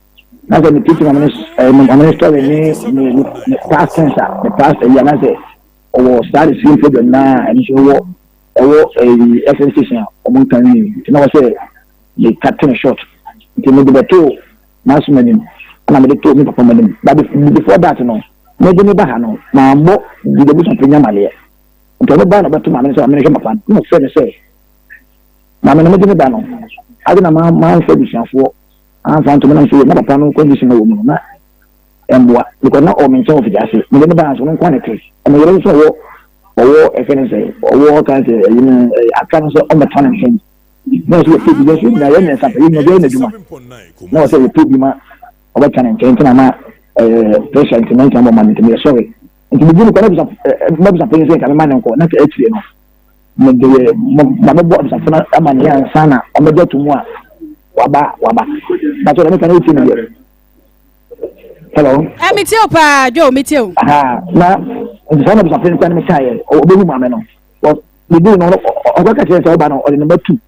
Na sɛ me teach maame no ɛɛ maame no story ne ne ne past tense a ne past ɛyi anaasɛ ɔwɔ saa the same problem naa ɛno nso ɛwɔ ɛwɔ ɛyi FM station a wɔn nka nwi nti na wɔ sɛ me cut no short nti me de bɛto m'asom anim ɛna me de to me papa anim but before that no me de me ba ha no maa mbɔ di de busa penya maleɛ nti ɔno ba na ɔbɛto maame no sɛ maame no hwɛ papa no na ɔfrɛ no sɛ. Maame no mede ne ba no ade na mamfa abusuafoɔ amfa anto me nam sɛ na papa no condition na wɔ mu no na ɛmboa because na ɔwɔ me nkyɛn wɔ fikyase mede ne ba nso no nko na te ɛna yɛrɛ nso ɔwɔ ɔwɔ ɛfɛ ne sɛ ɔwɔ ɔka sɛ ɛyi no aka no sɛ ɔmmɛtɔ ne nkyɛn na ɔsɛ yɛpɛ bi yɛsɛ nyinaa yɛ mmiɛnsa pɛ yɛ nyinaa yɛ n'adwuma na ɔsɛ yɛpɛ bi ma ɔbɛtɔ ne nkyɛn nti na ma ɛɛ pressure nti na nti na ma ɔma ne nti yɛ sɔre nti bibi no kɔ na bisa ɛɛ mɛbisa panyin sɛ nka mɛma ne nkɔ na nka akyire no Mede ma mɛbɔ abusafo no amanneɛ ansa na wɔbɛgye ato mu a waba waba. Bàtɛ ɔdɔ meka no wotie me deɛ. Hello. Ẹ mi tie o paa Joe mi tie o. Ha na nti saa na abusafo no kura no mi kaa yɛ ɔbɛhu maame no. Bibi no ɔkɔ ka kyerɛ sɛ ɔba no ɔde ne ba tu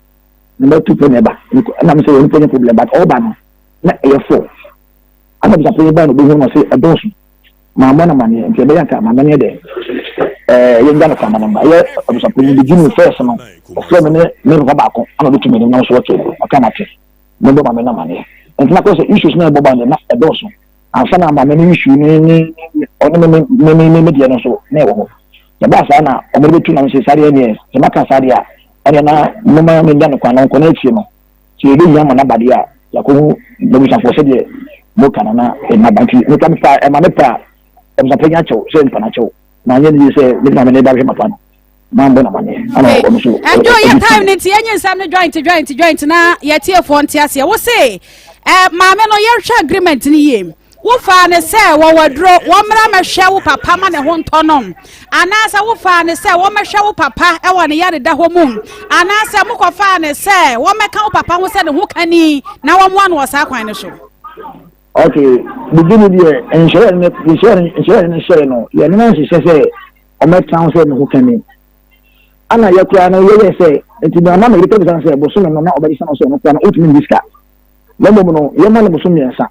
ne ba tu pɛ na ɛba ɛna mi sɛ wɔn nipa nyɛ problem but ɔba no na ɛyɛ fo. Ɛna abusafo yi ba no ɔbɛhu no ɔsɛ ɛdɔɔso. Mammɔ no amaneɛ, nti ɛbɛyɛ anka maame no yɛ dɛ ɛɛ yɛngya no kwan ma no mma. Ɛyɛ abusuapanyin bi Jimmy first no, ɔfrɛɛ me ne me papa baako ana ɔde to m'anim na nso ɔte ɔka mate mebɔ maame no amaneɛ. Nti na kɔyɛ sɛ issues na ɛbɔ ba no na ɛdɔɔso. Ansa na maame no issue ne ne ɔne me me me me me deɛ no nso na ɛwɔ hɔ. Ɛbaa saa na wɔde bɛtu na mesɛ saa deɛ ɛneɛ sɛ maka saa deɛ a ɛneɛ na moma mengya no kwan na ɔnkɔ na akyire no Sɛ yɛbɛhia mo naba deɛ a, yɛakɔhu m'abusuafoɔ sɛdeɛ moka no na naba nti meka mefa ɛma me pɛ a abusuapanyin akyɛw sɛ nipa no akyɛw manyɛ no yie sɛ mede maame no ba bɛhwɛ papa no mambɔ no amaneɛ ana ɔno so ɛdwo yɛ time no nti yɛnye nsɛm no joint joint joint na yɛtiefoɔ nte aseɛ wo se eh, maame no yɛhwɛ agreement no yie Wofaa no sɛ wɔwɔ aduro, wɔmmra mmɛhwɛ wo papa ma ne ho ntɔ no, anaasɛ wofaa no sɛ wɔmmɛhwɛ wo papa wɔ ne yareda hɔ mu, anaasɛ mokɔfaa no sɛ wɔmmɛka wo papa ho sɛ ne ho kani na wɔmmoa no wɔ saa kwan no so? Okay, biribi ni deɛ nhyɛeɛ no nhyɛeɛ no hyɛeɛ no yɛne no nhyehyɛ sɛ ɔmmɛka ho sɛ ne ho kani. Ana yɛ koraa no yɛyɛ sɛ nti na ama meyere pɛ bisa no sɛ bosome no na ɔbɛgye sɛ no sɛ ɔno koraa no ɔntumi ndi sika. Na mmom no yɛma no bosom mmiɛnsa.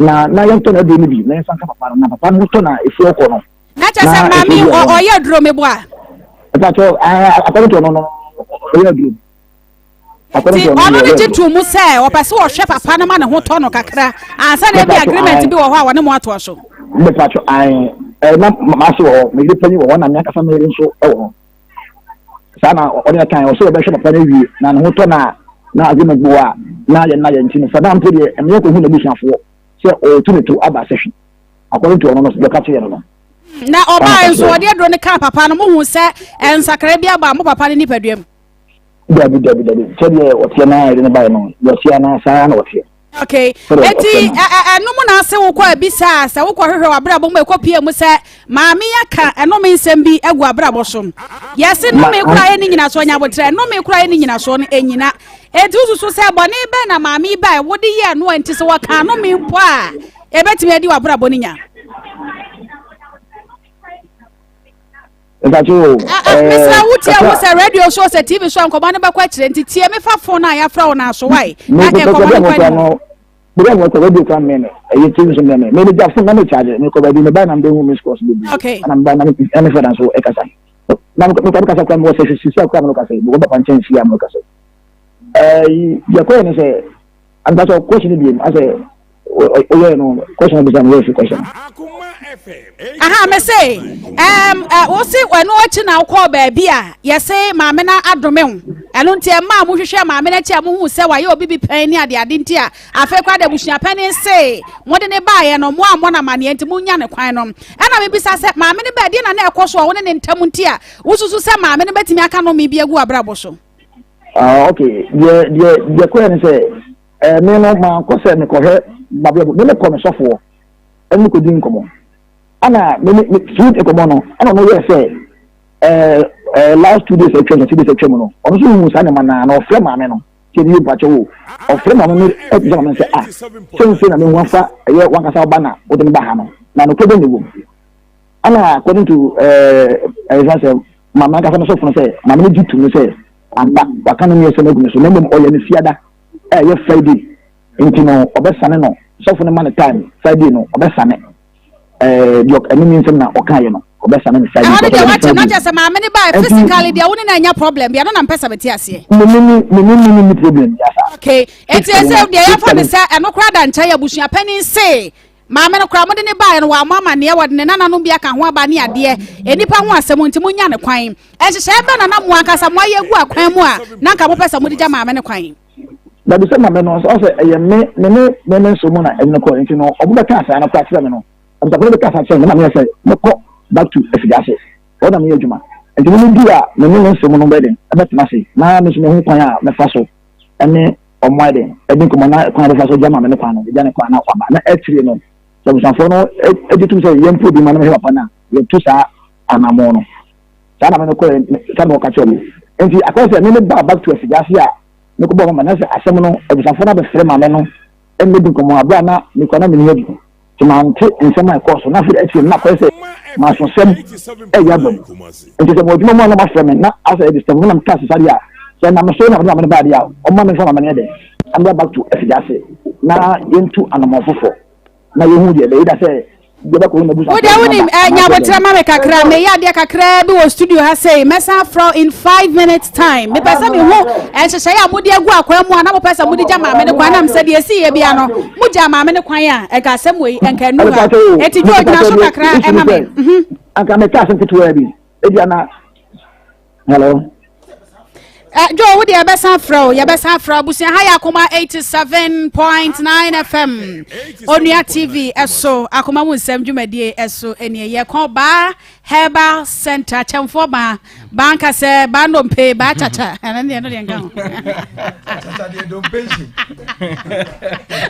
Na na yɛntɔ n'aduro no bi na yɛmfa nka papa no na papa no ho tɔ na efi ɔkɔ no. Na kyerɛ sɛ maame ɔyɛ aduro meboa. Ɛpatɔ according to ɔno no ɔyɛ aduro. Nti ɔno ne gye to mu sɛ ɔpɛ sɛ ɔhwɛ papa no ma ne ho tɔ no kakra ansa na ebi agreement bi wɔ hɔ a wɔne mo atoa so. Mepatɔ ɛɛ na maase wɔ hɔ meyere panyin wɔ hɔ na me ankasa meyere nso wɔ hɔ. Saa na ɔne no kae, ɔsɛ ɔbɛhwɛ papa no awie na ne ho tɔ no a na agreement bi wɔ a na yɛn na yɛn nti no Saddam mpo deɛ ɛma yɛkɔhu n'abusuafoɔ sɛ ɔretu ne to aba sɛhwi according to ɔno no deɛ ɔka kyerɛɛ no no. Na ɔbaa nso ɔde aduro no kaa papa no mohu sɛ nsakrae bi aba mo papa no nipadua mu? Dabi dabi dabi sɛdeɛ ɔteɛ no a yɛde no baeɛ no deɛ ɔteɛ no saa na ɔteɛ. Okay. Eti ɛno mu na ase wokɔ abisa a sɛ wokɔ hwehwɛ w'abrabɔ mu ɛkɔ pie mu sɛ maame aka ɛnome nsɛm bi agu abrabɔ so. Yɛse nome kora yɛ ne nyinasoɔ nyabotrɛ nome kora yɛ ne nyinasoɔ no ɛnyina. Eti wosusu sɛ bɔne bɛn na maame yi bae wode yɛɛ no a nti sɛ wɔka nome mpo a Ɛbɛtumi adi w'abrabɔ no nya? Mesrɛ wo tie wo sɛ radio so sɛ TV so a nkɔmmɔ no bɛkɔ akyerɛ nti tie me fa phone a yɛafrɛ wo no aso wae na nkɔmmɔ no kɔ anim. Bere a mekɔ radio kora mmɛn me, ɛyɛ TV so mmɛn me. Me gya phone na me charge, mekɔ baabi me ba na mebɛhu miss calls bebree. Okay. Ɛna meba na me fada nso ɛkasa. Na mekɔ mekasa kora mewɔ sɛ sisi akora me kasa yi, mekɔ papa nkyɛn si a me kasa. Ɛɛ deɛ kɔyɛ ne sɛ, ankasa question bi mu asɛ oyɛ no question bisa no yɛ fi question. Aha me se um, uh, wo se ɛno akyi na wokɔɔ baabi a yɛse maame no adome wo ɛno nti ɛma a mohwehwɛ maame no akyi a mohu sɛ wayɛ obi bi pɛn ne adeade nti a afei koraa de abusuapɛne se mode ne baeɛ no mo ammɔ no amanneɛ nti monya ne kwan no ɛna mebisa sɛ maame no bɛɛ deɛ na na ɛkɔ so a wo ne ne ntam nti a wosusu sɛ maame no bɛtumi aka nome bi agu abrabɔ so. Ah, okay deɛ deɛ deɛ kɔɛ ne sɛ ɛɛ me no mankɔ sɛ mekɔhwɛ babea me mekɔ me sɔfoɔ ɛne kɔdi nkɔmmɔ ɛna me me through nkɔmmɔ no ɛna ɔno yɛɛ sɛ ɛɛ ɛɛ last 2 days atwam sɛ 2 days atwam no ɔno nso hu saa nneɛma naa na ɔfrɛ maame no sɛ ɛbi mpakyɛ wo ɔfrɛ maame no ɛte sɛ maame no sɛ ah sɛnse na mehu afa ɛyɛ wankasa ɔba na wode no ba ha no na nokorɛ bɛ ne wom ɛna according to ɛɛ ɛyɛ sɛ maame ankasa no sɔfo no sɛ maame no gye to mu sɛ ampa waka no mmiɛnsa no agu ne so na mmom ɔyɛ no fiada ɛyɛ Friday nti no ɔbɛsane no sɔfo no ma no time Friday no ɔbɛsane ɛɛ deɛ ɛne mi nsɛm na ɔkaeɛ no ɔbɛsane no Friday. Ɛhɔ no deɛ wakyɛ na kyɛ sɛ maame no baa physically deɛ wo ne no anya problem deɛ no na mpɛ sɛ mete aseɛ. Me ne ne me ne ne ni problem bi asa. Okay eti ɛsɛ deɛ yɛfa ne sɛ ɛno koraa da nkyɛn abusua panin se maame no koraa mode ne baeɛ no wɔammɔ amanneɛ wɔde ne nananom bi aka ho aba ne adeɛ nnipa ho asɛm nti monya ne kwan nhyehyɛeɛ bɛn na na mo ankasa moayɛ agu akwan mu a na anka mopɛ sɛ mode gya maame no kwan. Dabi sɛ maame no ɔsɛ ɛyɛ me me ne me me nso mu na ɛne no kɔ nti no ɔmo bɛka asaa no koraa kyerɛ me no abusuafo no bɛka asaa kyerɛ me na meyɛ sɛ mɛkɔ back to afidiase hɔ na meyɛ adwuma nti me me du a me ne me nso mu no bɛyɛ den ɛbɛtena ase na me nso mehu kwan a mɛfa so ɛne ɔmo ayɛ den ɛdi nkɔmɔ na kwan a bɛfa so gya maame no kwan no gya ne kwan na waba na akyire no sɛ abusuafoɔ no ɛgye tum sɛ yɛn mpo bi ma no mehwɛ papa no a yɛtu saa anamɔ no saa na me mekɔɛ saa na ɔka kyerɛ me nti akɔyɛ sɛ me me baa back to afidiase a mekɔbɔ mama na sɛ asɛm no abusuafoɔ no abɛfrɛ maame no ɛne di nkɔmmɔ abere a na mekɔ na menni adi nti mante nsɛm a ɛkɔɔ so na afei akyire no na akɔyɛ sɛ masosɛm ɛyɛ aba mu nti sɛ mewɔ adwuma mu a na mafrɛ me na asɛ ɛde sɛm na meka sesa deɛ a sɛ nam so na mede maame no baa deɛ a ɔma me mfa maame no yɛ dɛn ambra back to afidiase na yɛntu anammɔn foforɔ na yɛhu deɛ ɛbɛyɛ da sɛ Wo deɛ wonim eh, nya abotrɛ ma me kakra meyɛ adeɛ kakra bi wɔ studio ha sei mɛsan afrɛ in 5 minutes time. Mepɛ sɛ mehu nhyehyɛeɛ a mode agu akwan mu a na mopɛ sɛ mode gya maame no kwan nam sɛ deɛ ɛsiiɛ bia no mogya maame no kwan a ɛnka asɛm wei ɛnka ɛnu ha. Ɛnti dwo gyina so kakra ɛma me. Anka meka asɛm ketewa bi ebia na hello. Joe, wo deɛ yɛbɛsan frɛ o, yɛbɛsan frɛ abusua ha yɛ Akoma 87.9 FM, Onua TV ɛso, Akoma mu nsɛm dwumadie ɛso ɛnie. Yɛkɔ Baa Herbal Center, kyɛmfoɔ baa, baa nkasɛ, baa ndompe, baa kyakya, ɛno deɛ ɛno deɛ nka ho.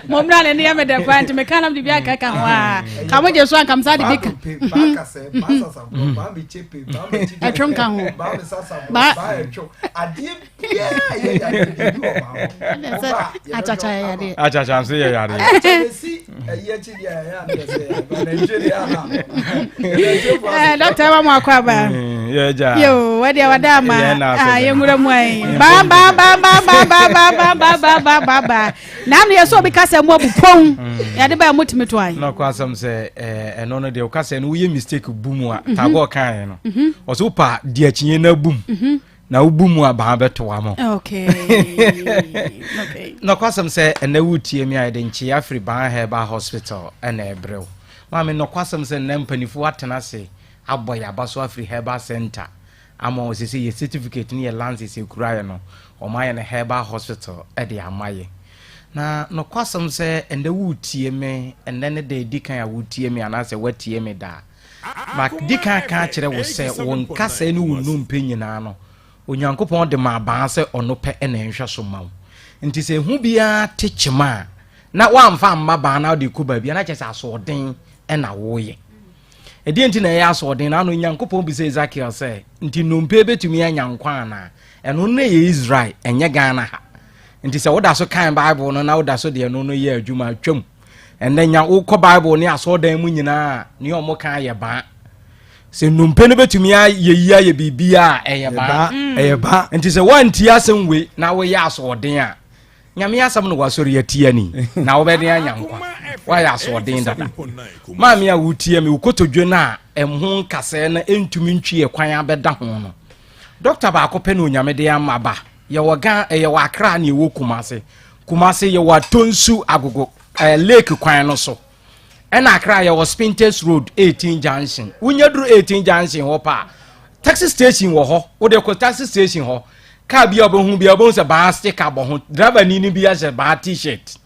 Mo mmra ne ne yɛ me dɛ paa nti meka nam de bi aka ka ho a, ka mo gye so anka msa de bi ka. Ɛtwo nka ho ba akyakya yɛ yadeɛ. Akyakya nso yɛ yadeɛ. Dɔkta ɛwɔ mu akɔ aba yo wɔde wɔde ama yɛnwura mu ayi ba ba ba ba ba ba ba ba ba ba ba ba. Na ano yɛ sɛ obi kasa mu abu pɔn. Yɛde bɛyɛ mo tumi to ayi. Na ɔkɔ asɛm sɛ ɛno no deɛ ɔka sɛ no woyɛ mistake bu mu a tagɔ ɔkaeɛ no ɔsɛ wopa di akyinnye na bu mu na wobu mu a baa bɛto wa mo. Na ɔkɔ asɛm sɛ ɛnɛ wotie mi a yɛde nkyea afiri Ban Herbal Hospital ɛna ɛbrɛ wo. Maame nɔkɔ asɛm sɛ nnɛ mpanimfoɔ atena ase abɔ yɛ aba so afiri Herbal Center ama wɔn sese yɛ certificate ne yɛ license ekura yɛ no wɔn ayɛ no herbal hospital de ama yɛ. Na nokwasɛm sɛ ɛndɛ woretie me ɛndɛ ne da edi kan a woretie me anaasɛ woatie me da a, ma di kan aka akyerɛ wo sɛ wo nkasɛɛ ne wo nnompe nyinaa no Onyankopɔn de ma abaa sɛ ɔno pɛ na ɛnhwɛ so ma wo. Nti sɛ ehu biara te kyema a na woamfa amma baa na wode kɔ baabi a na kyerɛ sɛ asoɔden na woyɛ. Ɛdeɛn nti na ɛyɛ asoɔden? Na ano Nyankopɔn bisa Ezekiel sɛ, nti nnompe bɛtumi anya nkwa anaa? Ɛno na ɛyɛ Israel, ɛnyɛ Ghana ha. Nti sɛ woda so kan Bible no na woda so deɛ ɛno no yɛ adwuma atwam. Ɛnɛ nya wokɔ Bible ne asɔɔdan mu nyinaa nea ɔmo ka yɛ baa. Sɛ nnompe no bɛtumi ayɛ yi ayɛ biribi a ɛyɛ baa. Ɛyɛ baa. Nti sɛ woantie asɛm wei na woyɛ asoɔden a, Nyame asɛm no wasɔre atia ni na wobɛden anya nkwa. Woayɛ asoɔden dada. Maame a wotie me, wo kotodwe no a ɛho nkasɛɛ no ɛntumi ntwi ɛkwan abɛda ho no. Dɔkta baako pɛ na Onyame de ama ba. Yɛwɔ Ghana, yɛwɔ Accra na yɛwɔ Kumasi. Kumasi yɛwɔ Atonsu Agogo eh, lake kwan no so. Ɛna Accra yɛwɔ Spintex Road 18 junction. Wonya duru 18 junction hɔ pa taxi station wɔ hɔ. Wode kɔ taxi station hɔ. Car bi a wobɛhu bi a wobɛhu sɛ baa sticker bɔ ho. Driver ni no bi ahyɛ baa t-shirt.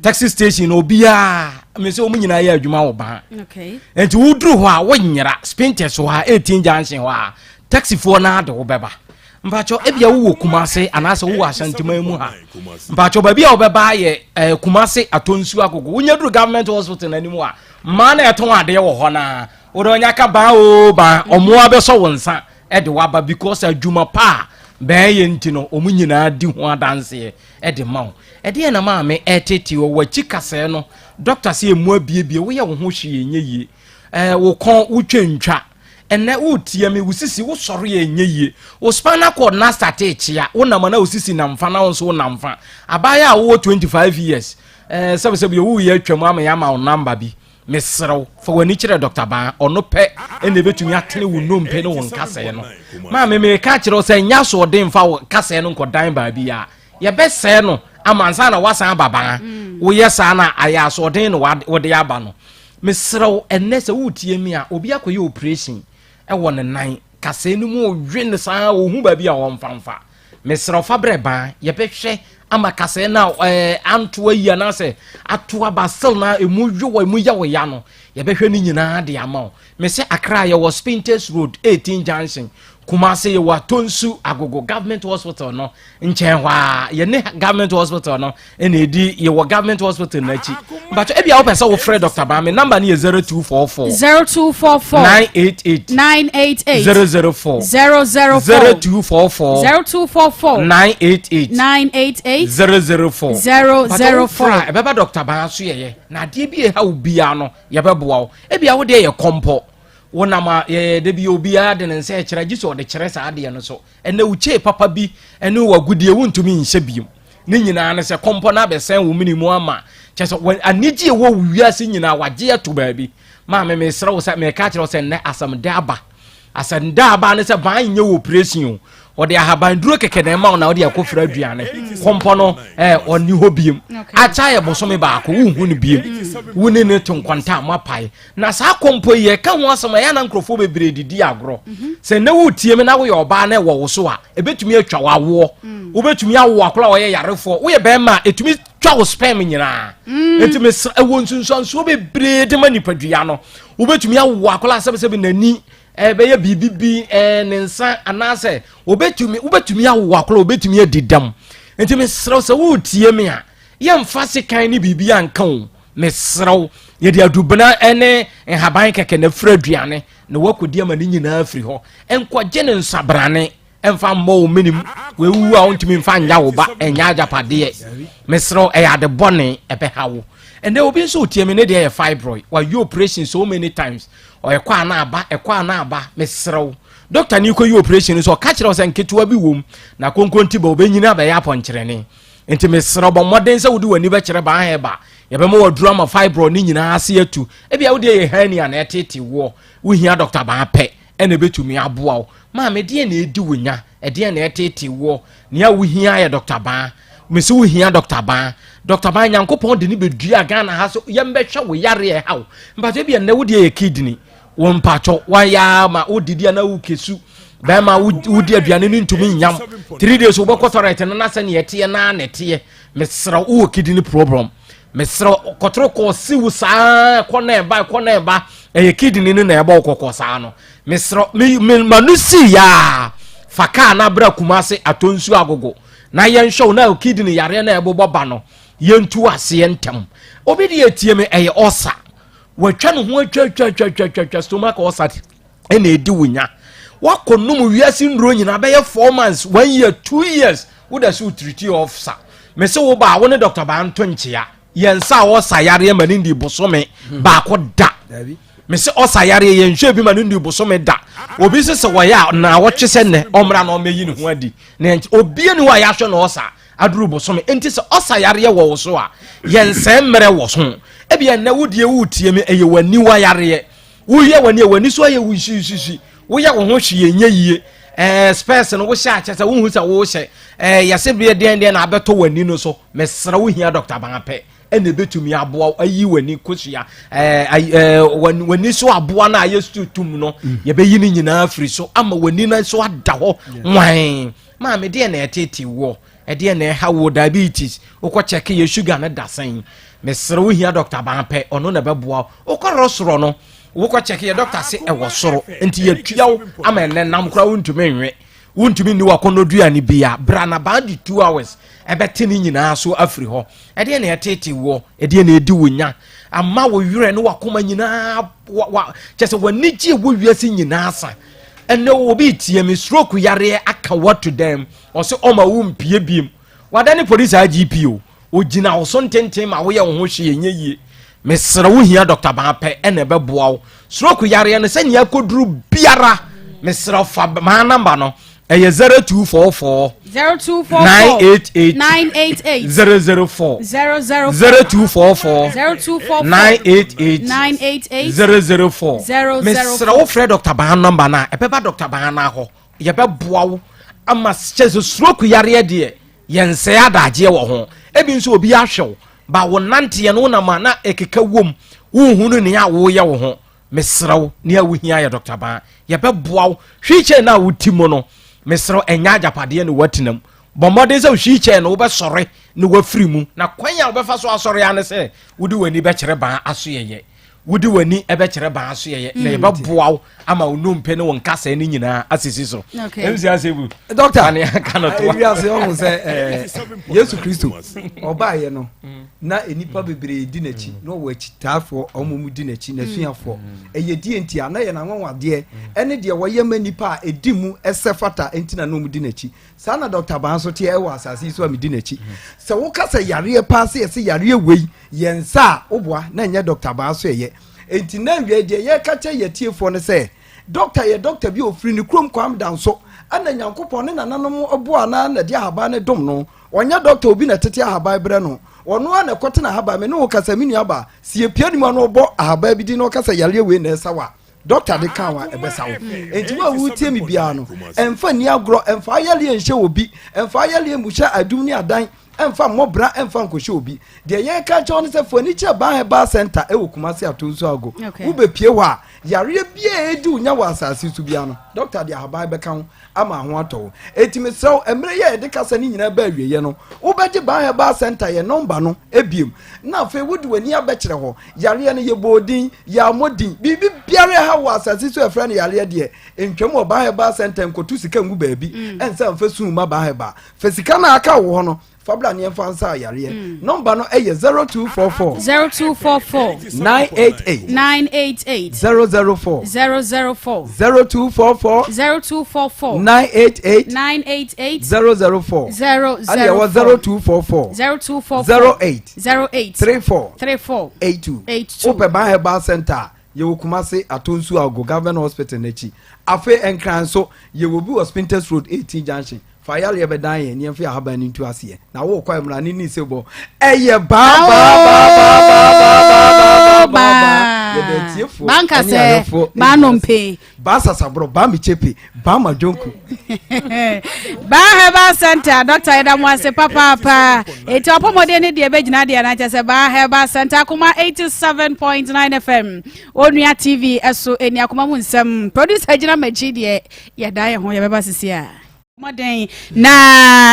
Taxi station no obiara me sɛ wɔn nyinaa yɛ adwuma wɔ baa. Nti woduru hɔ a wonyera Spintex hɔ a 18 junction hɔ a taxifoɔ no ade wo bɛba. Mpakyɛ ebia wowɔ Kumase anaasɛ wowɔ Asanteman mu ha. Mpakyɛ baabi a wobɛba yɛ eh, Kumase Atonsu Agogo. Wonya duru government hospital no anim a mmaa na ɛtɔn adeɛ wɔ hɔ naa. Wode ɔnya ka baa o baa ɔmo abɛsɔ wo nsa de waba because adwuma pa a bɛn yɛ nti no ɔmo nyinaa di ho adanseɛ de ma wo. Ɛdeɛn na maame ɛretete wɔ w'akyi kasɛɛ no doctor sɛ ɛmu abiebie woyɛ wo ho hwee ɛnyɛ yie. Ɛɛ wo kɔn wotwa ntwa ɛnɛ woretia mi wo sisi wosɔre yɛ ɛnyɛ yie wo spinal cord na asate kyea wo nam na wo sisi nam fa na wo nso wo nam fa abaayewa a wowɔ 25 years ɛɛ sɛbisɛbi owu yɛ atwam ama yɛ ama wo namba bi mesrɛ fa w'ani kyerɛ Dr. Baa ɔno pɛ ɛna ɛbɛtumi atene wo nnompe ne wo nkasɛɛ no maame meka kyerɛ wo sɛ nyɛ asoɔden mfa wo nkasɛɛ no nkɔdan baabi a yɛbɛsɛe no ama ansa na wasan aba baa woyɛ saa na ayɛ asoɔden na wode aba no Mesrɛ wo ɛnnɛ sɛ woretie me a, obi akɔyɛ operation wɔ ne nan kasɛɛ no mu ɔwe no saa ɔhu baabi a ɔmfa mfa. Mesrɛ wo fa brɛ baa yɛbɛhwɛ ama kasɛɛ no a ɛɛ anto ayi anaasɛ ato aba still na emu we wɔ emu yɛ wo ya no yɛbɛhwɛ ne nyinaa de ama wo. Mese Accra yɛwɔ Spintex Road 18 Junction, Kumasi yɛwɔ Atonsu Agogo Government Hospital no nkyɛn hɔ a yɛne government hospital no ɛna ɛdi yɛwɔ government hospital no akyi mpakyɛ ebi a wopɛ sɛ wofrɛ dr bame number no yɛ 0244 0244 988 988 004 004 0244 0244 988 988 004 004 ɛbɛba dr baa so yɛyɛ na adeɛ bi ɛha wo biara no yɛbɛboa wo ebi a wodeɛ yɛ kɔmpɔ wonam a yɛyɛ da bi obiara de ne nsa ɛkyerɛ gye sɛ ɔde kyerɛ saa adeɛ no so Ɛnnɛ wo kyee papa bi ne w'agudeɛ wontumi nhyɛ biom. Ne nyinaa ne sɛ kɔmpɔ no abɛsɛn wo mene mu ama kyɛ sɛ anigye ɛwɔ wo wiase nyinaa wagye ato baabi. Maame mesrɛ wo sɛ meka kyerɛ wo sɛ nnɛ asɛm da aba. Asɛm da aba ne sɛ ban nyɛ wɔ operation o. Ɔde ahaban duro kɛkɛ na ɛma wo na wode akɔfira aduane. Kɔmpɔ no eh, ɔnni hɔ biem. Akyɛ ayɛ bosome baako wonhu no biem. Wo ne ne to nkwanta a moapae. Na saa kɔmpɔ yi yɛka ho asɛm a ɛyɛ na nkurɔfoɔ bebree didi agorɔ mhm. sɛ nnɛ woretie me na woyɛ ɔbaa na ɛwɔ wo so a ɛbɛtumi atwa w'awoɔ mm. wobɛtumi awo akora a ɔyɛ yarefoɔ woyɛ bɛrima a ɛtumi twa wo sperm nyinaa mm. nti mesrɛ ɛwɔ nsunsuansoɔ bebree de ma nipadua no wobɛtumi awo akora sɛbesɛbe n'ani ɛbɛyɛ biribi bi ɛɛ ne nsa anaasɛ wobɛtumi wobɛtumi awo akora wobɛtumi adi dɛm nti mesrɛ sɛ woretie me a yɛmfa sekan ne biribi anka o Mesrɛ wo, yɛde adubena ne nhaban kɛkɛ na afiri aduane na woakɔdi ama ne nyinaa afiri hɔ. Nkɔgye ne nsabrane mfa mmɔ wo menem. Wawu a wontumi mfa nya wo ba, ɛnyɛ agyapadeɛ. Mesrɛ wo, ɛyɛ ade bɔne, ɛbɛha wo. Ɛnɛ obi nso wotie me ne deɛ yɛ fibroid. Wayɛ operation so many times. Ɔɛkɔ a na aba, ɛkɔ a na aba. Mesrɛ wo. Dɔkta ne kɔyi operation nso ɔka kyerɛ wo sɛ nketewa bi wom na konkonti ba obɛnyini abɛyɛ apɔnkyerɛne. Nti mesrɛ bɔ mmɔden sɛ wode w'ani bɛkyerɛ Baa Herbal. Yɛbɛma waduru ama fibroid ne nyinaa ase atu. Ebia wo deɛ yɛ hernia na ɛtete woɔ. Wohia Dr. Baa pɛ ɛna ɛbɛtumi aboa wo. Maame deɛn na ɛdi wo nya? Ɛdeɛn na ɛtete woɔ? Nea wohia yɛ Dr. Baa. Mese wohia Dr. Baa. Dr. Baa Nyankopɔn de ne bɛdua Ghana ha so yɛmbɛhwɛ wo yareɛ ɛha wo. Mpakyɛ ebia nnɛ wo deɛ yɛ kidney. Wo mpakyɛ wayɛ ama wodidi anaa wokesu bɛrima wodi aduane no ntumi nyam three days wobɛkɔ toilet no na sɛnea ɛteɛ naa na ɛteɛ mesrɛ wowɔ kidney problem mesrɛ kɔtoro kɔ si wo saa ɛkɔ na ɛba ɛkɔ na ɛba ɛyɛ kidney no na ɛbɔ wo kɔkɔ saa no mesrɛ me me ma no si yaa fa kaa na abra kumase atɔ nsuo agogo na yɛnhwɛ wo na kidney yareɛ na ɛbobɔ ba no yɛntu aseɛ ntɛm obi deɛ etie me ɛyɛ ɔsa watwa ne ho atwatwatwatwatwa stomach ulcer ɛna edi wo nya wakɔ nom wiase nnuro nyinaa bɛyɛ four months one year two years woda so tiriti ɔfsa mese wo baa wo ne dr baa nto nkyea. Yɛn nsa a ɔsa yareɛ ma ne ndi bosome baako da. Mese ɔsa yareɛ yɛn nhwɛ bi ma ne ndi bosome da. Obi sɛ sɛ wɔyɛ a na wɔtwe sɛ nnɛ ɔmmra na ɔmmɛyi ne ho adi. Na yɛn obi ani hɔ a yɛahwɛ na ɔsa aduru bosome. Nti sɛ ɔsa yareɛ wɔ wo so a yɛnsɛn mmerɛ wɔ so. Ebia nnɛ wo deɛ woretie me ɛyɛ w'aniwa yareɛ. Woyɛ w'ani a w'ani so ayɛ wo nhyinhyinhyi. Woyɛ wo ho hwee ɛnyɛ yie. Ɛɛ spɛs no wohyɛ akyɛ sɛ wohu sɛ wohyɛ. Ɛɛ yɛse deɛ deɛn deɛn na abɛtɔ w'ani no so. Mesrɛ wo hia Dr. Bangapɛ ɛna ɛbɛtumi aboa wo ayi w'ani kosua ɛɛ ɛɛ w'ani so aboa no a ayɛ stew tum no mm. yɛbɛyi no nyinaa firi so ama w'ani no so ada hɔ nwan. Maame deɛ na ɛtete woɔ ɛdeɛ na ɛha wo diabetes wokɔ kyɛke yɛ sugar no da sɛn mesrɛ wo hia Dr. Bangapɛ ɔno na ɛbɛboa wo wokɔ rɔsorɔ no wokɔ kyɛke yɛ dɔkta se ɛwɔ soro nti yɛtua wo ama ɛnɛ nam koraa wontumi nwe wontumi nni wakɔnnɔduane bia bra na baa de 2 hours ɛbɛte ne nyinaa so afiri hɔ ɛdeɛ na ɛtete woɔ ɛdeɛ na ɛdi wo nya ama wo werɛ ne wakoma nyinaa wa kyɛ sɛ w'ani gye wɔ wiase nyinaa sa ɛnɛ obi tie me stroke yareɛ aka wato dɛm ɔse ɔma wo mpie biem wada ne polisi IGP o Ogyina wo so ntenten ma woyɛ wo ho hwee ɛnyɛ yie. Mesrɛ wo hia Dr. Baa pɛ ɛna ɛbɛboa wo. Stroke yareɛ no sɛnea akɔduru biara mesrɛ fa maa namba no ɛyɛ 0244 0244 988 988 004 004 0244 0244 988 988 004 004. Mesrɛ wo frɛ Dr. Baa namba no a ɛbɛba Dr. Baa no hɔ yɛbɛboa wo ama kyɛ sɛ stroke yareɛ deɛ Yɛnsɛe adagyeɛ wɔ ho. Ebi nso obi ahwɛ wo, ba wo nanteɛ no wonam a na ɛkeka wom, wonhunu nea woyɛ wo ho. Mesrɛ wo, nea wohia yɛ Dɔkta Baa. Yɛbɛboa wo. Wheelchair no a wote mu no, mesrɛ wo, ɛnyɛ agyapadeɛ na woatena mu. Bɔ mmɔden sɛ wheelchair no wobɛsɔre na woafiri mu. Na kwan a wobɛfa so asɔre ara ne sɛ wode w'ani bɛkyerɛ Baa asoɛeɛ. Wode w'ani bɛkyerɛ baa so yɛyɛ na mm. yɛbɛboa wo ama wo nnompe ne wo nkasɛɛ no nyinaa asisi so. Mc Asebu. Doctor, ane aka no toa. Ewiase ɔho sɛ eh, Yesu Kristo ɔbaayɛ no mm. na nnipa bebree di n'akyi mm. na ɔwɔ akyitaafoɔ ɔmo mu di n'akyi n'asuafoɔ. Ɛyɛ die nti a na yɛ n'anwanwadeɛ ɛne deɛ wɔyɛ ma nnipa a ɛdi mu ɛsɛ fata nti na na ɔmo di n'akyi. Saa na Dɔkta Baa nso teɛ wɔ asase yi so a medi n'akyi. Sɛ woka sɛ yareɛ paa sɛ yɛsɛ yareɛ wei yɛ nsa a woboa na ɛnyɛ Dɔkta Baa so ɛyɛ. Enti na awiei deɛ yɛreka kyerɛ yɛn atiefoɔ ne sɛ Dɔkta yɛ dɔkta bi a ɔfiri ne kurom Kwame-Danso ɛna Nyankopɔn ne nananom boa no ara na ɛde ahaban no dom no. Ɔnyɛ dɔkta obi na ɛtete ahaban brɛ no. Ɔno ara na ɛkɔte n'ahaban. Me ne wo kasa me nuabaa, sɛ yɛpue ne mu a na ɔbɔ ahaban bi din na ɔka sɛ yareɛ wei na ɛsa wo a, dɔkta de ka wa ɛbɛsa wo nti wo a wotie me biara no ɛmfa nni agorɔ ɛmfa ayɛleɛ nhyɛ obi ɛmfa ayɛleɛ mmuhyɛ adum ne adan ɛmfa mmɔbra ɛmfa nkɔhyɛ obi deɛ yɛka kyɛw no sɛ fo ani kyerɛ ban herbal center ɛwɔ Kumasi Atonsu Ago wobɛpie hɔ a yareɛ biara ɛdi wo nya wɔ asase so biara no dɔkta de ahaban bɛka ho ama ho atɔ wo enti mesrɛ wo mmerɛ yi a yɛde kasa no nyinaa ba awieɛ no wobɛgye ban herbal center yɛ nɔmba no ebiem na afei wode w'ani abɛkyerɛ hɔ Yareɛ no, yɛbɔɔ din, yɛammɔ din. Biribi biara ɛha wɔ asase so a ɛfrɛ no yareɛ deɛ, ntwam wɔ Ban Herbal Center nkɔto sika ngu baabi mm. ɛnsa mfa suu ma Ban Herbal. Fa sika no a aka wɔ hɔ no, fa bra ne yɛmfa nsa yareɛ. Mm. Nɔmba no ɛyɛ 0244 0244 988 988 004 004 0244 0244 988 988 004 004 ɛne ɛwɔ 0244 0244 08 08 34 34 82 82. Wopɛ Ban Herbal Centre a, yɛwɔ Kumasi Atonsu Ago Government Hospital no akyi. Afei Nkran nso, yɛwɔ bi wɔ Spintex Road 18 Junction. Fa yareɛ bɛdan yɛn na yɛmfa yɛn ahaban no ntu aseɛ. Na worekɔ a, mmara no nni sɛ bɔ. Ɛyɛ baa baa baa baa baa baa baa baa baa baa. Yɛda atiefoɔ Baa ne nkasɛɛ, ahwɛfoɔ baa nyinaa ase. nnompe. Baa sasaborɔ, baa mekyepe, baa madwonku. Baa Herbal Center, Dɔkta yɛda mo ase papaapa. Eti ɔpɔmɔden ne deɛ ɛbɛgyina deɛ na kyɛ sɛ Baa Herbal Center akoma 87.9 FM Onua TV ɛso ɛni akoma mu nsɛm. Producer gyina m'akyi deɛ yɛda yɛ ho yɛbɛba sisi a. Mmɔden na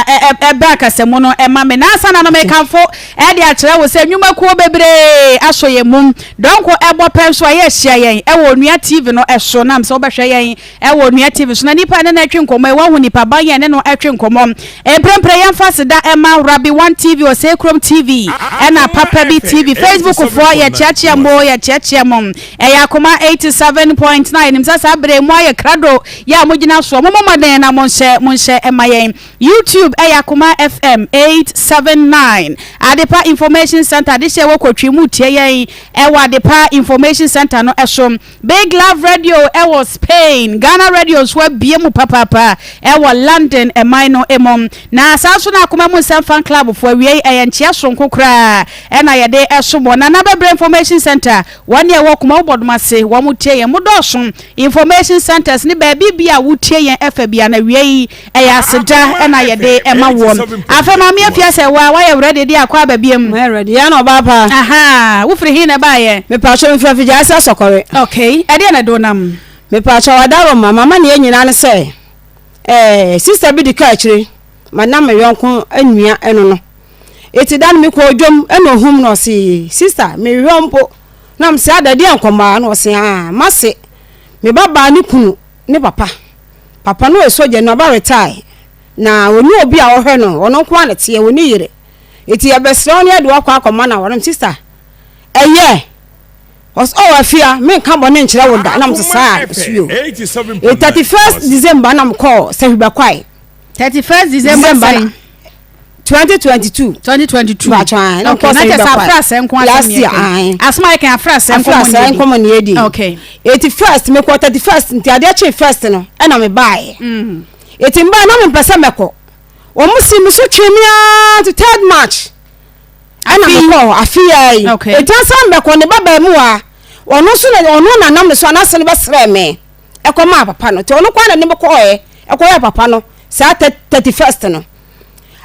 ɛbɛ akasamu no ɛma me. Nansa na no mekamfo ɛde akyerɛ wo sɛ nnwumakuo bebree asɔ yɛn mu. Dɔnko ɛbɔ pɛ nso a yɛahyia yɛn ɛwɔ Onua TV no ɛso. Nam sɛ wobɛhwɛ yɛn ɛwɔ Onua TV so na nipa ɛne no ɛtwe nkɔmmɔ yi, woahu nipa ban yɛn ne no ɛtwe nkɔmmɔ. Mprempren yɛmfa aseda ɛma Rabbi One TV, Osei Kurom TV, ɛna Papa Bi TV. Facebook foɔ yɛkyeakyea mo, yɛkyeakyea mo. Ɛyɛ Akoma 87.9. Nim sɛ saa berɛ yi mo ayɛ krado. Yɛ a mogyina soɔ, mommɔ mmɔden na monhyɛ mo. monhyɛ ɛma yɛn. YouTube ɛyɛ Akoma FM 879. Adepa Information Center adehyɛ wɔ Kotwi mu tie yɛn ɛwɔ Adepa Information Center no ɛso. Big Love Radio ɛwɔ Spain, Ghana Radio nso abue mu papaapa ɛwɔ London ɛman no mu. Na saa nso na Akoma mu Nsɛm Fan Club foɔ awiei ɛyɛ nkyea soronko koraa ɛna yɛde ɛsom wɔn. Nana Bɛbrɛ Information Center wɔn ne ɛwɔ Kumawu Bɔdom ase wɔn tie yɛn. Mo dɔɔso Information Centers ne baabi bi a wotie yɛn ɛfa bia na awiei ɛyɛ aseda ɛna yɛde ɛma wɔn. Afei Maame Afia sɛ wa wayɛ ready de akɔ aba biam. Mayɛ ready yɛn na ɔbaa paa. Ahaa wofiri he na ɛbaayɛ? Mepatwɔ mefiri Afigya-Ase Asɔkɔre. Okay ɛdeɛ na ɛde wo nam? Mepatwɔ Wadaroma mama neɛ nyinaa ne sɛ eh sister bi di kaa akyire ma na me yɔnko nua ɛno no eti da no mekɔɔ dwom ɛna ohum na ɔse sister mehwehwɛ wo mpo na mese ada deɛ nkɔmmɔ a na ɔse aa mase me ba baa ne kunu ne papa papa no yɛ sogya ni ɔba retire na ɔni obi a ɔhwɛ no ɔno nko ara na teɛ ɔni yere eti yɛbɛsrɛ wo na yɛde wo akɔ akɔma no aware sister ɛyɛ ɔsɛ oh afia menka bɔne nkyerɛ wo da na mese saa suo e 31st December na mekɔɔ Sahwibakwae 31st December sɛn 2022 2022 Bàtchɔ na okay na kyɛ sɛ afra sɛ nko asɛm last year ayi asɛm ayɛ kan afra sɛ nkɔmɔ afra sɛ nkɔmɔ ni edi okay eti first mekɔ 31st nti adeɛ kye first no ɛna me baeɛ mm. eti mbaa na mempɛ sɛ mɛkɔ wɔn si me so twe me ara to third March ɛna mekɔ hɔ afe yi okay eti asan mɛkɔ ne ba baa mu a ɔno nso na ɔno na nam ne so anaasɛ no bɛsrɛ me ɛkɔ maa papa no nti ɔno kwan na ne mekɔɛ ɛkɔyɛ papa no saa 31st no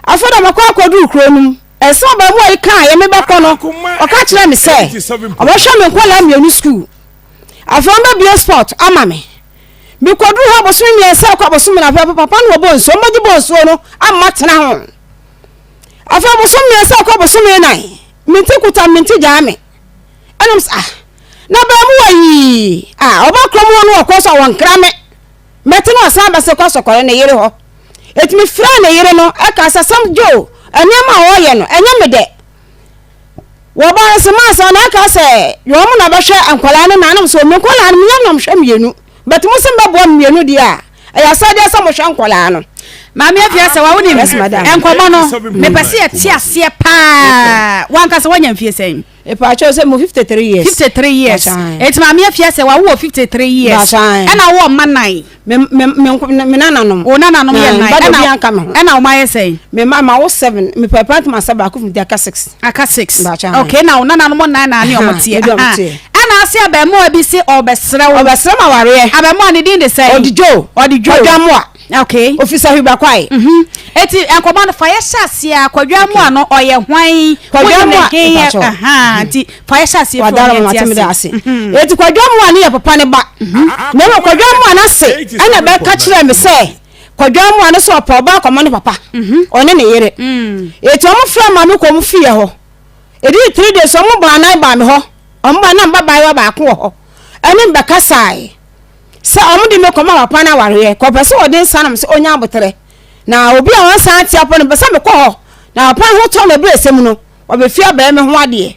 Afei na mɛkɔ akɔduru kuro no mu. Ɛsɛ abarimaa yi kaa yɛ mebɛkɔ no, ɔka kyerɛɛ me sɛ ɔbɛhwɛ me nkwadaa mmienu sukuu. Afei ɔmbɛbue sport ama me. Mekɔduru hɔ abosome mmiɛnsa rekɔ abosome na afei papa no wɔbɔ nsuo, ɔmbɛgye bɔ nsuo no amma tena ho. Afei abosome mmiɛnsa rekɔ abosome nan, mente kuta mente gyaa me. Ɛnam sɛ ah, na abarimaa yi ah, ɔba kurom hɔ no ɔkɔ so a wɔnkra me. Mɛte na ɔsan bɛse kɔ sɔkɔre ne yere hɔ. Enti mefrɛɛ ne yere no kaa sɛ, Sam Joe, nneɛma a ɔreyɛ no, ɛnyɛ me dɛ. Wɔbaa no se mansa na aka sɛ wɔn na bɛhwɛ nkwadaa no na anam sɛ me nkwadaa no meyam na mehwɛ mmienu but mo se mbɛboa me mmienu deɛ a ɛyɛ asɛdeɛ sɛ mohwɛ nkwadaa no. Maame Afia sɛ wa wonim Yes, madam. nkɔmmɔ no mepɛ sɛ yɛte aseɛ paa wankasa woanya mfie sɛn? Mepaakyɛw sɛ mo 53 years. 53 years. Eti maame afia sɛ wawo wɔ 53 years. Ɛna wowɔ mma nan. Me me me me nananom. Wo nananom yɛ nan. Ɛna obi anka me ho. Ɛna wɔn ayɛ sɛn. Me ma ma wo seven. Me pɛ pɛ ntoma sɛ baako fi aka six. Aka six. Okay na wo nananom nan na ne wɔn teɛ. Ɛna ase abɛɛmoa bi se ɔbɛsrɛ wo. Ɔbɛsrɛ ma wareɛ. Abɛɛmoa ne din de sɛn. Ɔdi Joe. Ɔdi Joe. Ɔdwamoa. Okay. Officer Hubert Kwai. Mm -hmm. Eti nkɔmɔ no fa yɛ hyɛ aseɛ kwadwa mu ano ɔyɛ hwan? Kwadwa mu a mpakyɛw. Aha nti fa yɛ hyɛ aseɛ firi ɔyɛ ti ase. Mhm. Eti kwadwa mu a ne yɛ papa ne ba. Mhm. Na mmom kwadwa mu a n'ase ɛna bɛka kyerɛ me sɛ kwadwa mu a ne sɛ ɔpɛ ɔba akɔmɔ ne papa. Mhm. Ɔne ne yere. Mm. Eti wɔn frɛ maame kɔ wɔn fie hɔ. Edi 3 days wɔn bɔ anan baa me hɔ. Wɔn ba na mba baayewa baako wɔ hɔ. Ɛne mbɛkasae. Sɛ ɔmo de me kɔma papa no awareɛ, kɔ ɔpɛ sɛ ɔde nsa nom sɛ ɔnya aboterɛ. Na obi a ɔnsan ate apɔ no, mepɛ sɛ mekɔ hɔ na papa no ho tɔ no ɛberɛ ɛsɛ mu no, wabɛfie abɛyɛ me ho adeɛ.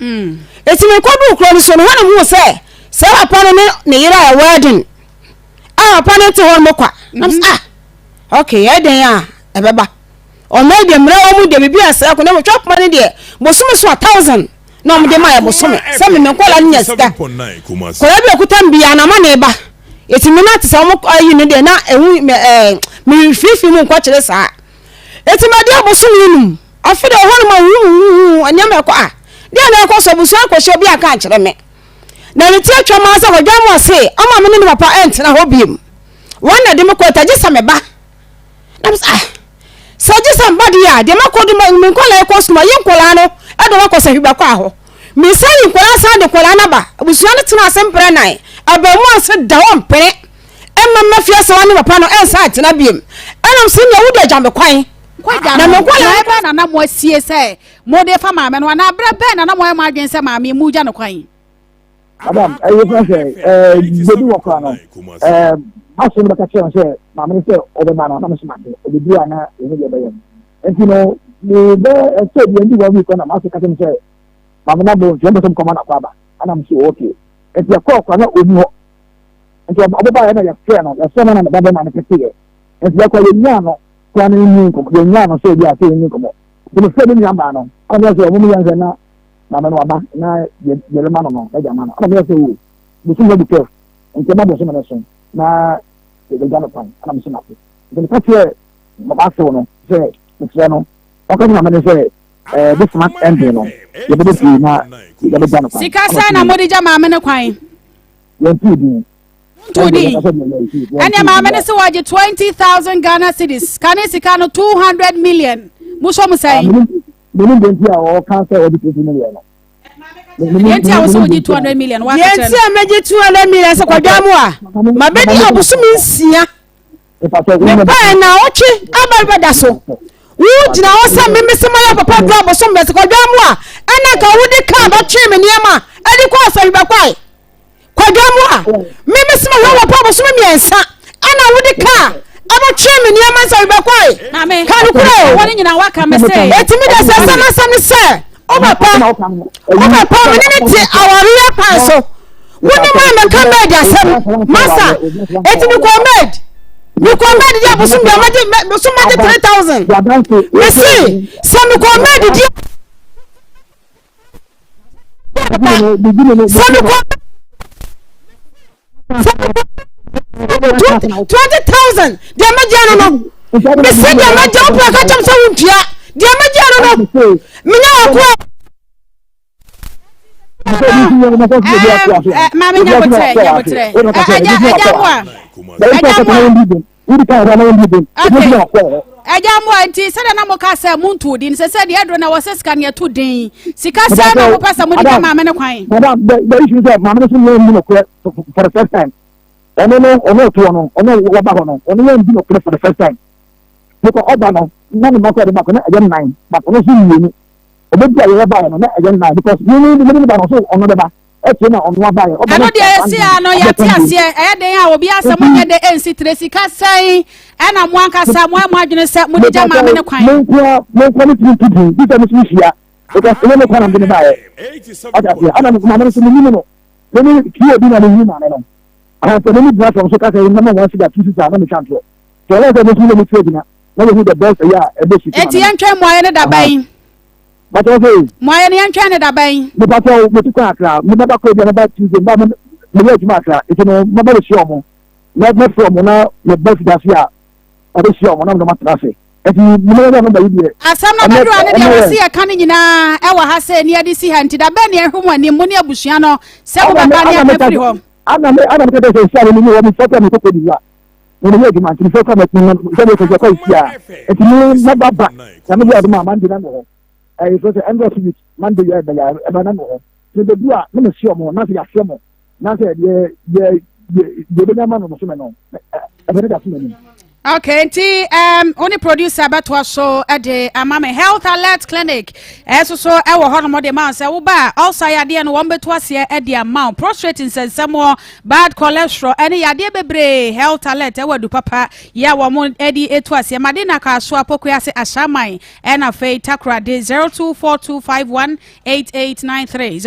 Enti mekɔduu kuro no so no, hɔ na mehuu sɛ saa papa no ne ne yere ayɛ wedding a papa no nte hɔ nom kwa. Na mesɛ ah, okay, ɛyɛ dɛn a ɛbɛba. Ɔman yi deɛ mmara wɔ mu deɛ biribi asɛe ko na mmom twɛ poma no deɛ bosome so a thousand na wɔn de ma yɛ bosome sɛ me me nkɔla no nya sika kɔla bi okuta me biara na ama ne ba eti me na te sɛ wɔn ayi no deɛ na ehu mɛ ɛɛ me fiifii mu nkɔkyerɛ saa eti ma deɛ bosome num afi deɛ ɔhɔ nom ahuhuhuhu nneɛma ɛkɔ a deɛ na ɛkɔ so abusua akɔhyɛ obi aka akyerɛ me na ne ti atwa maa sɛ wɔdwa mu ɔse ama me ne ne papa ɛntena hɔ biem wɔn na de me kɔ tagye sɛ me ba. Na me sɛ ah sɛ gye sɛ mba deɛ a deɛ makɔ de me nkwadaa kɔ sukuu ma yi nkwadaa no ɛde wɔn akɔ sɛ hwibakɔ ahɔ mesan yi nkwadaa san de nkwadaa no aba abusua no tena ase mprɛ nan abaamuwa nso da hɔ mpene ɛma mma fie sɛ wɔne papa no ɛnsa atena biem ɛnam sɛ nea wode agya me kwan na me nkwadaa bɛn na na mo asie sɛ mo de fa maame no anaa berɛ bɛn na na mo ayɛ mo adwene sɛ maame mu gya no kwan Madam, ɛyɛ fɛn sɛ ɛɛ bebi wɔ kora no ɛɛ maso no bɛka kyerɛ no sɛ maame no sɛ ɔbɛba no na mo so mate ɔbɛduru a na ɛhu deɛ ɛbɛyɛ no nti no me bɛ ɛsɛ bi ɛndi one week na maso ka kyerɛ no sɛ maame no abɔ nti ɔmpɛ sɛ mkɔma no akɔ aba ana mo so okay nti ɛkɔɔ kora na ɔni hɔ nti ɔbɛba yɛ na yɛfrɛ no yɛfrɛ no na ne ba bɛma no peteeɛ nti yɛkɔ yɛnyaa no. koraa no nni nkɔmmɔ, yɛnyaa no sɛ ebi a sɛ yɛnni nkɔmmɔ. Nti mefrɛ me nua baa no, ɛna meyɛ sɛ ɔmo yɛ nhwɛ na maame no waba na yɛrema no no, yɛde ama no. Ɛna meyɛ sɛ o, bosom no adu 12, nti ɛma bosome no so na yɛbɛgya no kwan, ɛna mese mate. Nti meka kyerɛɛ m'asew no sɛ mesrɛ no ɔnka kyerɛ maame no sɛ eh, this month ending no yɛbɛbɛ fie na yɛbɛgya no kwan. Sika sɛn na mode gya maame no kwan? Yɛntoo din. Montoo din? Ɛnneɛ maame no sɛ wɔgye 20,000 Ghana cedis, kane sika no 200 million. Mosɔ mu sɛn? Menim deɛ nti a ɔka sɛ ɔgye 20 million no. Deɛ nti a wo sɛ wogye 200 million waka Deɛ kyerɛ nti no. a mɛgye 200 million sɛ kwadwa mu a mabɛdi abosome nsia Mebae naawɔtwe aba bɛda so. Wogyina hɔ sɛ me mese mayɛ papa duru abosom bɛsɛ kwadwa mu a ɛna nka wode kaa bɛtwee me nneɛma ɛde kɔ asɔre bɛkwae. Kwadwa mu a me mese mahwɛ papa abosom mmiɛnsa ɛna wode kaa ɛbɛtwee me nneɛma nsɔre bɛkwae. Ka no korɛ o. Wɔn nyinaa waka me sɛ. Ɛtumi de sɛ sɛ masɛm ne sɛ wo papa wo papa me ne ne te awareɛ kwan so. Wo ne maa mɛka maid asɛm masa eti mi kɔ maid mi kɔ maid di abosom bi amagye bosom magye 3000 mesi sɛ mi kɔ maid di sɛ mi kɔ sɛ mi kɔ 20,000 deɛ mɛgye ano no mesi deɛ mɛgye wo pɛ ka kyɛm sɛ wo ntua deɛ mɛgye ano no menya wakoa. Maame nyabotrɛ nyabotrɛ ɛgya ɛgya mu a ɛgya mu a okay ɛgya mu a nti sɛdeɛ na mo ka sɛ mo ntu din sɛ sɛ deɛ ɛduro na wɔsɛ sika no yɛto din sika sɛ na mo pɛ sɛ mo de gya maame no kwan. Madam the the issue sɛ maame no so yɛn mu no korɛ for the first time ɔno no ɔno ɔtoɔ no ɔno wɔba hɔ no ɔno yɛn di no korɛ for the first time because ɔba no na ne mma kɔ ɛde ba kɔ na ɛyɛ nnan but ɔno nso mmienu. Ɔbɛdu a yɛyɛ baeɛ no na ɛyɛ nnan because me me mede ne ba no so ɔno bɛba ɛtie na ɔno abaeɛ ɔba ɛno deɛ ɛsi a no yɛate aseɛ ɛyɛ den a obi asɛ mo nyɛ de ɛnsi tire sika sɛn ɛna mo ankasa mo mo adwene sɛ mo de gya maame ne kwan. Mo nkoa mo nkoa mo tumi ntu din bi sɛ mo tumi hyia because ɛnyɛ me kwan na mede ne baeɛ ɔte aseɛ ɛna maame no so me nim no me ne tuo bi na me hu maame no ahɔn sɛ me ne gyina fam so kasa yi mɛma wɔn sika tu sisa na me twa ntorɔ sɛ ɔyɛ sɛ mo tumi na mo tuo gyina na yɛhu the best ɛyɛ a ɛbɛ su Eti yɛntwɛn mmuaeɛ no da bɛn? Bàtɛ ɔsɛ. Mmuaeɛ no yɛntwɛn no da bɛn? Mepatɛ o, metu kwan akra, me bɛba kɔ ebi a mɛba Tuesday, mba meyɛ adwuma akra, nti no mɛba bɛhyia ɔmo, mɛ mɛfrɛ ɔmo na mɛba fidase a mabɛhyia ɔmo na mene ɔmo atena ase. Nti mɛyɛ dɛ mɛba yi deɛ. Asɛm no abɛduru a ne deɛ wɔsi yɛka no nyinaa ɛwɔ ha sɛ ni yɛde si ha nti da bɛn ne yɛhwɛ mo anim mo ne abusua no sɛ mobɛba ne yɛka firi hɔ. Ana me ana mekɛtɛ sɛ nsia no me wɔ me fɛ kɔ me kɔkɔ di wa. Na meyɛ adwuma nti mefɛ kɔ me sɛ mekɔ sɛ kɔ nsia nti me mɛba ba na meyɛ adwuma a Monday na mewɔ hɔ. Ɛyɛ sɛ sɛ end of week Monday yɛ ɛbɛyɛ ɛbɛ na mewɔ hɔ. Sɛ bɛdu a na mehyia ɔmo na sɛ yɛahyɛ mo na sɛ deɛ deɛ deɛ ɛbɛnya ma no no so mɛ no ɛbɛ ne da so m'anim. Okay, nti um, wo ne producer bɛtoa so de ama me health alert clinic ɛso so ɛwɔ hɔnom de ma sɛ woba a ulcer yadeɛ no wɔn bɛto aseɛ de ama wo prostate nsɛnsɛmoɔ bad cholesterol ɛne yadeɛ bebree health alert ɛwɔ adu papa yɛ a wɔn de etu aseɛ madina kaaso apokua ase ahyɛaman ɛna afei takoradi 0242518893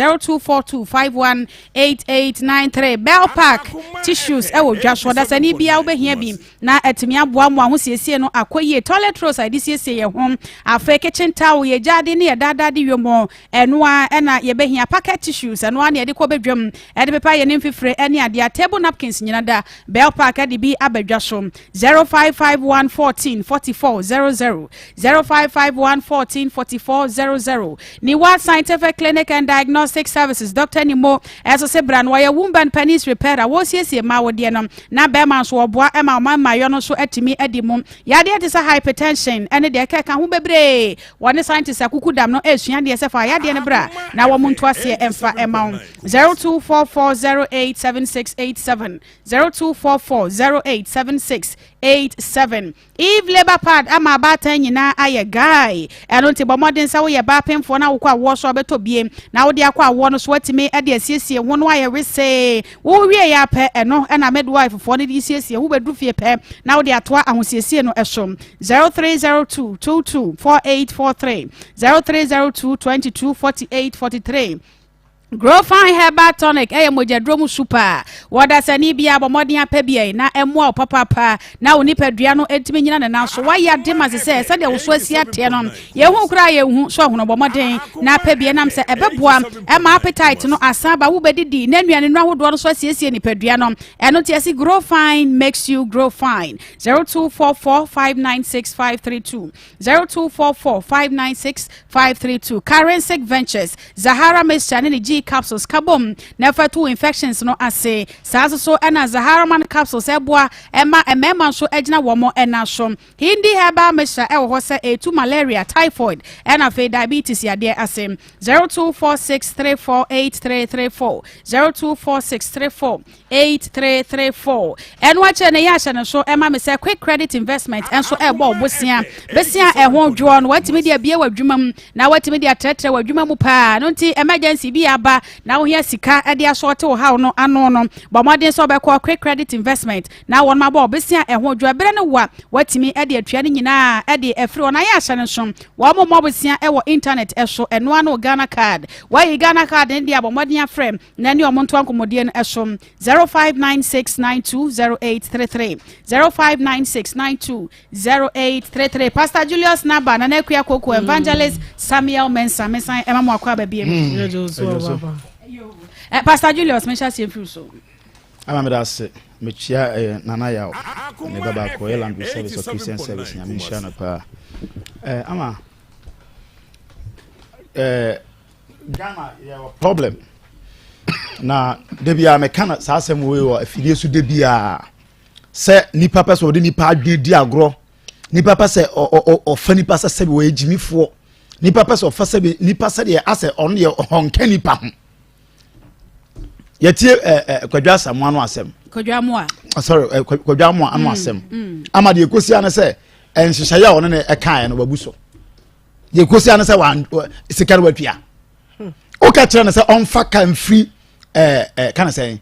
0242518893 bell park tissues ɛwɔ dwa so ɔdasani bia wobɛhia bi na atumi aboa mo ahosiesie no akɔ yie. Toilet rolls a yɛde siesie yɛn ho, afei kitchen towel, yɛ gyaade ne yɛ daadaa de wiem, ɛno ara ɛna yɛbɛhia. Pocket tissues, ɛno ara na yɛde kɔ badwam ɛde pepa yɛn mfifire ɛne adeɛ. Table napkins nyina da Bell Park ɛde bi aba dwa so. 0551 14 44 00 0551 14 44 00 Niwa Scientific Clinic and Diagnostic Services, Dr. Nimo ɛso se bra no wɔyɛ womb and penis repair a wɔsiesie mmaa wodeɛ no Na bɛrima nso wɔboa ma ɔman mmayɔ no nso atumi adi mu. Yadeɛ te sɛ hypertension ne deɛ ɛkeka ho bebree. Wɔne scientists akuku dam no resua adeɛ sɛ fa yadeɛ no bra na wɔn nto aseɛ mfa mma wo. 0244087687 0244087687 Eve labour pad ama abaatan nyinaa ayɛ guy. Ɛno nti bɔ mmɔden sɛ woyɛ baa pemfoɔ na wokɔ awoɔ so a wobɛtɔ bie na wode akɔ awoɔ no so atumi de asiesie ho no ayɛ wesee. Wowie yɛ apɛ ɛno na midwife foɔ no de siesie ho bɛduru fie pɛ na wode atoa ahosiesie no so. 0302 22 48 43 0302 22 48 43. Growfine Herbal Tonic yɛ mogyaduro mu su pa a wɔdasani biara bɔ mmɔden apɛ bi ai na ɛmmoa wo papaapa na wo nipadua no ntumi nyina ne nan so. Woayɛ ade ma sesɛ sɛdeɛ wo so asi ateɛ no yɛhu koraa yɛnhu so ahunu bɔ mmɔden na apɛ bi ɛnam sɛ ɛbɛboa ɛma appetite no asan ba wobɛdidi na nnuane nnuro ahodoɔ no so asiesie nipadua no. Ɛno nti ɛsi Growfine makes you grow fine. 0244 596 532 0244 596 532 Karensic Ventures, Zahara Mixture ne ne G Capsules ka bom na ɛfa tu infections no ase. Saa nso so ɛna Zahara Man Capsules ɛboa ɛma mmarima nso ɛgyina wɔn ɛna so. Hindi Herbal Mixture ɛwɔ hɔ sɛ ɛtu malaria, typhoid ɛna afei diabetes yadeɛ ase. 0246 348334 0246 34 8334. Ɛno akyire no yɛ ahyɛ no so ɛma me sɛ Quick Credit Investment nso ɛrebɔ wo bosea. Bosea a ɛho dwoɔ no watumi de abie w'adwuma mu na watumi de atrɛtrɛ w'adwuma mu paa. No nti emergency bi aba na wohia sika de asɔɔte wo haw no ano no, bɔ mmɔden sɛ wobɛkɔ Quick Credit Investment na wɔn abɔ wo bosea ɛho dwoɔ. Ɛberɛ no wa watumi de atua no nyinaa de afiri hɔ na yɛ ahyɛ no nso wɔn mmɔ bosea ɛwɔ internet ɛso ɛno ano Ghana card. Wayi Ghana card no de abɔ mmɔden afrɛ na ɛne ɔmo ntoa nkɔmmɔdie no ɛso 0596920833 0596920833 Pastor Julius Naba Nana Akua Koko Evangelist Samuel Mensah mesan ɛma mo akɔ aba biem. Pastor Julius mehyɛ aseɛ mfiri so. Ama meda ase mekyia eh, Nana Yaw ne ba baako ɔyɛ Laundry Service of Christian Service nyame nhyira no paa eh, ama eh, Ghana yɛwɔ problem na da biara meka no saa asɛm wei wɔ afidie so da biara sɛ nipa pɛ sɛ ɔde nipa adwene di agorɔ nipa pɛ sɛ ɔfa nipa sɛ sɛbi wɔyɛ gyimifoɔ nipa pɛ sɛ ɔfa sɛbi nipa sɛdeɛ asɛ ɔno deɛ ɔnka nipa ho yɛtie ɛ ɛ kwadwo asamoa no asɛm kwadwo amoa ah, sorry ɛ kwadwo amoa ano mm, asɛm mm. ama deɛ ekosi ano sɛ nhyehyɛeɛ a ɔne ne ɛkaeɛ no wabu so. Deɛ ɛkɔsi ano sɛ sika no watua woka kyerɛ no sɛ ɔmfa ka mfiri ka no sɛn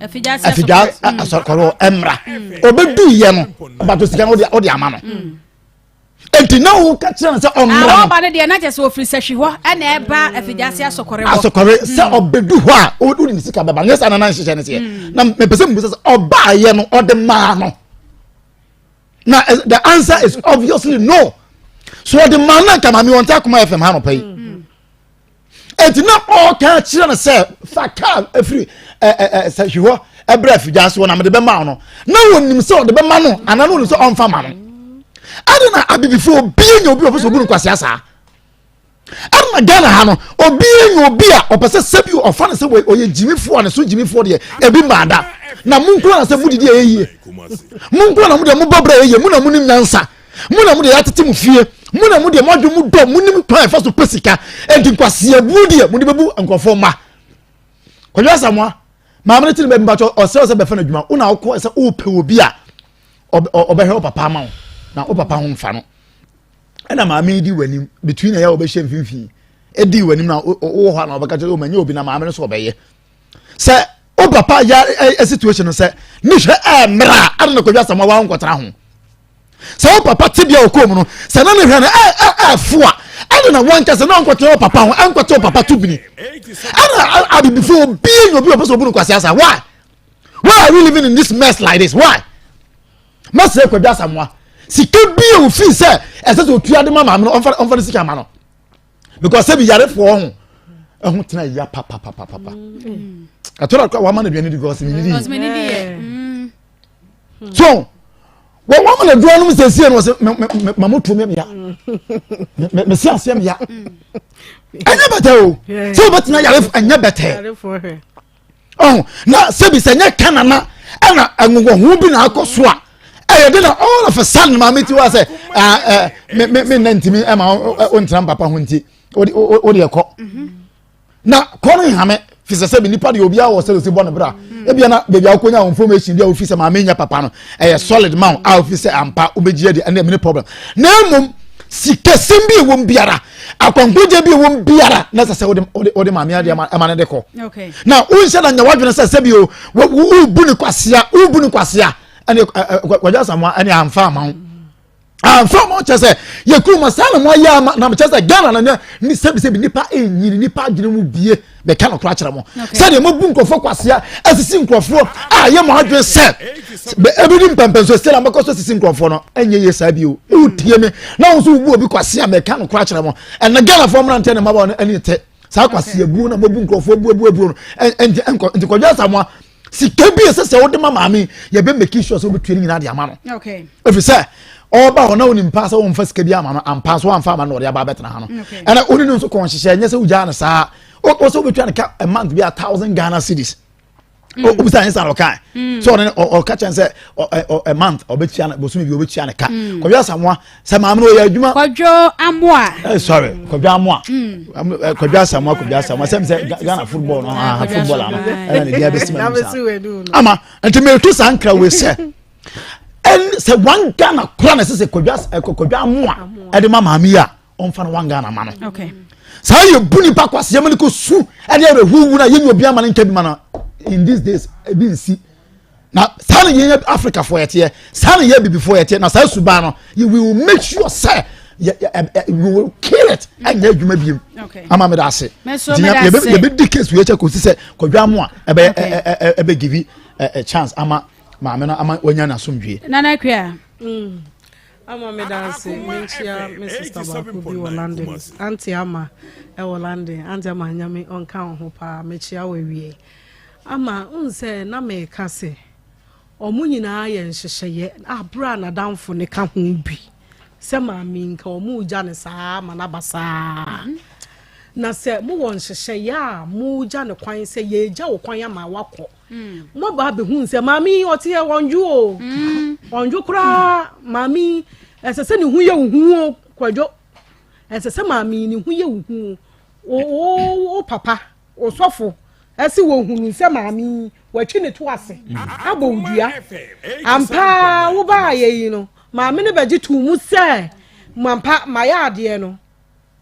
afidwa asɔkɔrɔ mmra ɔbɛduiɛ no ɔbato sika no wode ama no nti na woka kyerɛ no sɛ ɔmmra no ɔba no deɛ na kyɛ sɛ ɔfiri sahwi hɔ ɛna ɛba afidwa ase asɔkɔrɔ hɔ asɔkɔrɔ sɛ ɔbɛdu hɔ a wode ne sika bɛba nyɛ sɛ nana nhyehyɛ no seɛ na mepɛ sɛ mmusa sɛ ɔbaayɛ no ɔde maa no na eh, the answer is obviously no so ɔde maa na nka maame wɔn ti akoma fm ha nɔpɛ yi mm. eti na ɔka kyerɛ no sɛ fa kaa efiri ɛ ɛ ɛ sɛ hwihɔ ɛbrɛ afidwa ase wɔ na mede bɛma no na wɔnim sɛ ɔde bɛma no anaa na wɔnim sɛ ɔnfa ma no ɛde na abibifo obi nya obi ɔpɛ sɛ obu no kwasi asaa. Ɛna Ghana ha no obi enya obi a ɔpɛ sɛ sɛbi ɔfa no sɛ ɔyɛ gyimifoɔ a ne so gyimifoɔ deɛ ebi maa da na mo nko na sɛ mo didi ɛyɛ yie mo nko na mo deɛ mo bɔ brɛ ɛyɛ yie mo na mo nim nyansa mo na mo deɛ yɛatete mo fie mo na mo deɛ mo adwo mo dɔ mo nim kwan ɛfa so pɛ sika enti nkwaseabuo deɛ mo de bɛbu nkurɔfoɔ mma Kwadwo Asamoah maame no ti ne baabi mpakyɛ ɔsrɛ sɛ bɛfa no adwuma wo na wokɔ sɛ wopɛ obi a ɔbɛhwɛ wo papa ama wo na wo papa ho mfa no ɛna maame yi di w'anim between ɛyɛ a wɔbɛhyɛ mfimfini ɛdi w'anim na wowɔ hɔ a na wɔbɛka kyerɛ ɔma nyɛ obi na maame no so ɔbɛyɛ sɛ wo papa ya ɛ situation no sɛ ne hwɛ ɛmmerɛ a ɛna na kwadwa asɛm wa nkɔtena ho sɛ wo papa te bia ɔkɔɔ mu no sɛ na ne hwɛ no ɛfo a ɛna na wanka sɛ na ɔnkɔtena wo papa ho ɛnkɔte wo papa to bini ɛna abibifo obi nya obi ɔpɛ sɛ obu no kwasi asa why why are we living in this mess like this why Mɛsrɛ Kwadwo Asamoah sika bi a ofii sɛ ɛsɛ sɛ otua de ma maame no ɔmfa ɔmfa ne sika ma no because sɛbi yarefoɔ ho ɛho tena ya papapapapa ɛtɔrɔ akora wama no aduane di because ne nidi so wɔn wɔn na aduane no sɛsie no wɔsɛ mɛ mɛ mɛ mo tuo mɛ ya mɛ mɛ si aseɛ mɛ ya ɛnyɛ bɛtɛ o sɛ wɔbɛtena yarefoɔ ɛnyɛ bɛtɛ. Ɔho na sɛbi sɛ nyɛ Canada ɛna ɛnwonwɔho bi na akɔ so a ɛyɛ de na all of a sudden maame ti wa sɛ ɛɛ me me me nna ntumi ɛma o ntena papa ho nti o de o de ɛkɔ mhm. na kɔ no nhame fi sɛ sɛbi nipa deɛ obiara wɔ sɛ osi bɔ ne bra mhm. ebia na beebi a wokɔnya information bi a ofi sɛ maame nyɛ papa no ɛyɛ solid ma a ofi sɛ ampa wobɛgye adi ɛnna ɛmi ne problem na emom sikasɛm bi ɛwɔ mu biara akwankwagya bi ɛwɔ mu biara na ɛsɛ sɛ wode wode maame adeɛ ɛma no de kɔ na wonhyɛ na nya wadwene sɛ sɛbi o wobu ne kwasea wobu ne kwasea ɛne kwadwo asamoa ɛne amfa ama wo. Amfa mo kyɛ sɛ yɛ kurom saa na mo ayɛ ama na kyɛ sɛ Ghana na ne ne sɛbisɛbi nipa enyini nipa adwene mu bie bɛka no kora kyerɛ mo sɛdeɛ mo bu nkurɔfoɔ kwasea asisi nkurɔfoɔ a yɛ mo adwene sɛ ebi di mpɛmpɛnso sɛ na mɛkɔ so asisi nkurɔfoɔ no ɛnyɛ yie saa bio wotie me na wo nso wobu obi kwasea mɛka no kora kyerɛ mo ɛnna Ghanafoɔ mmeranteɛ ne mmabaawa no ani te saa kwasea buo na mobu nkurɔfoɔ buabuabuo no ɛnti ɛnkɔ nti Kwadwo Asamoah sika bi ɛsɛ sɛ wode ma maame yɛbɛ make sure sɛ wobɛtua no nyinaa de ama no ɛfiri sɛ ɔba hɔ na wonim paa sɛ womfa sika bi ama no ampa so wamfa ama no ɔde aba abɛtena ha no ɛna wone no nso kɔn hyehyɛ ɛnyɛ sɛ wogyaa no saa wɔ sɛ wobɛtua no ka a month bi a thousand Ghana cedis wobisa mm. ne sa na ɔkae mm. sɛ ɔne ɔka kyɛn sɛ a month ɔbɛtua no bosome bi ɔbɛtua no ka mm. Kwadwo Asamoah sɛ maame no ɔyɛ adwuma Kwadwo Amoa eh, sorry Kwadwo Amoa mm. eh, Kwadwo Asamoah Kwadwo Asamoah sɛm sɛ Ghana football no ah, football ano ɛna ne deɛ abɛsi ma saa ama nti mereto saa nkra wei sɛ ɛn sɛ one Ghana kora na ɛsɛ sɛ Kwadwo eh, Kwadwo Amoa ɛde ma maame yi a ɔmfa no one Ghana ma no saa yɛ bu nipa kwasi ɛma ne ko su ɛde ɛrɛ huhu na yɛnyɛ obi ama ne nka bi ma no in these days ebi nsi na saa na yɛn africafoɔ yɛteɛ saa na yɛn abibifoɔ yɛteɛ na saa suban no we will make sure sɛ yɛ yɛ we will kill it ɛnyɛ adwuma biem ama mi da ase nti yɛ bɛ di case wei kyɛ kò si sɛ Kwadwo Amoah ɛbɛ ɛ ɛbɛ give ɛ chance ama maame no ama wanya n'asomdwie. Nana Akua. Mm. Ama me da ase menkyia me sister baako bi wɔ London Auntie Ama ɛwɔ London Auntie Ama nyame ɔnka wo ho paa mekyia wo awie Ama wohu sɛ na meka sɛ ɔmo nyinaa yɛ nhyehyɛeɛ a berɛ a n'adamfo no ka ho bi sɛ maame yi nka ɔmo regya no saa ma no aba saa mhm. na sɛ mowɔ nhyehyɛeɛ a mogya no kwan sɛ yɛgya wo kwan ama wakɔ mm. moaba abɛhu sɛ maame yi ɔte yɛ ɔndwo o mm. ɔndwo koraa maame yi ɛsɛ sɛ ne ho yɛ wo hu o kwadwo ɛsɛ sɛ maame yi ne ho yɛ wo hu o wo papa Osɔfo se wɔhunu sɛ maame yi watwi ne to ase abɔ wo dua. Ampa ara wobaayɛ yi no, maame no bɛgye too mu sɛ mampa mayɛ adeɛ no,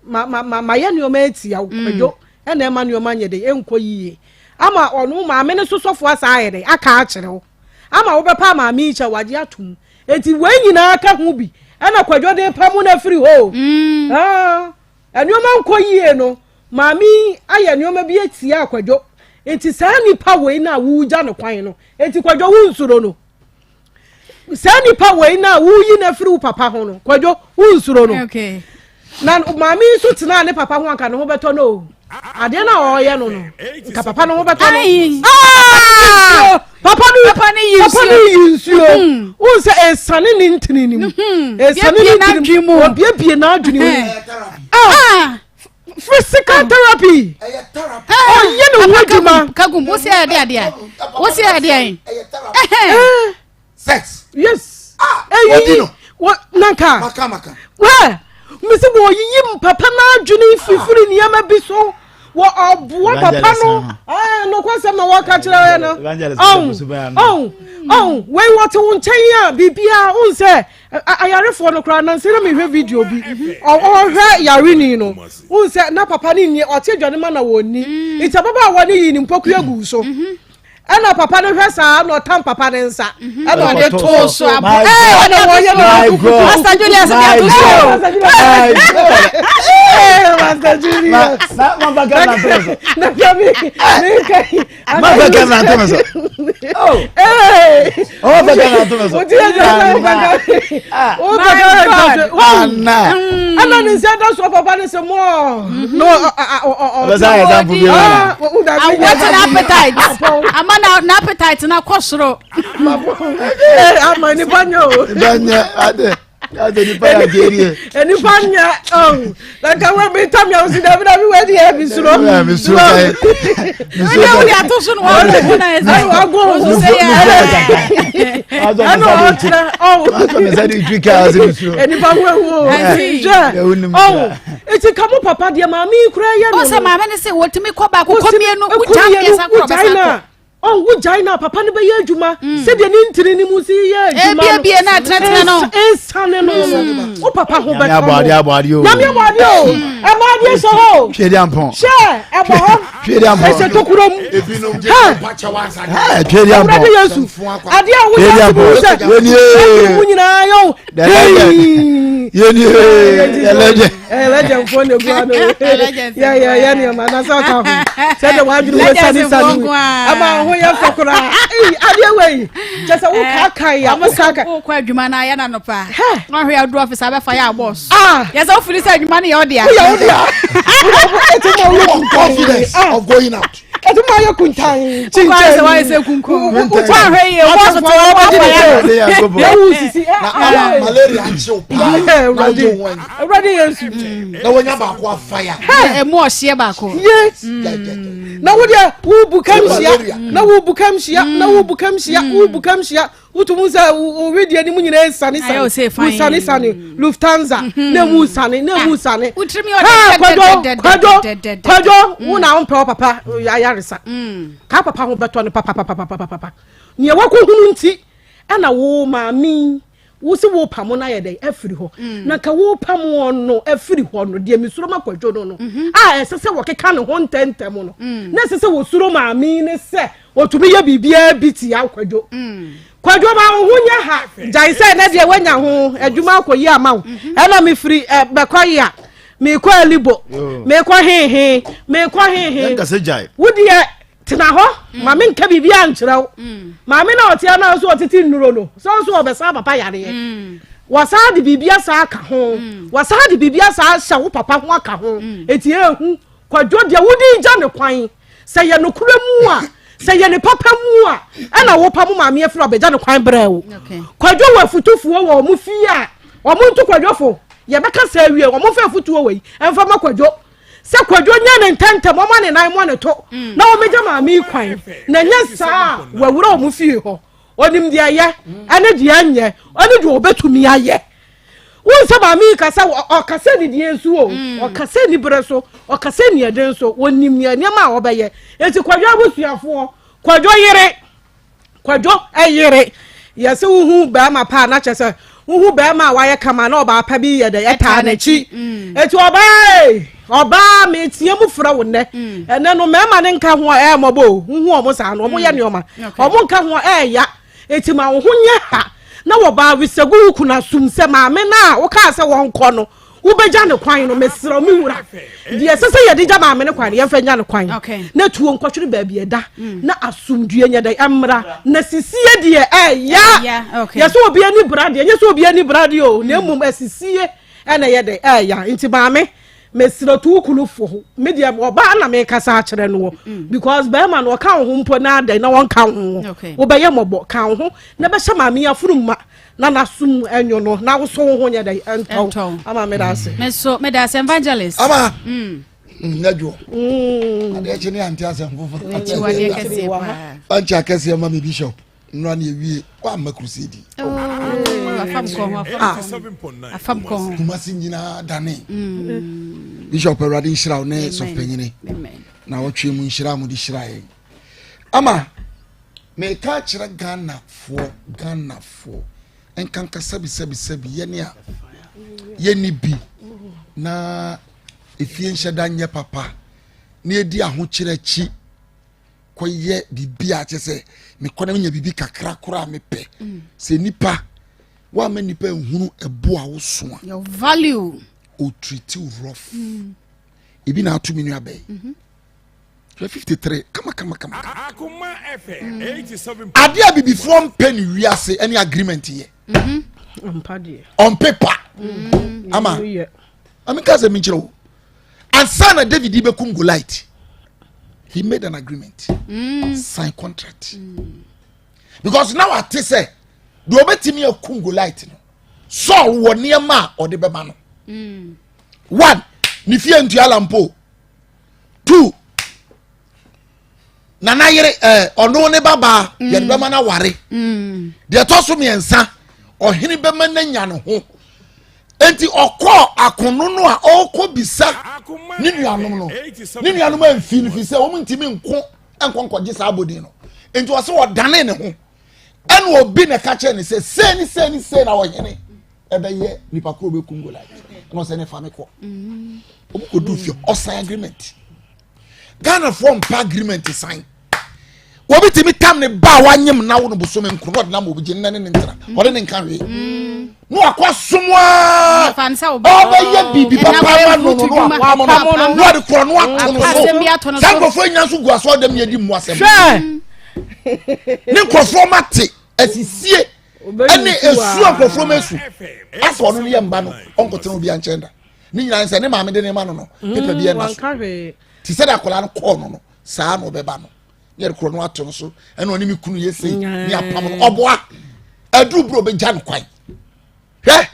ma ma ma mayɛ nneɛma atia wo mm. kwadwo ɛna ɛma nneɛma nyɛ de ɛnkɔ yie. Ama ɔno maame no so sɔfo asa ayɛ dɛ aka akyerɛ wo. Ama wobɛpa maame yi kyɛ wagye atom. Eti wei nyinaa ka ho bi ɛna kwadwo de pa mu no afiri hɔ o. Mm. Ah. Nneɛma nkɔ yie no, maame yi ayɛ nneɛma bi atia Kwadwo. Nti saa nipa wei no a wogya no kwan no, nti Kwadwo wonsuro no? Saa nipa wei no a woyi no afiri wo papa ho no, Kwadwo wonsuro no? Okay. Na maame yi nso tenaa ne papa ho anka ne ho bɛtɔ no o. Adeɛ no a ɔreyɛ no no, nka papa no ho bɛtɔ no. Ah! Papa no papa no yi nsuo. Papa no yi nsuo. Mm-hmm. Wohu sɛ esane ne ntini ne mu. Mm-hmm. Esane ne ntini mu. Obiebie n'adwene mu. Ah! ah! Physical therapy. Ɔyɛ ne ho adwuma. Kagum, wosi ayɛ de adeɛ. Wosi ayɛ de ayi. Sex. Yes. Ah, eyi wɔ nanka. Maka maka. Wɛ mesi wɔ yiyi papa n'adwene fifiri nneɛma bi so wɔ ɔboa papa no ɛɛ nokwasɛm na wɔka kyerɛ yɛ no ɔn ɔn ɔn wei wɔte wo nkyɛn a biribiara ɔn sɛ ayarefoɔ no koraa nansi na mehwɛ video bi ɔhwɛ yareni no ɔn sɛ na papa no nni ɔte adwane ma na wɔnni nti ababaawa no yi ne mpɔkua gu so. Ɛna papa no hwɛ saa na ɔtam papa ne nsa mhm. ɛna ɔde too so abo ɛna wɔyɛ no Pastor Julius de ato so Pastor Julius na ma ba kɛ na to so na kɛ mi mi kɛ ma ba kɛ na to so oh oh ba kɛ na to so o ti yɛ jɛ o ba kɛ o ba kɛ na to so ɛna ne nsa da so papa ne sɛ mɔɔ no ɔ ɔ Awɔte n'appetite. Ama na n'appetite na kɔ soro. Ama nipa nyɛ o. Nipa nyɛ ade ade nipa yɛ ade nie. Nipa nyɛ ɔn. Na nka wo mi tam yɛ osi dabi dabi wɛ di yɛ mi suro. Ɛ mi suro ka ye. Mi suro ka ye. Ɛna ato so na wa ko na yɛ sɛ. Ɛna wa go ho sɛ yɛ. Ɛna ɔkyerɛ ɔn. Asɔ mi sɛ de twi kaa ɔsi mi suro. Nipa wo ewu o. Hwɛ ɔn. Eti ka mo papa deɛ maame yi kura yɛ no. Ɔsɛ maame ne sɛ wɔtumi kɔ baako kɔ mmienu wogya mmiɛnsa korɔ bɛsa kɔ. Ɔn wo gyae na papa no bɛyɛ adwuma mm. sɛdeɛ ne ntini no mu si yɛ adwuma no ebiebie na atenatena no nsane no no wo papa ho bɛtɔ no nyame abɔ nyame abɔ adeɛ o mm. ɛma adeɛ hyɛ hɔ o twɛ di ampɔn hyɛ ɛbɔ hɔ ɛhyɛ tokuro mu hɛ twɛ di ampɔn awurade yesu adeɛ a woyɛ ase mu sɛ ɛdi mu nyinaa yɛ o hei yɛni yɛ legend fo na egu ano yɛ yɛ yɛ nneɛma na sɛ ɔka ho sɛ de wadwene wo sani sani ɛma ho yɛ fɛ koraa eyi adeɛ wɔ yi kyɛ sɛ wo kaakae ya wo kaakae. wo kɔ adwuma na ayɛ na nɔpa wɔn ahwɛ adu ɔfisa abɛfa yɛ abɔs yɛ sɛ wofili sɛ adwuma no yɛ ɔdea. woyɛ ɔdea woyɛ ɔdea eti ma wo confidence of going out. Ɛti mu ayɛ kuntan kyinkyin. Sɛ wayɛ sɛ kunkum. Wahwɛ yie wɔn so te wɔn bɔ yɛ. Ewu sisi. Na malaria akyew paa. Na wogye ho anyi. Awurade Yesu. Na wonya baako afa ya. Emu ɔhyeɛ baako. Ye. Na wo deɛ wo bu kam hyia. Na wo bu kam hyia. Na wo bu kam hyia. Wo bu kam hyia. Wotu mu sɛ wo wedeɛ no mu nyinaa sane sane. Wo sane sane Lufthansa mhm. na emu sane na emu ah, sane. Haa kwadwo kwadwo kwadwo wo na wompɛ wo papa ayaresa. Mm. Ka papa ho bɛtɔ no papapapapapa. Nea wakɔhunu nti ɛna wo maame wo se wo pamo no ayɛ dɛn afiri hɔ mm. na ka wo pamo no afiri hɔ no deɛ mesuro ma kwadwo no no mhm. a ɛsɛ sɛ wɔkeka ne ho ntɛntɛm no mm. na ɛsɛ sɛ wɔsuro maame ne sɛ Otumi yɛ biribiara bi tia Kwadwo. Kwadwo ma wo ho nyɛ ha. Gyae sɛ ɛnɛ deɛ woanya ho adwuma akɔyi ama wo. Mhm. Ɛna mefiri bɛkɔ yi a mekɔ alibo mekɔ hehe mekɔ hehe. Wo deɛ tena hɔ mm. ma menka biribiara nkyerɛ wo. Mm. Maame na ɔteɛ no nso ɔtete nnuro no sɛ nso ɔbɛsa papa yareɛ. Mm. Wɔsan de biribi asa aka ho. Wɔsan de biribi asa ahyɛ wo papa ho aka ho. Eti ehu Kwadwo deɛ wode gya ne kwan. Sɛ yɛ nokorɛ mu a, sɛ yɛ ne papa mu a, ɛna wopa mo maame afiri ɔbɛgya no kwan brɛ wo. Kwadwo wɔ afutufoɔ wɔ ɔmo fie a, ɔmo nto kwadwo fo. Yɛbɛka sɛ awie, ɔmo mfa afutuo wɔ yi, ɛmfa ma kwadwo. Sɛ kwadwo nyɛ ne ntɛntɛm, ɔma ne nan mmɔ ne to, mm. na ɔmɛgya maame yi kwan. Na nyɛ saa a, wawura ɔmo fie hɔ. Ɔnim deɛ ɛyɛ, ɛne deɛ ɛnyɛ, ɛne deɛ ɔbɛtumi ayɛ. Wohu sɛ maame yi kasa, ɔkasa nidie nso o, mm. ɔkasa niberɛ so, ɔkasa niɛden so, wɔnim nea nneɛma a ɔbɛyɛ. Eti kwadwo abusuafoɔ, kwadwo yere, kwadwo ɛyere, yɛsɛ wohu bɛrima paa na kyɛ sɛ wohu bɛrima a wayɛ kama na ɔbaa pa bi yɛ dɛ ɛtaa n'akyi. Mm. Eti ɔbaa ee, ɔbaa metia mu frɛ wo nnɛ. Mm. Ɛnɛ no mmarima ne nka ho a ɛyɛ mmɔbɔ o, wohu wɔn saa no, wɔn yɛ nneɛma, wɔn nka ho a ɛyɛ ya. Enti ma wo ho nyɛ ha na wɔbaa resɛgu wo kunu asom sɛ maame no a wokaa sɛ wɔnkɔ no, wobɛgya no kwan no. Mesrɛ wo, me wura, deɛ ɛsɛ sɛ yɛde gya maame no kwan no, yɛmfa nya no kwan na tuo nkɔtwere baabi ɛda mm. na asomdue nyɛ dɛn ɛmmra na sisie deɛ ɛya. Yɛ sɛ obi ani bra deɛ, nyɛ sɛ obi ani bra deɛ o, na mm. mmom asisie ɛna ɛyɛ dɛn ɛya. Nti maame, mesrɛ to wo kunu fo me deɛ ɔbaa na mekasa akyerɛ no wɔ mm. because bɛrima no ɔka wo ho mpo na adɛn na wɔnka wo ho wobɛyɛ mmɔbɔ ka wo ho na bɛhyɛ maame yi aforo ma na n'asom ɛnwo no na wosɔ wo ho nyɛ dɛn ɛntɔw ama meda ase. me so meda ase evangelist. ama mm. nyɛ dwoɔ mm. adeɛ kye ne ante asɛm foforɔ akyiwadeɛ akɛseɛ ma me bishop Nnora ne ewie wamma crusade. Oh, afam kɔ ho afam kɔ ho. Kumasi nyinaa dane. Mm. Bishop Awurade nhyira wo ne sɔfopanyini. Na wɔtwe mu nhyira mo de hyira yɛn. Ama meka kyerɛ Ghanafoɔ Ghanafoɔ nkanka sɛbi sɛbi sɛbi yɛne a yɛni bi na efie nhyɛ da nyɛ papa na yɛdi ahokyerɛ akyi. kɔyɛ biribi a kyɛ sɛ mekɔ na menya biribi kakra koraa mepɛ mm. sɛ nipa woama nipa nhunu ɛbo a woso a your value o treat you rough mm. ebi na ato me nua bɛyi mm-hmm. hwɛ 53 kama kama kama adeɛ a bibifoɔ mpɛ ne wiase ɛne agreement yɛ mm-hmm. on paper mm. ama ameka sɛ menkyerɛ wo ansa na david bɛkum goliath he made an agreement mm. sign contract mm. because now ate sɛ deɛ ɔbɛtumi akum goliath no saul wɔ nneɛma a ɔde bɛma no mm. one ne fie ntua lampo two nana yere ɛɛ eh, ɔno ne babaa mm. yɛde bɛma no aware mm. deɛ ɛtɔ so mmiɛnsa ɔhene bɛma no anya ne ho nti ɔkɔɔ akono no a ɔrekɔ bisa ne nuanom no ne nuanom amfi no fi sɛ wɔn ntumi nko nkɔ nkɔgye saa abodin no. Nti ɔsɛ ɔdane ne ho ɛna obi na ɛka kyerɛ ne sɛ sei ne sei ne sei na ɔhene ɛbɛyɛ nipa koro bɛkum Goliath ɛna ɔsɛ ne fa me kɔ. Ɔmo kɔ du fie ɔsan agreement. Ghanafoɔ mpa agreement san. Obi tumi tam ne ba a wanyem na wo no bosome nkoro na ɔde nam obi gye ne ne ne ntena ɔde ne nka hwee na wakɔ asom aa ɔbɛyɛ biribi papa ama no no na wapam no na ɔde korɔ no ato no so saa nkurɔfoɔ nyina nso gu aso ɔdɛm yɛdi mmu asɛm ne nkurɔfoɔ ma te asisie ɛne esu a nkurɔfoɔ ma esu asɛ ɔno ne yɛ mba no ɔnkɔtena obi ankyɛn da ne nyinaa sɛ ne maame de ne ma no no pepa bi ɛna so te sɛ de akwadaa no kɔɔ no no saa na ɔbɛba no ne yɛde korɔ no ato no so ɛna ɔne me kunu yɛ sei ne apam no ɔboa aduru buro bɛgya no kwan hwɛ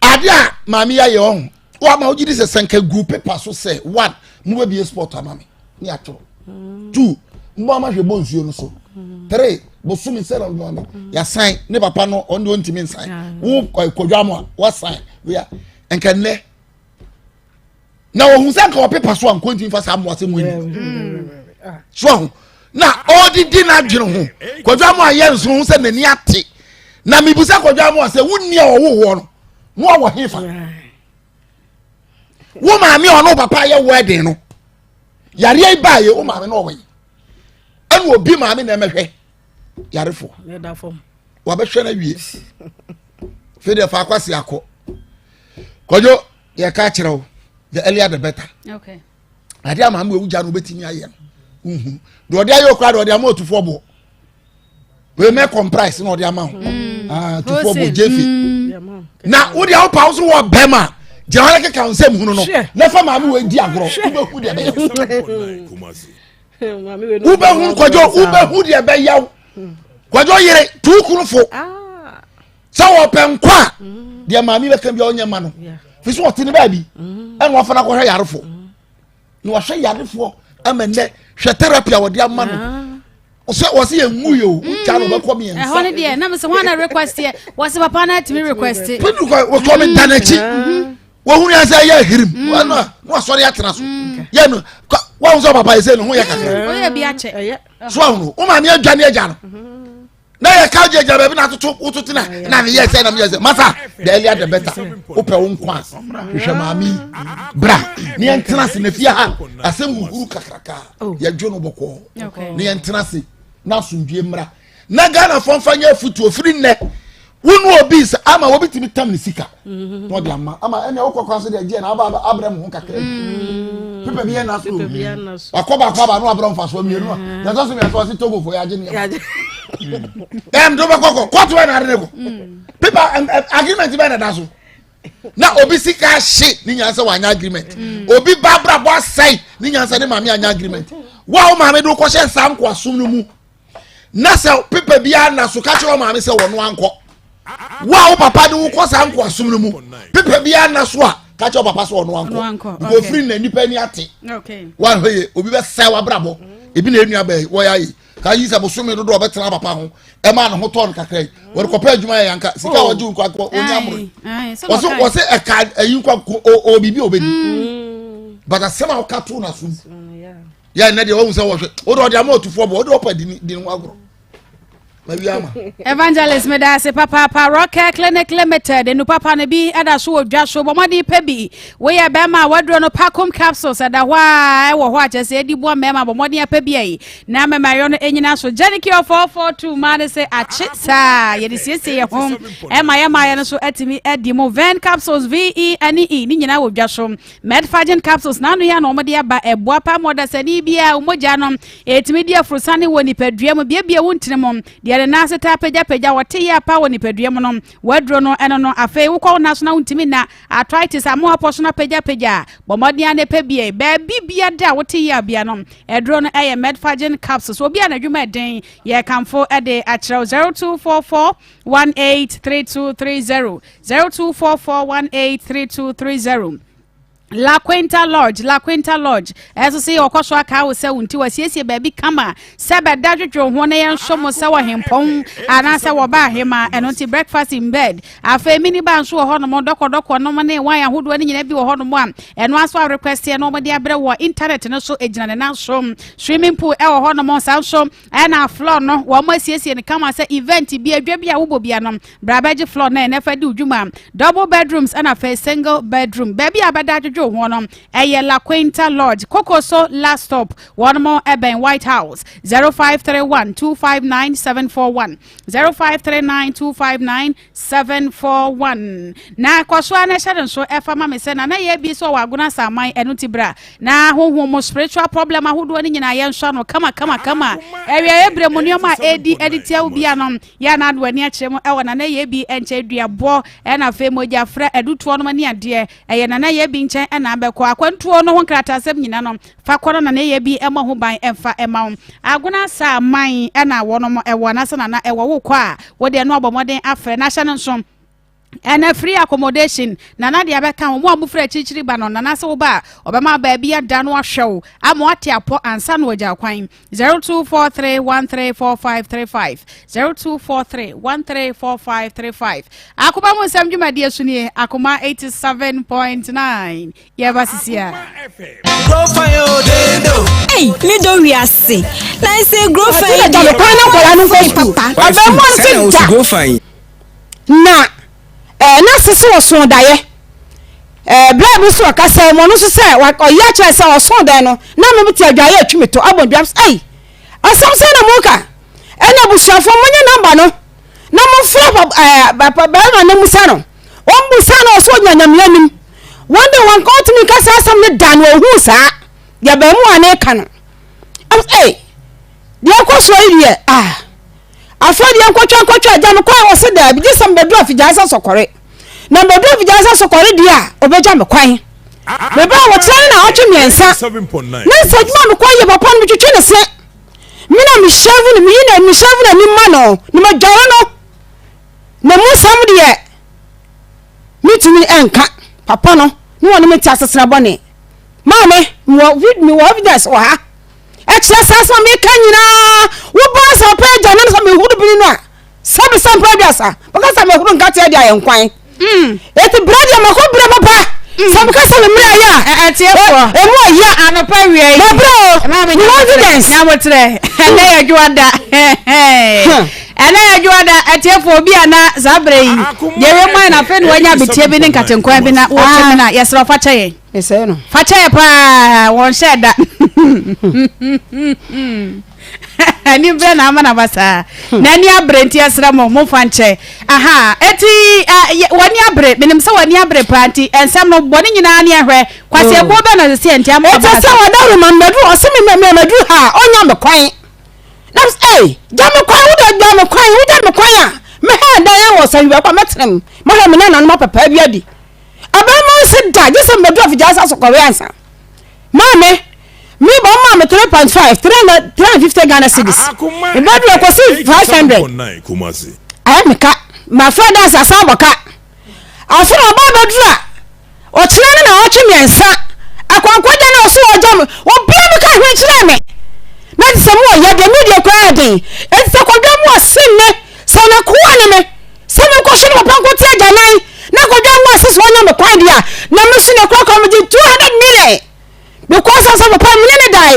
ade a maame yɛ ayɛ ɔho wama wogye di sɛ sɛnka gu pepa so sɛ one mo bɛbie sport ama me ne atwerɛ two mo ama hwɛ bɔ nsuo no so three bosome sɛ na ɔno me yasan ne papa no ɔno deɛ ɔntumi nsan wo kɔdwa mo a wasan wia nka nnɛ na ohun sɛ nka ɔpepa so a nko ntumi fa saa mmoa sɛ mu ani so aho na ɔdidi n'adwene ho kwadwo amu ayɛ nso ho sɛ n'ani ate na mibusa kwadwo amu sɛ wunni a ɔwɔ wɔ no na ɔwɔ hefa wo maame a ɔno papa yɛ wedding no yareɛ yi baayɛ wo maame no ɔwɔ yi ɛna obi maame na ɛmɛhwɛ yarefo wabɛhwɛ no awie fei deɛ fa akwasi akɔ kwadwo yɛka kyerɛ wo the earlier the better okay. adeɛ ama ama ewugya no obetumi ayɛ no wohu deɛ ɔde ayɛ okura deɛ ɔde ama otufoɔ boɔ wei mɛ comprise na ɔde ama ho mm. ah, tufoɔ boɔ jefe mm. na wode awopa wo so wɔ bɛrima gyina hɔ keka nsɛm hunu no na fa maame wei di agorɔ wobɛhu deɛ bɛyɛ wobɛhu kwadwo wobɛhu deɛ bɛyɛ wo kwadwo yere tuu kunu fo ah. sɛ wɔpɛ nkwa a mm. deɛ maame bɛka bia ɔnyɛ ma no fi so ɔte ne baabi mm. ɛna wafa no akɔhwɛ yarefoɔ mm. na wahwɛ yarefoɔ ama nnɛ hwɛ therapy a wɔde ama no ah. sɛ wɔsi yɛ nwu yɛ o wotwa no bɛkɔ mmiɛnsa. ɛhɔ no deɛ nam sɛ wɔn na request yɛ wɔsi papa na atumi request. pɛdu kɔ wɔkɔ mi da n'akyi mm-hmm. wɔhunu yɛn sɛ ɛyɛ hirim wɔn a wɔasɔre atena so yɛ no wɔn sɛ papa yɛ sɛ ne ho yɛ kakra. so ahunu wɔn maame adwa ne agya no. Mm-hmm. na yɛ ka gyinagyina baabi na atoto woto tena na meyɛ sɛ na meyɛ sɛ masa the earlier the better wopɛ wo nkwa hwehwɛ maame yi bra ne yɛntena ase na fie ha asɛm huhuru kakraka oh. yɛdwo no bɔkɔɔ ne yɛntena ase na asomdwie mmra na ghanafoɔ mfa nyɛ afotuo firi nnɛ wo ne obi sɛ ama obi tumi tam ne sika mm-hmm. na ɔde ama ama ɛnna wokɔ kwan so deɛ gyeɛ na aba abrɛ mo ho kakra bi mm. pepa bi yɛ na so wakɔ baako aba na wabrɛ mfasoɔ mmienu a mm. na ɛtɔ so mmiɛnsa ɔse togo fo yɛagye nneɛma ɛm de wobɛkɔ kɔ kɔto ɛ na ade ne kɔ pepa agreement bɛn na ɛda so na obi sika ahye ne nyansa wanya agreement mm. obi ba abrabɔ asɛe ne nyansa ne maame anya agreement wo a wo maame de wokɔhyɛ nsa nkoasom no mu na sɛ pepa biara na so ka kyerɛ maame sɛ wɔn ankɔ wo a wo papa de wo kɔ saa nkoasom no mu pepa biara na so a ka kyerɛ papa sɛ ɔno ankɔ because ofiri na nipa ani ate wanhwɛ yɛ obi bɛsɛe wabrabɔ ebi na enua bɛyɛ wɔyɛ ayɛ ka yi sɛ bosome dodo ɔbɛtena papa ho ɛma ne ho tɔ no kakra yi wɔde kɔpɛ adwuma yɛ yanka sika a wɔgye nkwa kɔ onye amoro wɔse wɔse ɛka ɛyi nkwa o biribi a obedi mm. but asɛm a wɔka to na so yɛ nnɛ deɛ wɔhu sɛ wɔhwɛ wode ɔde ama ɔtufoɔ bɔ wode ɔpa di ne ho agorɔ Evangelist medase papaapa Rocket Clinic Limited enu papa no bi ɛda so wɔ dwa so bɔ mmɔden pɛ bi woyɛ bɛrima a waduro no Pacom capsules ɛda hɔ a ɛwɔ hɔ a kyerɛ sɛ ɛdi boa mmarima bɔ mmɔden apɛ bi ayi na mmarima no ɛnyina so Jenicure 442 maa no sɛ akye saa yɛde siesie yɛ ho ɛma yɛ maayɛ no so atumi adi mu Ven capsules V E ne E ne nyinaa wɔ dwa so Medfagin capsules n'ano yɛ na wɔde aba ɛboa paa ma ɔdasani biara wo mogya no ɛtumi di afurusane wɔ nipadua mu biebie wo ntini mu deɛ ne nan ase taa pagyapagya wɔte yɛ paa wɔ nipadua mu no waduro no ɛno no afei wokɔ wo nan so na wontumi nna arthritis amoa pɔ so no apagyapagya bɔ mmɔden a ne pɛ bie baabi bia da a wote yɛ abia no ɛduro no ɛyɛ Medfagin capsules obi a n'adwuma ɛden yɛ kamfo ɛde akyerɛw 0244 183230 0244 183230. La Quinta Lodge, La Quinta Lodge, ɛso sɛ wɔkɔ so aka wo sɛ wo nti wɔasiesie baabi kama sɛ bɛda dwodwo ho na yɛnso mo sɛ wɔ hempɔn anaasɛ wɔba ahema ɛno nti breakfast in bed afei mini bar nso wɔ hɔnom dɔkɔdɔkɔ nom ne wine ahodoɔ no nyinaa bi wɔ hɔnom a ɛno aso a request na wɔde abrɛ wɔ internet no so egyina ne nan so swimming pool ɛwɔ hɔnom saa nso ɛna floor no wɔn asiesie no kama sɛ event bi adwa bi a wobɔ bia no bra bɛgye floor no ɛna fa di dwuma double bedrooms ɛna afei single bedroom baabi a bɛda adwodwo ho no ɛyɛ La Quinta Lodge Kokoso last stop wɔn mo ɛbɛn White House 0531 259 741 0539 259 741 Na kɔ so ara na hyɛ no nso ɛfa ma me sɛ Nana yɛ bi sɛ ɔwɔ Agona Asaman ɛno nti bra na honhom mu spiritual problem ahodoɔ no nyinaa yɛnsɔ ano kama kama kama Awieɛ berɛ mu nneɛma a ɛredi ɛde tia wo bia no yɛ a na ade w'ani akyerɛ mu ɛwɔ Nana yɛ bi nkyɛn duabɔ ɛna afei mogya frɛ adutoɔ nom ne adeɛ ɛyɛ Nana yɛ bi nkyɛn ɛna abɛkɔ akwantuo no ho nkrataasɛm nyina no Fa kɔ na na yɛ bi mmɔ ho ban mfa mma wo. Agona saa man na wɔnom wɔ anaasɛ nana ɛwɔ wo kɔ a wo deɛ no abɔ mmɔden afrɛ na ahyɛ no nso ɛna free accommodation nana deɛ abɛka ho mo a mofiri akyirikyiri ba no nana sɛ wo ba a ɔbɛma baabi ada no ahwɛ wo ama wate apɔ ansa na wagya kwan 0243134535 0243134535 akoma mu nsɛm dwumadie so nie akoma 87.9 Yɛba sisi a. Ei, me dɔ wiase. Na ɛsɛ grofa yi deɛ. Kwan na nkwadaa no nkɔ sukuu. Ɔbɛn mu ase da. Na ɛɛ na sisi ɔso daeɛ. Ɛɛ bere a bi so ɔkasa mu ɔno nso sɛ ɔyɛ akyerɛ sɛ ɔso dan no na mo te adwaeɛ atwi me to abɔ dua ei asɛm sɛ na mo ka ɛna abusuafoɔ mo nye namba no na mo frɛ ɛɛ barima no musa no. Wɔn saa na ɔsɛ ɔgyina Nyame anim. Wɔn de wɔn nka ɔtumi nka saa asɛm no da no ɔhuu saa deɛ abaamuwa no reka no. Ɛm sɛ deɛ ɛkɔ soɔ yi deɛ ah afei deɛ nkɔtwa nkɔtwa agya me kwan ɔse daabi gye sɛ mbɛduru afigyaa sɛ sɔkɔre na mbɛduru afigyaa sɛ sɔkɔre deɛ a ɔbɛgya me kwan. Mebaa wɔkyerɛ no na ɔtwe mmiɛnsa na sɛ adwuma mekɔ yɛ papa no metwetwe ne se me na mehyɛvu no meyi na mehyɛvu n'anim ma no na madware no. Na mu nsɛm deɛ mentumi nka, papa no ne wɔne me te asetena bɔne. Maame, mewɔ mewɔ evidence wɔ ha. Ɛkyerɛ saa asɛm a meka nyinaa, wobaa sɛ papa agya no sɛ mehuru bini no a, sɛbe sɛ mpɛ aduasa, bɛka sɛ mehuru nkateɛ de ayɛ nkwan. Eti brɛ deɛ mako brɛ papa. Sɛ meka sɛ me mmerɛ ayɛ a, Atiefoɔ, emu ɔya. Anɔpa awia yi. Mabrɛ o, mewɔ evidence. Nyabotrɛ, ɛnɛ yɛ dwoada. Ɛnɛ yɛ dwoada, atiefoɔ obi a na saa berɛ yi, deɛ wei mu ayɛ na afei na wanya abeteɛ bi ne nkatenkwan bi na wɔkyɛ me na yɛsrɛ fa kyɛ yɛn. Mesɛe no. Fa kyɛ yɛ paa, wɔn hyɛ da. Ani berɛ na ama na ba saa. Hmm. N'ani abere nti ɛsrɛ mo mo fa nkyɛ. Aha, eti w'ani abere, menim sɛ w'ani abere paa nti nsɛm no bɔ ne nyinaa ne ɛhwɛ. Kwasi hmm. ɛboɔ bɛ na sisi nti ama ba. Ɛte sɛ wɔdawuro ma mmɛduru ɔse me mmɛduru ha ɔnya me kwan. Na m sɛ gya me kwan wo de gya me kwan wo gya me kwan a mehɛ dan wɔ sɛ hwibɛ kɔ mɛtena mu mahwɛ me nananom apapa bi adi. Abɛɛma nse da gye sɛ mmɛduru afigya asa so kɔwe ansa. Maame, me ba ɔmaa me 3.5, 350 Ghana cedis. Me ba duru ɛkɔsi 500. Ayɛ me ka. Mafra dance asan abɔ ka. Afei na ɔba abɛduru a, ɔkyena ne na ɔtwe mmiɛnsa. Akwankwa da na ɔso ɔgya me. Obia me ka hwee kyerɛ me. Na te sɛ mu ɔyɛ deɛ me deɛ koraa yɛ den. Enti sɛ kɔdwa mu ɔse me, sɛ nakoa ne me. Sɛ menkɔhwe ne papa nkote agyanan na kɔdwa mu ase sɛ ɔnya me kwan deɛ a, na me so na kurakura megye 200 million. Because sɛ papa mene ne dae,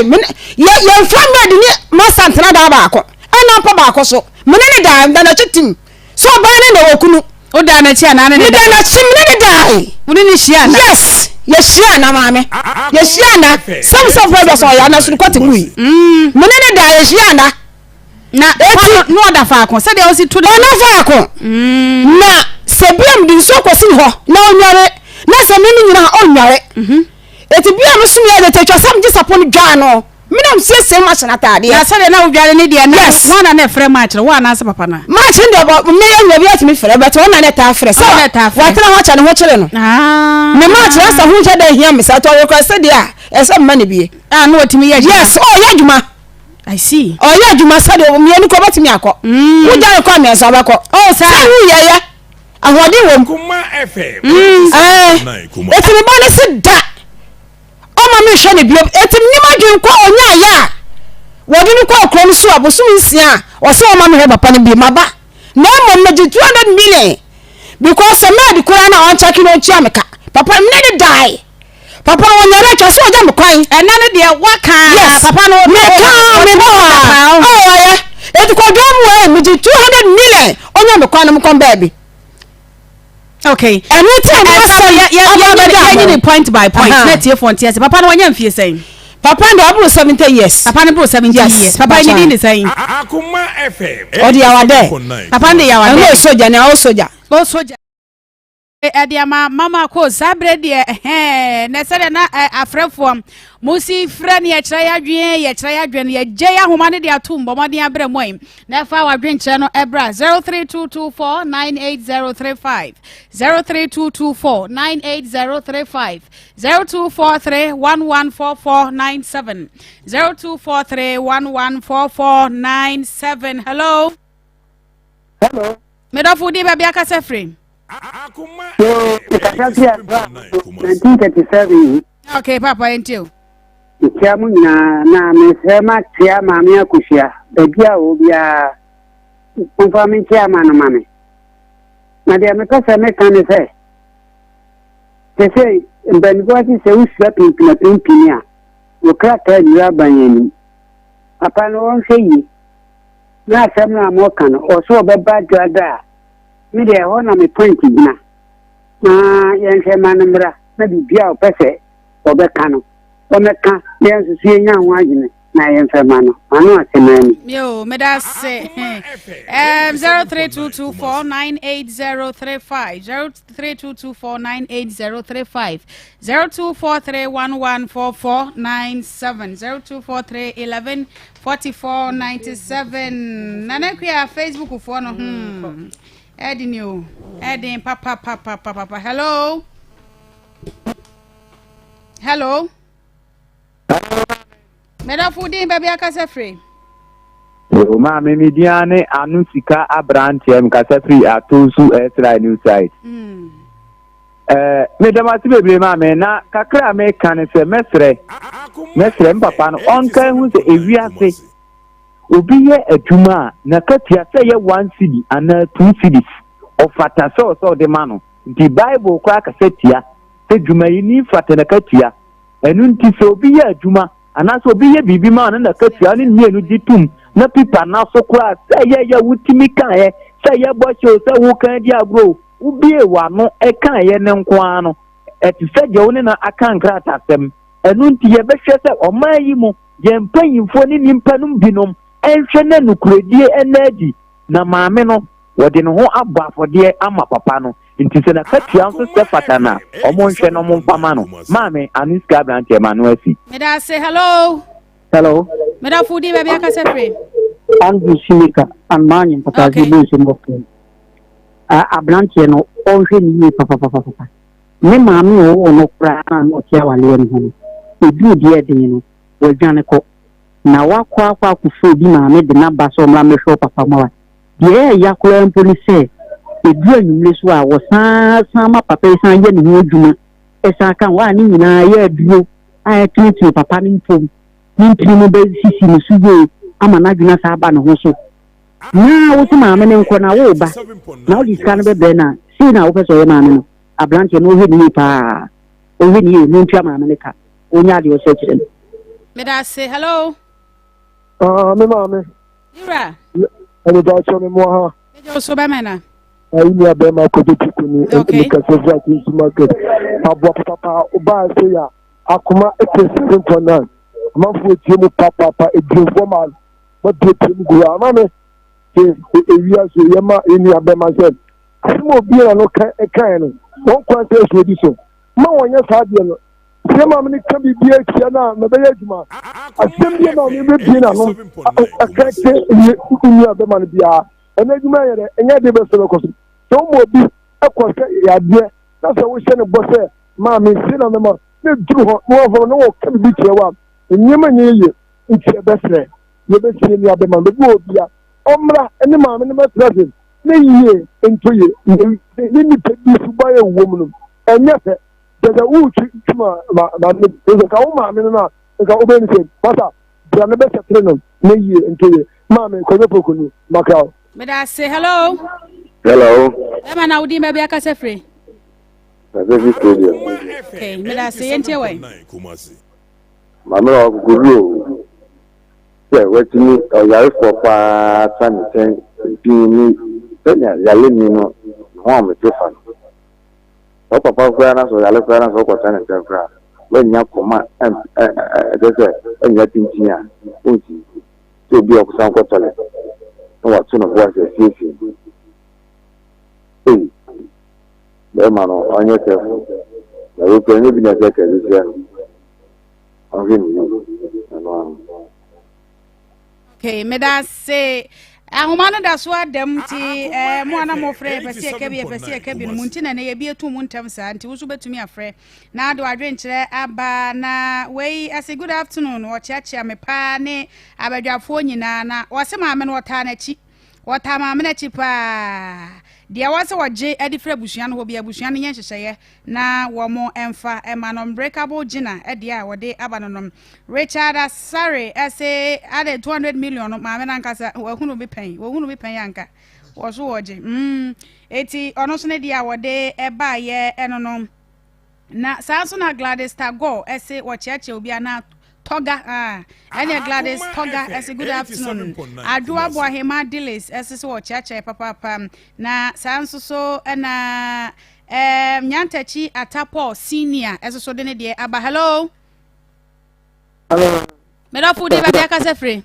yɛ yɛmfa mmerɛ de ne masa ntena daa baako, ɛna mpa baako so. Mene ne dae, meda n'akyi tim. Sɛ ɔbaa ne na wɔ kunu. Wo daa n'akyi anaa ne ne dae? Meda n'akyi, mene ne dae. Wo ne ne hyia ana? Yes, yɛhyia ana maame. Yɛhyia ana. Sɛ me sɛ papa bi sɛ ɔyɛ ana so no kɔte mu yi. Mene ne dae, yɛhyia ana. Na eti na ɔda faako sɛdeɛ ɔsi to ne. Ɔda faako. Mm. Na sɛ bia mede nsuo kɔsi hɔ na ɔnware na sɛ meme nyina ha ɔnware. Mhm. Eti bia me som yɛ de twa sɛ megye sapɔ no dwaa no. Me na mesiesie mu ahyɛ n'ataadeɛ. Na sɛdeɛ na wodware ne deɛ na yes. wɔn na na ɛfrɛ match no wo anaasɛ papa no. Match no deɛ ɔbɔ me yɛ nyɛ bi atumi frɛ but wɔn na na ɛtaa frɛ sɛ watena hɔ akyɛ ne ho kyere no. Ah. Me match na sɛ ho nhyɛ dɛ hia me sɛ tɔ request deɛ a ɛsɛ mma ne bie. Ah na wɔtumi yɛ adwuma. Yes ɔyɛ adwuma. I see. Ɔyɛ adwuma sɛdeɛ mmienu kɔ bɛtumi akɔ. Mm. Wogya ne kɔ mmiɛnsa bɛkɔ. Oh, saa. Sɛ woyɛ yɛ ahoɔden wɔ mu. Kuma FM. Mm. Ɛɛ eti ne ba ne se da. Ɔmma menhwɛ no bio. Enti menim adwene kɔ a ɔnyaeɛ a wɔde no kɔɔ kuro no so a bosome nsia a ɔsɛ ɔmma mehwɛ papa no bio. Maba. Na mmom megye 200 million because sɛ maid koraa no a ɔnkyɛke no ɔntua me ka. Papa no mene no dae. Papa no ɔnyare atwa sɛ ɔgya me kwan. Ɛnɛ no deɛ waka. Yes. Papa no meka me bɔ a. Oh ayɛ. Enti kɔdwa mu ɛ megye 200 million ɔnya me kwan no mekɔm baabi. Okay. Ɛno ti a na asɛm aba abɛda ho. Yɛnyi ne point by point na tiefoɔ nte ase. Papa no wanya mfie sɛn? Papa no deɛ ɔboro 70 years. Papa no boro 70 years. Papa yi ne din de sɛn? Akoma FM. Ɔde yawadɛ. Papa no de yawadɛ. Ɛno osoja nea ɔsoja. Osoja. Ɛde ama mama ko saa berɛ deɛ ɛhɛn na sɛdeɛ na afrɛfoɔ mo si frɛ no yɛkyerɛ yɛ adwene yɛkyerɛ yɛ adwene yɛgye yɛ ahoma no de atom bɔ mmɔden abrɛ mu ayi Na ɛfa w'adwenkyerɛ no ɛbra 0322498035 0322498035 0243114497 0243114497 Hello. Hello. Medɔfo di baabi akasa firi. Yo, mekasa firi Accra 1937. Okay, papa, yɛntie o. Mekyia mo nyinaa na mesrɛ makyea Maame Akosua baabi a ɔwɔ biara momfa me nkyea ma no ma me. Na deɛ mepɛ sɛ meka ne sɛ sɛsɛ mpanimfoɔ ase sɛ wosua pimpinapimpini a wo krataa nnuru aban anim. Papa no ɔnhwɛ yie na asɛm no a moka no ɔso ɔbɛba dwada a me deɛ ɛhɔ na me point gyina na yɛnhwɛ ma no mmra na biribi a ɔpɛ sɛ ɔbɛka no, ɔmmɛka na yɛn nso so yɛnya ho adwene na yɛmfa ma no. M'ano ase maa ni. Yo, meda ase. Um, 0322498035, 0322498035, 0243114497, 0243114497. Nana Kuya, Facebook foɔ no, hmm. Ɛden o, ɛden papa papa papa. Hello. Hello. Medafo din baabi akasa firi. O maame me din ara ne ano sika aberanteɛ mekasa firi Atonsu Esrai new site. Mm. Eh, meda mo ase bebree maame na kakra a meka ne sɛ mɛsrɛ mɛsrɛ m papa no ɔnka ehu sɛ ewiase obi yɛ adwuma a n'akatua sɛ yɛ one cedi anaa two cedis ɔfata sɛ ɔsɛ ɔde ma no nti bible koraa kasa tia sɛ dwumayɛni fata n'akatua. Ɛno nti, sɛ obi yɛ adwuma anaasɛ obi yɛ biribi ma no n'akatua ne mmienu gye tom na pipa no so koraa sɛ ɛyɛ yɛ wotumi kaeɛ, sɛ ɛyɛ bɔhyɛ o, sɛ woka di agorɔ o, wobie w'ano kaeɛ no nko ara no, ɛte sɛ deɛ wo ne no aka nkratasɛm. Ɛno nti, yɛbɛhwɛ sɛ ɔman yi mu yɛn mpanyimfoɔ ne nnipa nom binom nhwɛ na nokorɛdie nna adi na maame no wɔde ne ho abɔ afɔdeɛ ama papa no nti sɛ n'akatua nso sɛ fata no a ɔmo nhwɛ na ɔmo mfa ma no. Maame, ano sika abranteɛ ma ano asi. Meda ase, hello. Hello. Meda fo din baabi akasa firi. Andrew Simika, Anmaanyi Mpataase okay. Bonsu Mbɔfo. Abranteɛ no ɔnhwɛ ne yie papapapapa. Ne maame a ɔwɔ no koraa na ɔte awaleɛ no ho no, ɛduru deɛ ɛden no, wadwane kɔ. Na wakɔ akɔ akɔfo obi maame de n'aba sɛ ɔmmra mmɛhwɛ ɔpapa ma wa. Deɛ ɛyɛ ya koraa mpo ne sɛ, ɛduru anwummere so a, wɔsan san ma papa yi san yɛ ne ho adwuma san ka ho a ne nyinaa yɛ aduro a ɛtenetene papa no mpom ne ntini no bɛsisi ne so yie ama n'adwene asan aba ne ho so. Na wo se maame no nkɔ na woreba na wode sika no bɛbrɛ no a, sei na wopɛ sɛ ɔyɛ maame no? Aberanteɛ no ɔhwɛ ne yie paa, ɔhwɛ ne yie na ɔntua maame no ka, ɔnyɛ adeɛ ɔsɛ kyerɛ no. Meda ase. Hello. Ah, me maame. Wura. Ɛmi ba akyɛ mi mu ha. Ɛjɛ oso bɛ mɛna. Ayi ni abɛn ma kojú ti kuni. Okay. Ɛmi kɛse fi ati nsu market. Aboa papapa ɔbaa ɛsɛ ya akoma ɛte 7.9. Amanfo etie mu papaapa edwinfoɔ ma ma pie mu gu hɔ ama me te ewia so yɛ ma ɛni abɛn ma sɛ asɛm a obi na no ka ɛkae no wɔn kwan sɛ ɛso edi so ma wɔn nyɛ saa deɛ no. Sɛ maame no ka biribi atia no a, mɛbɛyɛ adwuma. Asɛm bi a maame bɛbie n'ano aka kyerɛ ne nua bɛma no biara, ɛno adwuma yɛ dɛ, ɛnyɛ adeɛ bɛsɛ bɛkɔ so. Sɛ woma obi kɔ sɛ yɛ adeɛ na sɛ wohyɛ no bɔ sɛ maame sei na mɛma na duru hɔ na wɔfrɛ na wɔka biribi kyerɛ wo a, nneɛma nyɛ yie. Nti yɛbɛsrɛ, yɛbɛsie nua bɛma no baabi wɔ bia ɔmmra ne maame no mɛtena ase ne yie ntɔ yie. Ne nipa bi suban a ɛwɔ mu no, ɛnyɛ fɛ. Kyɛ sɛ wotwi twi ma ma maame no sɛ nka wo maame no no a nka wobɛyɛ ne sɛ masa bra no bɛsɛtere no na yie nto yɛ maame kwadwo poku ni makra wo. Meda ase. Hello. Hello. Bɛma na wodin baabi akasa firi. Kasa fi stadium. Okay, meda ase. Yɛntie wɔ. Maame na wakokoduro o. Sɛ watumi ɔyarefoɔ paa tra ne nkyɛn din ne sɛnea yareni no ne ho ahomete fa no. Sɛ wo papa koraa na sɛ ɔyare koraa na sɛ wokɔtra ne nkyɛn koraa a, woannya koma a ɛkyerɛ sɛ woannya pintinn a, wonsi nti. Sɛ obi a ɔsan kɔ tɔlɛt na wato ne bo ase asiesie no. Ei, barima no ɔnyɛ careful. Na wei koraa ɛnyɛ bi na ɛsɛ ka bi kyerɛ no. Ɔnhwɛ ne yie, ɛno ara no. Okay, meda ase. Ahoma no da so adam nti eh, mo a na mofrɛ yɛpɛ sɛ yɛka bi yɛpɛ sɛ yɛka bi no mo nti na ɛnɛ yɛbi etu mu ntɛm saa nti wo nso bɛtumi afrɛ na de wadwenkyerɛ aba na wei ɛsɛ good afternoon wɔkyeakyea me paa ne abadwafoɔ nyinaa na wɔse maame no wɔtaa n'akyi wɔtaa maame no akyi paa deɛ wɔsɛ wɔgye de firi abusua no hɔ bi abusua no nyɛ nhyehyɛeɛ na wɔn mfa ma no Unbreakable Gina deɛ a wɔde aba no nom Richard Asare ɛse ade 200 million no maame no ankasa wahunu bi pɛn wɔhunu bi pɛn anka wɔ so wɔgye mm eti ɔno nso ne deɛ a wɔde ɛbaayɛ ɛno no na saa nso na Gladys Tagore ɛse wɔkyeakyea obi anaa Tɔga ah ɛneɛ Gladys Tɔga ɛse good afternoon Adwoa Boahema Dillis ɛse so wɔkyeakyea papaapa na saa nso so ɛna Ɛɛm Nyantakyi Atta Paul senior ɛso so de ne deɛ aba. Hello. Hello. Medɔfo de baabi akasa firi.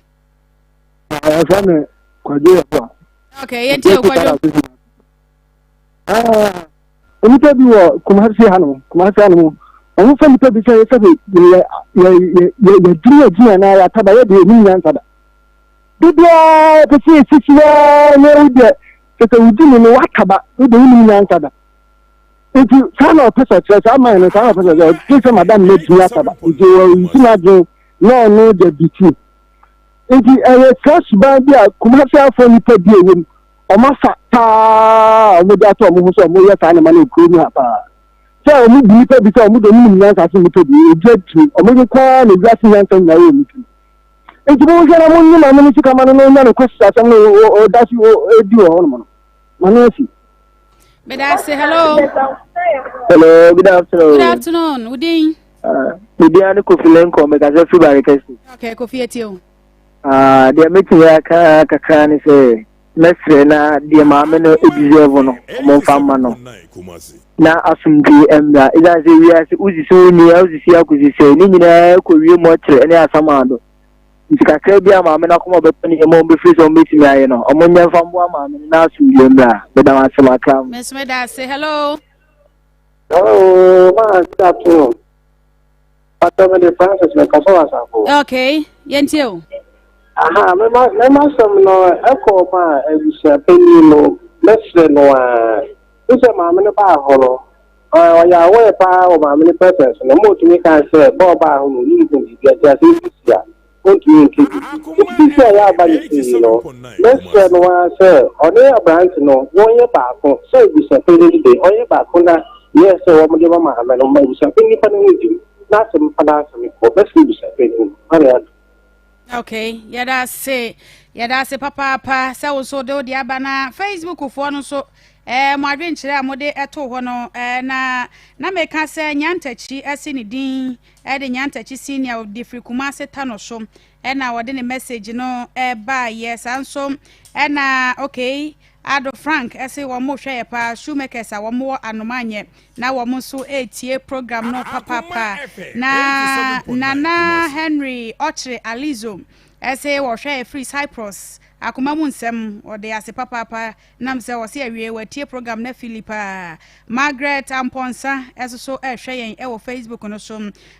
Ɛfɛ mi Kwadwo yɛ fɔ. Okay, yɛn ti o Kwadwo. Ɛɛ nnipa bi wɔ Kumasi hanom, Kumasi hanom. Wɔn fɛ nnipa bi sɛ yɛ sɛ yɛ yɛ yɛ yɛ yɛduru agyina na yɛataba yɛ deɛ yɛnim nyansa da. Biribiara pɛ sɛ yɛsisi ara na wo deɛ kyɛ sɛ wodi mu no woataba wo deɛ wonim nyansa da nti saa na ɔpɛ sɛ ɔkyerɛ saa man no saa na ɔpɛ sɛ ɔkyerɛ ɔgye sɛ madam no atumi ataba nti wɔyi n'adwene na ɔno da bi ti nti ɛyɛ saa suban bi a Kumasi afɔ nipa bi ɛwɔ mu ɔmo afa paa ɔmo de ato ɔmo ho sɛ ɔmo yɛ saa nneɛma no kuro mu ha paa sɛ ɔmo bu nipa bi sɛ ɔmo de ɔmo nim nyansa se nipa bi ebi atumi ɔmo de kɔɔ na ewiase nyansa nyinaa wɔ ɔmo tirim Nti monhwɛ na monyi maame no sika ma no na ɔnya no kwasi asɛm no ɔda so ɛdi wɔ hɔnom no ma no asi. Meda ase hello. Hello, good afternoon. Good afternoon. Udin. Media ne Kofi Lincoln mekasa firi Barekɛse. Okay, Kofi etie o. Ah, deɛ metumi aka kakra ne sɛ mɛsrɛ na deɛ maame no deserve no ɔmo mfa mma no na asomdwee mmra ɛsiane sɛ wiase wosisi wo nua wosisi akosi sɛ ne nyinaa kɔwie mɔkyerɛ ne asamado nti kakra bi a maame no akoma bɛtɔ ne yam a ɔmbɛfiri sɛ ɔmbɛtumi ayɛ no ɔmo nyɛ mfa mboa maame no na asomdwee mmra meda wo ase makra mu. Mɛso meda ase hello. Hello, maa good afternoon. Pastor me de Francis me kasa wɔ asafo. Okay, yɛntie o. Aha, mema mema sɛm no ɛkɔ ma abusua panyin no mɛsrɛ no a. Sɛ maame no baa hɔ no, ɔyɛ aware paa wɔ maame no presence no, ma otumi kan sɛ bɔɔ baa hɔ no onim ho biribi ati ase sisi a. Ontumi nka bi. Enti sisi a yɛaba ne fie yi no, mɛsrɛ no ara sɛ ɔne aberante no wɔnyɛ baako, sɛ abusuapanyin de, ɔnyɛ baako na yɛ sɛ wɔde ma maame no, ma abusuapanyin fa ne ho ntim n'asɛm fa n'asɛm kɔ. Mɛsrɛ abusuapanyin no. Mane ato. Okay, yɛda ase yɛda ase papaapa sɛ wo so de wo de aba na Facebook foɔ no nso eh, mo adwenkyerɛ a mode ɛto hɔ no eh, na na meka sɛ nyantakyi ɛse ne din de Nyantakyi Senior ɔde firi Kumase Tano so ɛna ɔde ne message no ɛbaayɛ saa nso ɛna okay Ado Frank ɛse wɔn hwɛ yɛ paa shoemakers a wɔn wɔ Anomanyɛ na wɔn nso ɛretie program no papaapa na Nana Henry Ɔkyere Alizo ɛse wɔhwɛ yɛ firi Cyprus akoma mu nsɛm ɔde ase papaapa Nam sɛ ɔse awiei watie program no afili paa. Margaret Amponsah ɛso so ɛrehwɛ yɛn ɛwɔ Facebook no so.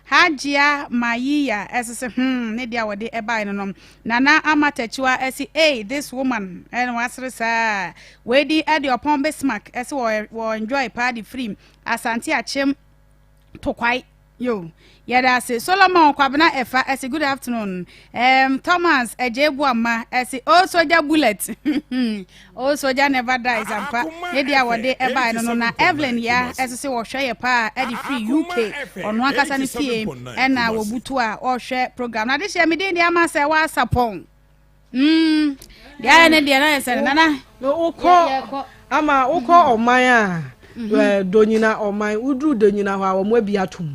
Hajia Mayiya ɛso se hmm ne deɛ a wɔde ɛbae no no. Nana Ama Takyiwa ɛse ei this woman ɛna wasere saa. Wei din ɛde Ɔpɔn Bismarck ɛse wɔ wɔ enjoy paa de firi Asante Akyem Tokwae. Yo, yɛda ase. Solomon Kwabena Ɛfa ɛse good afternoon. Um, Thomas Ɛgye Boama ɛse oh soldier bullet. oh soldier never dies ampa. Ne deɛ a wɔde ɛbaeɛ no no na Evelyn ya ɛse sɛ wɔhwɛ yɛ paa ɛde firi UK. Ɔno ankasa ne fie ɛna wɔbutu a ɔhwɛ program. Na adehyɛ me din deɛ ama sɛ wɔasapɔn. Mm, deɛ ayɛ ne deɛ na yɛ sɛ nana. Wokɔ ama wokɔ ɔman a mhm. eh, donyina ɔman woduru donyina hɔ a wɔn abi atom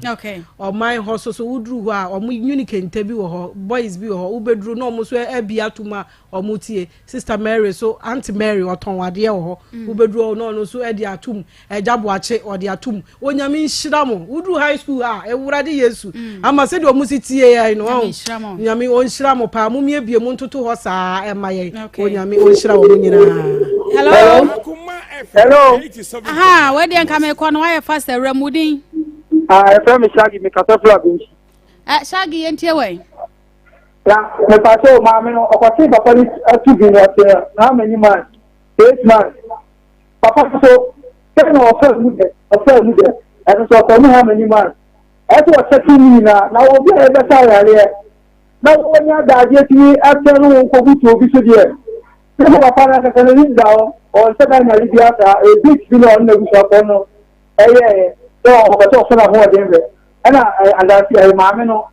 ɔman hɔ so so woduru hɔ a wɔn nwini kente bi wɔ hɔ boys bi wɔ hɔ wobɛduru na wɔn nso abi atom a wɔn tie sister Mary so aunty Mary ɔtɔn adeɛ wɔ hɔ mm. wobɛduru hɔ na ɔno nso de atom Agya Boakye ɔde atom. Onyame nhyira mo. Woduru high school a, Awurade Yesu. Mm. Ama sɛdeɛ ɔmo si tie yɛn no, ɔn. Nyame ɔnhyira mo paa. Mo miebie mo ntoto hɔ saa ɛma yɛn. Onyame ɔnhyira wɔn nyinaa. Hello. Hello. Aha, wei deɛ nka mekɔ no wayɛ fast awura mu din. Ah, ɛfrɛ me Shaggy, mekasa firi Abensi. Eh, Shaggy, yɛntie wei. Na mepa sɛ maame no ɔkɔtee papa no ato bi no ɔte na ama ni man eight months Papa nso, sɛ na ɔfaa mu dɛ, ɔfaa mu dɛ, ɛno nso ɔfaa mu how many months? Ɛsɛ sɛ ɔkyɛke mu nyinaa, na obi a yɛbɛsa yareɛ na wɔnya adagyeɛ tumi ɛfɛ no wo nkɔbutu obi so deɛ, sɛ sɛ papa no ankasa n'anim da hɔ, ɔnsɛ da nyare biara saa, ɛyɛ date bi na ɔno n'abusuafoɔ no ɛyɛɛ sɛ ɔpɛ sɛ ɔsɔ n'ahoɔden hwɛ, ɛna adanse ɛyɛ maame no,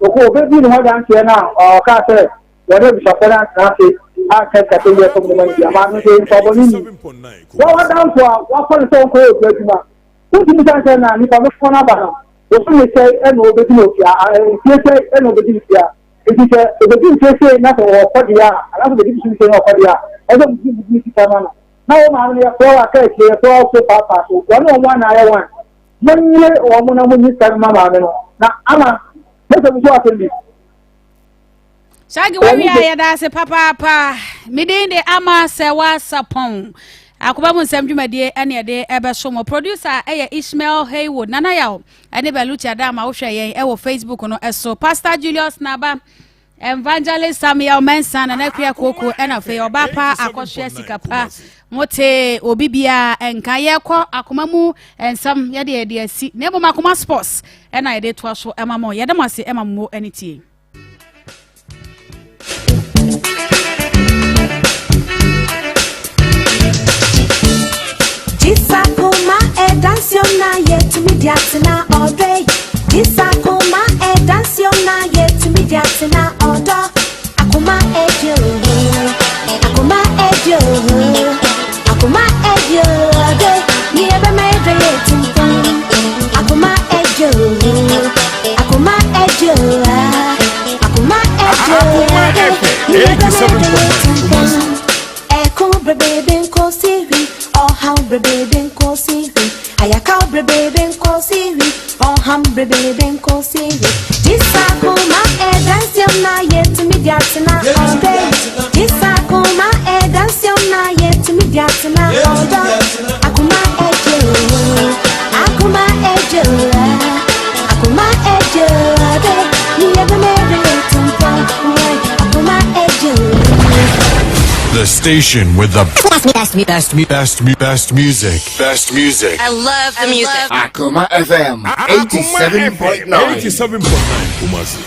ɔkɔ ɔbɛdi ne ho adanseɛ no a ɔkaa sɛ Wɔne abusuafo no antena ase anka sikasɛm bi a ɛfam no ma no bi. Ama no nso, onipa bɔne ni. Wɔn adamfo a wɔafa no sɛ ɔnkɔyɛ obi adwuma. Wontumi nka nkyerɛ no a nipa no fɔn aba no, bosome sɛe na obedi no ofie a, mfie sɛe na obedi no fie a. Enti sɛ obedi mfie sei na sɛ ɔkɔ deɛ a, anaasɛ obedi bosome sei na ɔkɔ deɛ a, ɛsɛ sɛ mudi mudi ne sika ma no. Na wo maame no yɛfrɛ wo a, ka akyire, yɛfrɛ wo a wofo paapaa so. Wɔne wɔn a na ayɛ one. Monyere wɔn na monyi sika no ma maame no. Na ama, mɛsɛ musu asɛm bi. Shaggy wawie a yɛda ase papaapa. Me din de Ama Sɛwa Sapɔn. Akoba mu nsɛm dwumadie ɛne ɛde ɛbɛso mo. Producer ɛyɛ Ishmael Haywood. Nana Yaw ɛne Beluchi Adama wohwɛ yɛn ɛwɔ Facebook no ɛso. Pastor Julius Naba, Evangelist Samuel Mensah, Nana Akua Koko ɛna afei ɔba pa akɔsoɛ sika pa. Mote obi biara nka yɛkɔ akoma mu nsɛm yɛde yɛde asi na mmom akoma sports ɛna yɛde toa so ɛma mo. Yɛda mo ase ɛma mo ɛne tie. Akoma FM 87.9 Kumasi. Ẹ̀kún bèbè nkó sí rí, ọ̀hán bèbè nkó sí rí, àyàká bèbè nkó sí rí, ọ̀hán bèbè nkó sí rí. Jísàkùnmá ẹ̀dánsì ọ̀nà yẹ tùmí di àtìná ọ̀dẹ́. Jísàkùnmá ẹ̀dánsì ọ̀nà yẹ tùmí di àtìná ọ̀dọ́. Àkùnmá ẹ̀jẹ̀ òwò, àkùnmá ẹ̀jẹ̀ òwò, àkùnmá ẹ̀jẹ̀ ọ̀dẹ́. Ní ẹgbẹ́ mẹ́rin ètò ìfọ̀n, àkùnmá ẹ̀jẹ̀ òwò. The station with the best, best, best, best, best music. Best music. I love the music. Akuma FM 87.9. 87.9 Kumasi.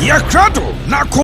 Yɛkrado na.